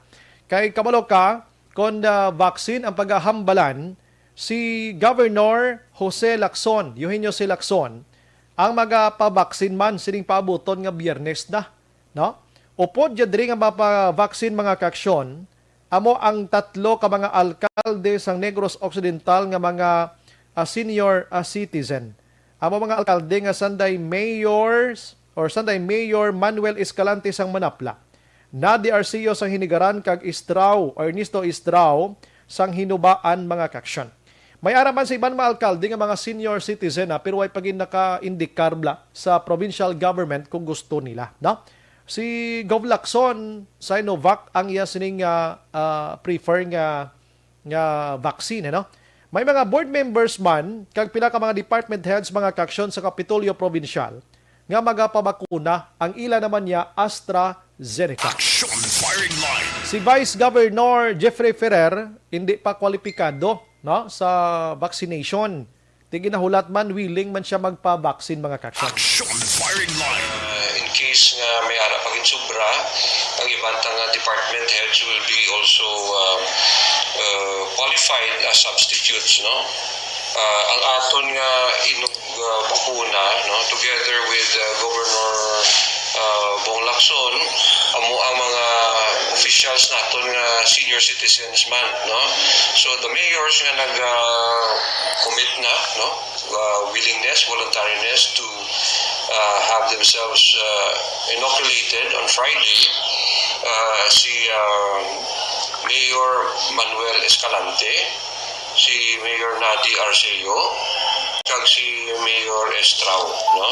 Kay kabalo ka, kon, ah, vaccine ang pagahambalan, si Governor Jose Lacson, Eugenio C. Lacson, ang magapabaksin man sining paabuton nga Biyernes na, no? Upod dya diri nga mapabaksin, mga ka-action, amo ang tatlo ka mga alkalde sang Negros Occidental nga mga, ah, senior, ah, citizen. Amo mga alkalde nga sanday mayors or sanday Mayor Manuel Escalante sang Manapla, Nadi Arceo sang Hinigaran, kag Estrao, Ernesto Estrao sang Hinubaan, mga ka-action. May ara man sa iban mga alkalde nga mga senior citizen, ha, pero way pa gid naka-indikar bala sa provincial government kung gusto nila, no? Si Gov Lacson, Sinovac ang iya sining, ah, ah, prefer nga, nga vaccine, ano? May mga board members man kag pila ka mga department heads, mga ka-action, sa Kapitolyo Probinsyal nga magapabakuna, ang ila naman niya AstraZeneca. Action Firing Line. Si Vice Governor Jeffrey Ferrer hindi pa kwalipikado, no, sa vaccination. Ti ginahulat man, willing man siya magpa-vaccine, mga ka-action. Action Firing Line. Uh, in case nga may ara pa gid sobra, ang iban ta nga department heads will be also, uh, uh, qualified as substitutes, no? Uh, ang aton nga inug, uh, bakuna, no, together with, uh, Governor, uh, Bong Lacson, amo ang mga officials naton nga senior citizens man, no? So, the mayors nga nag, uh, commit na, no, uh, willingness, voluntariness to, uh, have themselves, uh, inoculated on Friday, uh, si, uh, Mayor Manuel Escalante, si Mayor Nadi Arceo, kag si Mayor Estrao, no?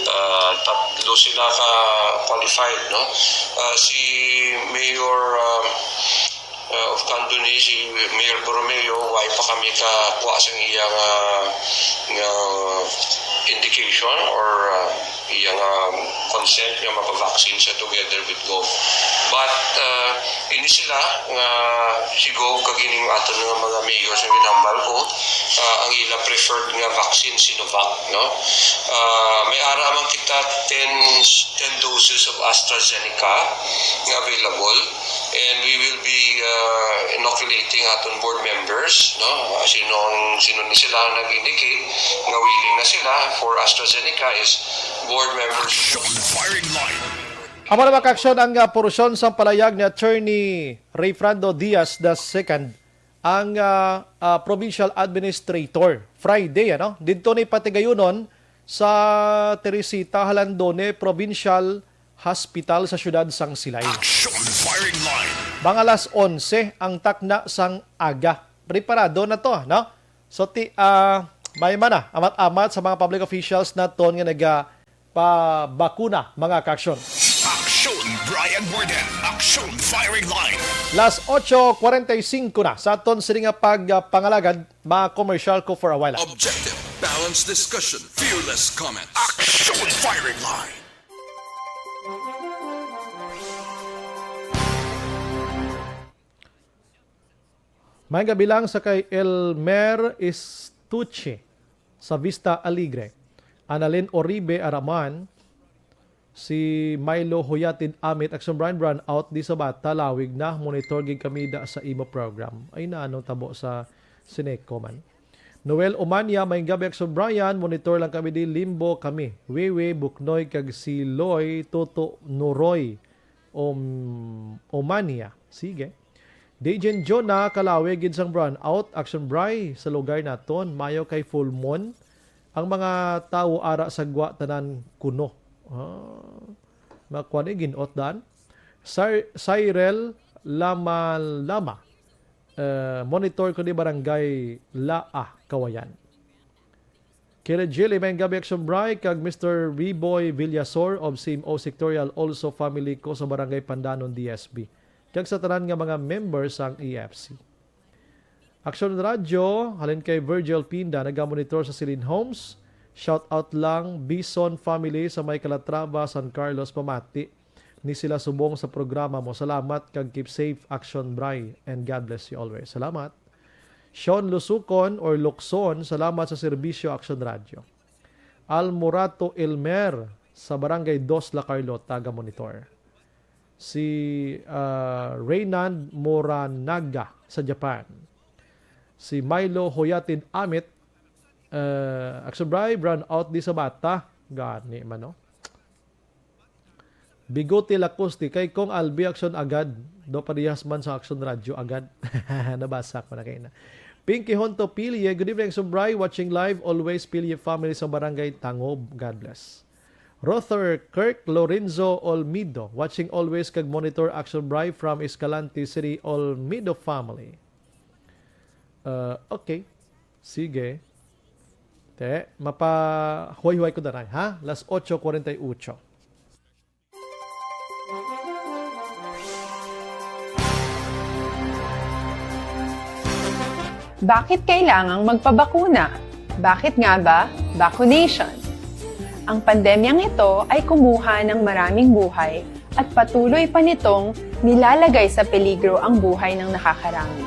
Ah, tatlo sila ka qualified, no? Ah, si Mayor, um, uh, of Candoni, si Mayor Borromeo, way pa kami kakuha sang iya nga, nga indication or, uh, iya nga consent nga mapavaccine siya together with Gov. But, uh, ini sila nga si Gov kag ining aton nga mga mayors nga ginhambal ko, uh, ang ila preferred nga vaccine, Sinovac, no? Uh, may ara man kita ten, ten doses of AstraZeneca nga available. And we will be, uh, inoculating aton board members, no? Sino ang, sino ni sila ang nag-indicate nga willing na sila for AstraZeneca is board members. Action Firing Line. Amo na, mga ka-action, ang, ah, porsyon sang palayag ni Attorney Rayfrando Diaz the second, ang, ah, ah, provincial administrator. Friday, ano? Didto ni patigayunon sa Teresita, Jalandone Provincial Hospital sa siyudad sang Silay. Action Firing Line. Mga alas onse ang takna sang aga. Preparado na to, no? So, ti, ah, may man na, amat-amat sa mga public officials naton nga naga pabakuna, mga ka-aksyon. Action Brian Warden. Action Firing Line. Las ocho cuarenta y cinco na sa aton sini nga pag, ah, pangalagad, ma-commercial ko for a while. Objective, balanced discussion, fearless comments. Action Firing Line. May gabi lang sa kay Elmer Estuche sa Vista Alegre. Annalyn Oribe Araman, si Milo Hoyatin Amit, Action Brian, brownout di sa bata, lawig na, monitor gid kami da sa imo program. Ay na, anong tabo sa Sineco man? Noel Omania, may gabi, Action Brian, monitor lang kami di, limbo kami. Wewe, Buknoy, kag si Loy, Toto, Noroy, Om-, Omania. Sige. Dejen Jonah, kalawi gid sang brownout, Action Bri, sa lugar naton, mayo kay full moon. Ang mga tawo ara sa gwa tanan kuno. Ah, makuan eh, ginot dan. Sir, Cyril Lama Lama, eh, monitor ko ni Barangay Laa, Kawayan. Kila Jilly, may gabi, Action Bri, kag Mister Riboy Villasor of C M O Sectorial, also family ko sa Barangay Pandanon, D S B, kag sa tanan nga mga member sang E F C. Action Radio, halin kay Virgil Pinda, nagamonitor sa Silin Homes. Shout out lang, Bison family sa may Calatrava, San Carlos, pamati ni sila subong sa programa mo. Salamat kag keep safe, Action Bri, and God bless you always. Salamat. Sean Lusukon or Lukson, salamat sa serbisyo, Action Radio. Almorato Elmer sa Barangay Dos La Carlota, taga monitor. Si, ah, Reynand Moranaga sa Japan. Si Milo Hoyatin Amit, ah, Action Bri, brownout di sa bata. Gani man, no? Bigote Lacoste, kay Kong Albi, Action agad. Do parehas man sa Action Radio agad. Nabasa ko na kayo na. Pinky Honto Pilye, good evening, Action Bri. Watching live, always Pilye family sa Barangay Tangob. God bless. Rother Kirk Lorenzo Olmido, watching always kag monitor, Action Bri, from Escalante City, Olmido family. Uh, okay. Sige. Te, mapahuway-huway ko na, ha? Las ocho cuarenta y ocho. Bakit kailangang magpabakuna? Bakit nga ba vaccination? Ang pandemyang ito ay kumuha ng maraming buhay at patuloy pa nitong nilalagay sa peligro ang buhay ng nakakarami.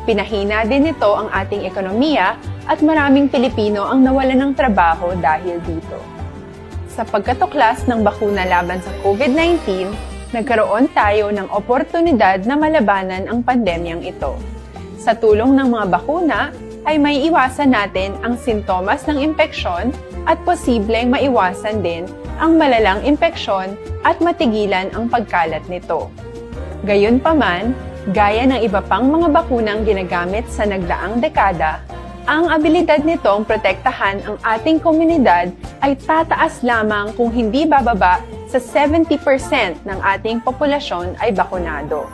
Pinahina din nito ang ating ekonomiya at maraming Pilipino ang nawalan ng trabaho dahil dito. Sa pagkatuklas ng bakuna laban sa COVID nineteen, nagkaroon tayo ng oportunidad na malabanan ang pandemyang ito. Sa tulong ng mga bakuna, ay maiiwasan natin ang sintomas ng impeksyon at posibleng maiwasan din ang malalang impeksyon at matigilan ang pagkalat nito. Gayunpaman, gaya ng iba pang mga bakunang ginagamit sa nagdaang dekada, ang abilidad nitong protektahan ang ating komunidad ay tataas lamang kung hindi bababa sa seventy percent ng ating populasyon ay bakunado.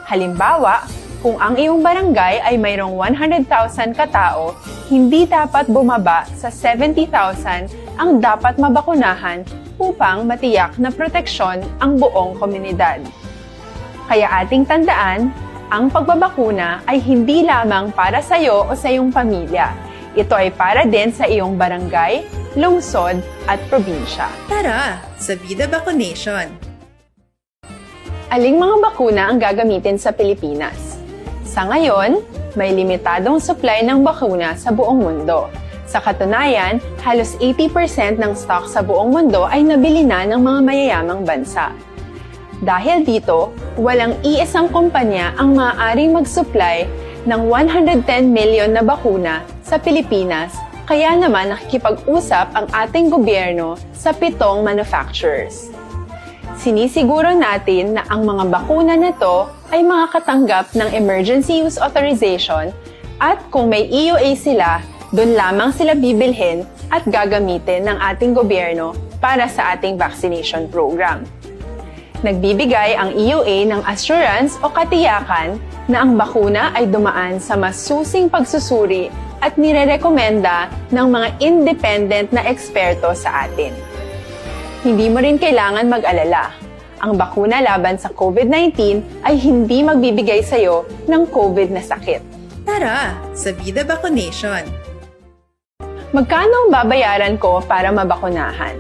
Halimbawa, kung ang iyong barangay ay mayroong one hundred thousand katao, hindi dapat bumaba sa seventy thousand ang dapat mabakunahan upang matiyak na proteksyon ang buong komunidad. Kaya ating tandaan, ang pagbabakuna ay hindi lamang para sa iyo o sa iyong pamilya. Ito ay para din sa iyong barangay, lungsod, at probinsya. Tara, sa Vida Vaccination! Aling mga bakuna ang gagamitin sa Pilipinas? Sa ngayon, may limitadong supply ng bakuna sa buong mundo. Sa katunayan, halos eighty percent ng stock sa buong mundo ay nabili na ng mga mayayamang bansa. Dahil dito, walang iisang kumpanya ang maaaring mag-supply ng one hundred ten million na bakuna sa Pilipinas, kaya naman nakikipag-usap ang ating gobyerno sa pitong manufacturers. Sinisiguro natin na ang mga bakuna na to ay makakatanggap ng emergency use authorization at kung may E U A sila, doon lamang sila bibilhin at gagamitin ng ating gobyerno para sa ating vaccination program. Nagbibigay ang E U A ng assurance o katiyakan na ang bakuna ay dumaan sa masusing pagsusuri at nirerekomenda ng mga independent na eksperto sa atin. Hindi mo rin kailangan mag-alala. Ang bakuna laban sa COVID nineteen ay hindi magbibigay sa iyo ng COVID na sakit. Tara sa Vida Vaccination! Magkano ang babayaran ko para mabakunahan?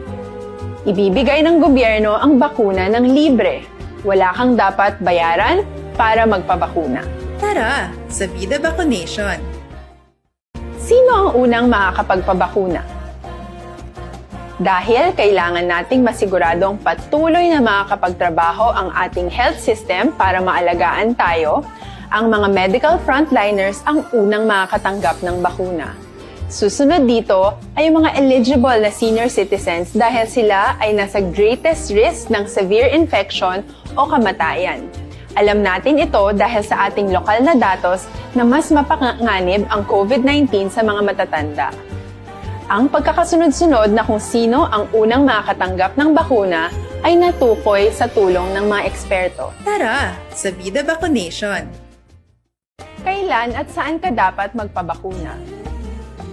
Ibibigay ng gobyerno ang bakuna ng libre. Wala kang dapat bayaran para magpabakuna. Tara sa Vida Vaccination! Sino ang unang makakapagpabakuna? Dahil kailangan nating masiguradong patuloy na makakapagtrabaho ang ating health system para maalagaan tayo, ang mga medical frontliners ang unang makakatanggap ng bakuna. Susunod dito ay ang mga eligible na senior citizens dahil sila ay nasa greatest risk ng severe infection o kamatayan. Alam natin ito dahil sa ating lokal na datos na mas mapanganib ang COVID nineteen sa mga matatanda. Ang pagkakasunod-sunod na kung sino ang unang makakatanggap ng bakuna ay natukoy sa tulong ng mga eksperto. Tara sa Vida Vaccination! Kailan at saan ka dapat magpabakuna?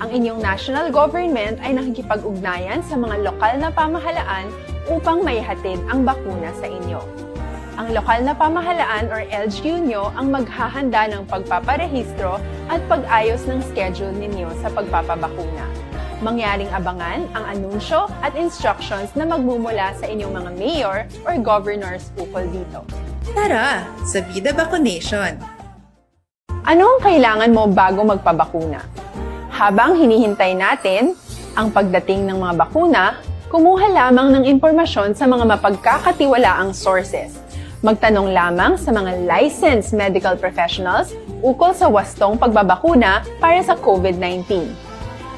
Ang inyong national government ay nakikipag-ugnayan sa mga lokal na pamahalaan upang maihatid ang bakuna sa inyo. Ang lokal na pamahalaan or L G U nyo ang maghahanda ng pagpaparehistro at pag-ayos ng schedule ninyo sa pagpapabakuna. Mangyaring abangan ang anunsyo at instructions na magmumula sa inyong mga mayor or governors ukol dito. Tara sa Vida Vaccination! Ano ang kailangan mo bago magpabakuna? Habang hinihintay natin ang pagdating ng mga bakuna, kumuha lamang ng impormasyon sa mga mapagkakatiwalaang sources. Magtanong lamang sa mga licensed medical professionals ukol sa wastong pagbabakuna para sa COVID nineteen.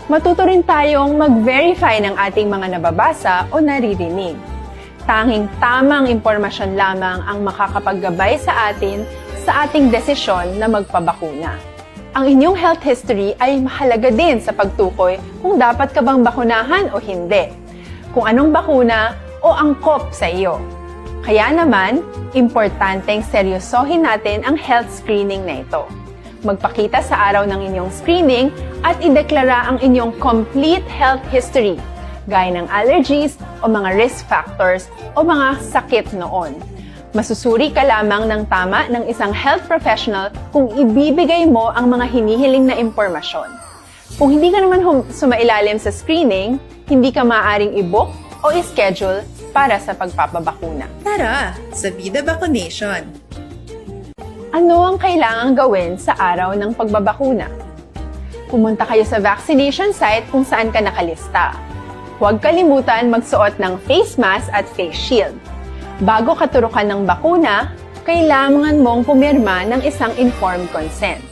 Matuto rin tayong mag-verify ng ating mga nababasa o naririnig. Tanging tamang impormasyon lamang ang makakapaggabay sa atin sa ating desisyon na magpabakuna. Ang inyong health history ay mahalaga din sa pagtukoy kung dapat ka bang bakunahan o hindi, kung anong bakuna o angkop sa iyo. Kaya naman, importanteng seryosohin natin ang health screening na ito. Magpakita sa araw ng inyong screening at ideklara ang inyong complete health history, gaya ng allergies o mga risk factors o mga sakit noon. Masusuri ka lamang ng tama ng isang health professional kung ibibigay mo ang mga hinihiling na impormasyon. Kung hindi ka naman hum- sumailalim sa screening, hindi ka maaaring i-book o i-schedule para sa pagpapabakuna. Tara sa Vida Vaccination! Ano ang kailangang gawin sa araw ng pagbabakuna? Pumunta kayo sa vaccination site kung saan ka nakalista. Huwag kalimutan magsuot ng face mask at face shield. Bago katurukan ng bakuna, kailangan mong pumirma ng isang informed consent.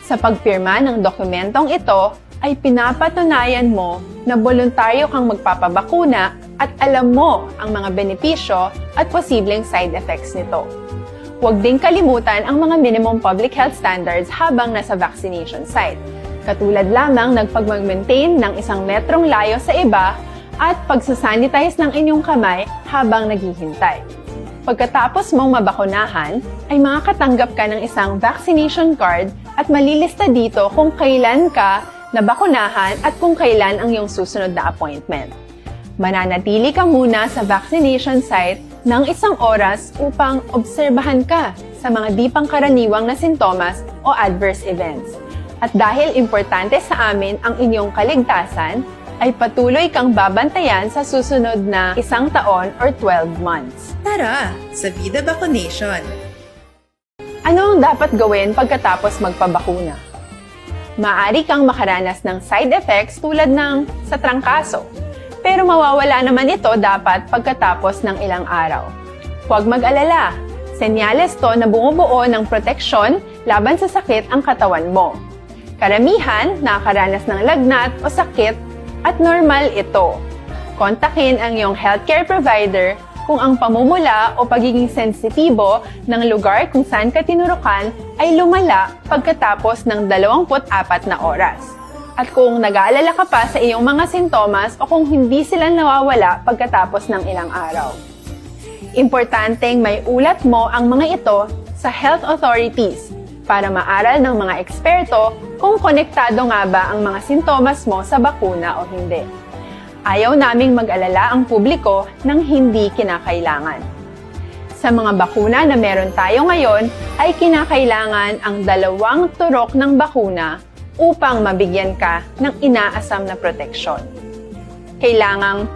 Sa pagpirma ng dokumentong ito, ay pinapatunayan mo na boluntaryo kang magpapabakuna at alam mo ang mga benepisyo at posibleng side effects nito. Huwag ding kalimutan ang mga minimum public health standards habang nasa vaccination site, katulad lamang ng pagmag-maintain ng isang metrong layo sa iba at pagsasanitize ng inyong kamay habang naghihintay. Pagkatapos mong mabakunahan, ay makakatanggap ka ng isang vaccination card at malilista dito kung kailan ka nabakunahan at kung kailan ang iyong susunod na appointment. Mananatili ka muna sa vaccination site ng isang oras upang obserbahan ka sa mga di pangkaraniwang na sintomas o adverse events. At dahil importante sa amin ang inyong kaligtasan, ay patuloy kang babantayan sa susunod na isang taon or twelve months. Tara sa Vida Vaccination! Ano ang dapat gawin pagkatapos magpabakuna? Maaari kang makaranas ng side effects tulad ng sa trangkaso, pero mawawala naman ito dapat pagkatapos ng ilang araw. Huwag mag-alala, senyales to na bumubuo ng proteksyon laban sa sakit ang katawan mo. Karamihan nakakaranas ng lagnat o sakit at normal ito. Kontakin ang iyong healthcare provider kung ang pamumula o pagiging sensitibo ng lugar kung saan ka tinurukan ay lumala pagkatapos ng dalawampu't apat na oras. At kung nag-aalala ka pa sa iyong mga sintomas o kung hindi sila nawawala pagkatapos ng ilang araw. Importanteng may ulat mo ang mga ito sa health authorities para maaral ng mga eksperto kung konektado nga ba ang mga sintomas mo sa bakuna o hindi. Ayaw naming mag-alala ang publiko ng hindi kinakailangan. Sa mga bakuna na meron tayo ngayon, ay kinakailangan ang dalawang turok ng bakuna upang mabigyan ka ng inaasam na proteksyon. Kailangang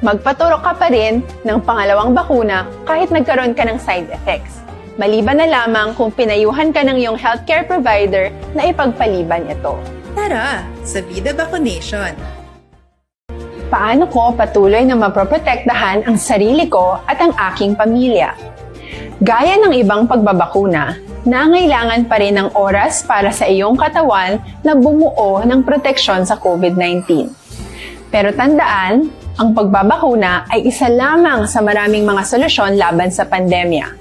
magpaturok ka pa rin ng pangalawang bakuna kahit nagkaroon ka ng side effects, maliban na lamang kung pinayuhan ka ng iyong healthcare provider na ipagpaliban ito. Tara sa Vida Vaccination! Paano ko patuloy na maproprotektahan ang sarili ko at ang aking pamilya? Gaya ng ibang pagbabakuna, nangailangan pa rin ng oras para sa iyong katawan na bumuo ng proteksyon sa COVID nineteen. Pero tandaan, ang pagbabakuna ay isa lamang sa maraming mga solusyon laban sa pandemya.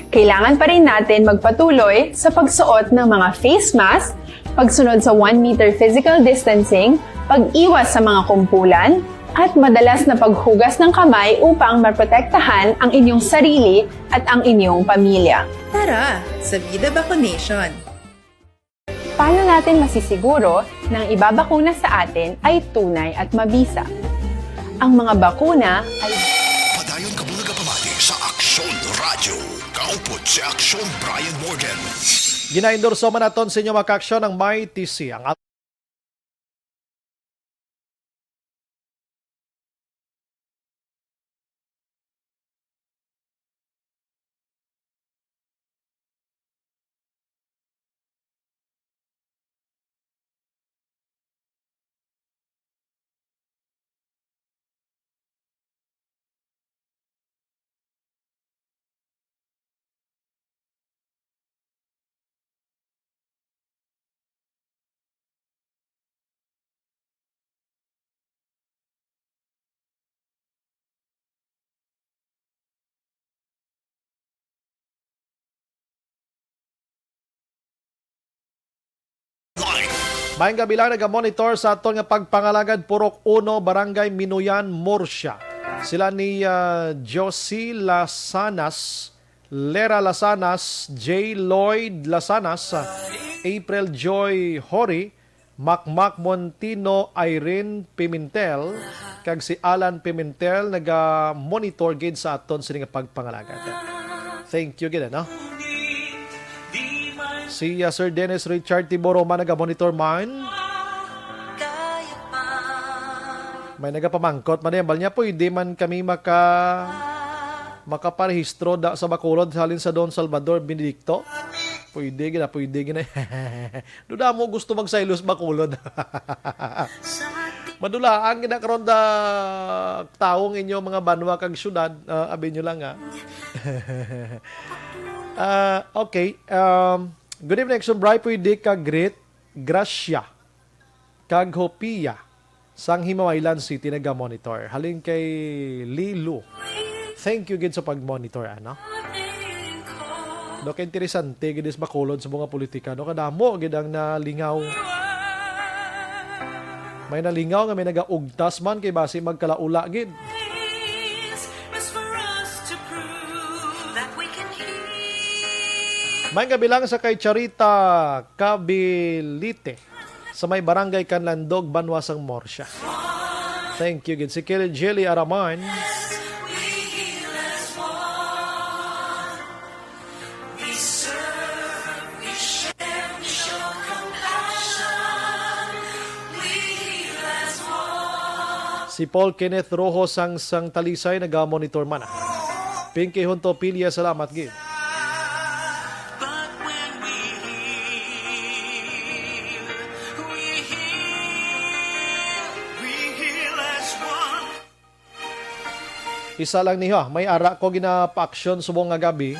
Kailangan pa rin natin magpatuloy sa pagsuot ng mga face mask, pagsunod sa one meter physical distancing, pag-iwas sa mga kumpulan, at madalas na paghugas ng kamay upang maprotektahan ang inyong sarili at ang inyong pamilya. Tara sa Vida Vaccination! Paano natin masisiguro na ang ibabakuna sa atin ay tunay at mabisa? Ang mga bakuna ay Padayon kamo nagapamati sa Aksyon Radyo. Kaupod si Aksyon Brian Morgan. Ginaendorso man naton sa inyo, mga ka-aksyon, ang Mighty C. Ang Maayong gabi lang, naga-monitor sa aton nga pagpangalagad, Purok Uno, Barangay Minuyan, Murcia. Sila ni, ah, Josie Lasanas, Lera Lasanas, J Lloyd Lasanas, ah, April Joy Hori, Makmak Montino, Irene Pimentel, kag si Alan Pimentel naga-monitor gid sa aton sini nga pagpangalagad. Thank you gid, ano? Si, ah, Sir Dennis Richard Tiboro man naga-monitor man. May nagapamangkot man yan. Bal niya, pwede man kami maka-, makaparehistro da sa Bacolod halin sa Don Salvador Benedicto? Pwede gina, pwede gina. Duda mo gusto magsaylo sa Bacolod. Madula ang ginakaron da tawo nga inyo mga banwa kag syudad, ah, abi nyo lang, ha. Ah, okay. Um, good evening, Action Bri. Pwede ka greet Gracia kag Hopia sang Himamaylan City naga-monitor. Halin kay Lilu. Thank you gid sa pag-monitor, ano? No, kay interesante gid is Bacolod sa mga politika, no? Kadamo gid ang nalingaw. May nalingaw nga may nagaugtas man kay basi magkalaula gid. May gabi lang sa kay Charita Cabilite. Sa may Barangay Canlandog, banwa sang Murcia. Thank you gid. Si Kil Jelly Araman. Si Paul Kenneth Rojo sang, sang Talisay naga-monitor man. Pinky Hunto Pilia, salamat gid. Isa lang ni, ha, may ara ko ginapaaksyon subong nga gabi.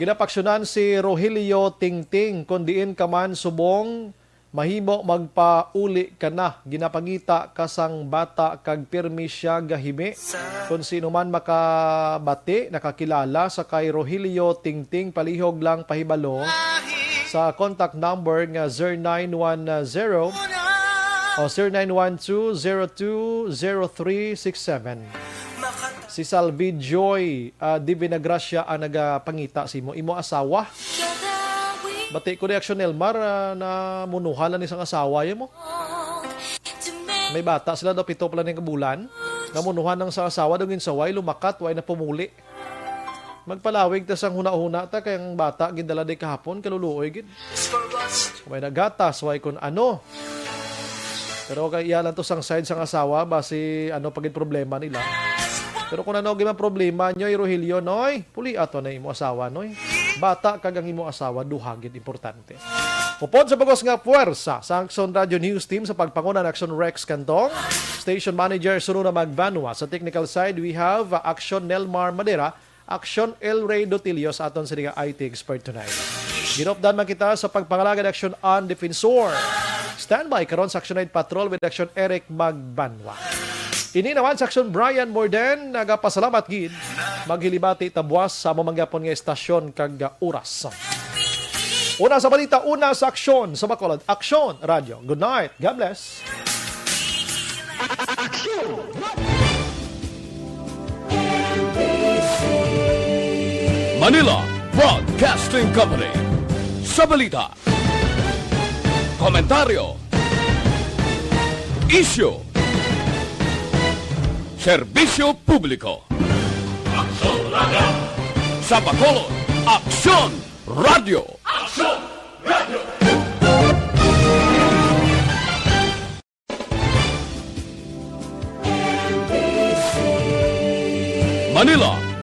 Ginapaaksyonan si Rogelio Tingting, kon diin ka man subong mahimo magpauli ka na. Ginapangita ka sang bata kag pirmi sia gahimi. Kon sino man makabati, nakakilala sa kay Rogelio Tingting, palihog lang pahibalo sa contact number nga zero nine one zero o zero nine one two zero two zero three six seven. Si Salvi Joy, ah, Divina Gracia ang nagapangita sa imo. Imo asawa? Bati ko ni Action Nelmar, ah, namunuhan na ni sang asawa ya mo. May bata sila daw, pito pala ning kabulan. Namunuhan ang sang asawa daw, ginsaway, lumakat, way na pumuli. Magpalawig ta sang hunahuna ta, kay ang bata gindala di kahapon, kaluluoy gid. May nagatas, way kun ano. Pero kay iya lang to sang side sang asawa, basi ano pa gid problema nila. Pero kung ano gid man problema, Noy Rogelio, Noy, puli ato na imo asawa, Noy. Bata kag ang imo asawa, duha gid importante. Upod sa bugos nga puwersa sa Action Radio News Team sa pagpanguna ni Action Rex Cantong, Station Manager Sununa Magbanwa. Sa technical side, we have, uh, Action Nelmar Madera, Action El Rey Dotilio sa aton sini nga I T expert tonight. Ginupdan man kita sa pagpangalagad Action An Defensor. Standby karon sa Action Night Patrol with Action Eric Magbanwa. Ini naman sa Action Brian Morden, nagapasalamat gid. Maghilibati ta buwas sa amo man gyapon nga estasyon kag, ah, oras. Una sa balita, una sa aksyon sa Bacolod. Action Radio. Good night. God bless. Manila Broadcasting Company. Sa balita, komentaryo, isyu, serbisyo publiko. Sa Bacolod, Aksyon Radio. Manila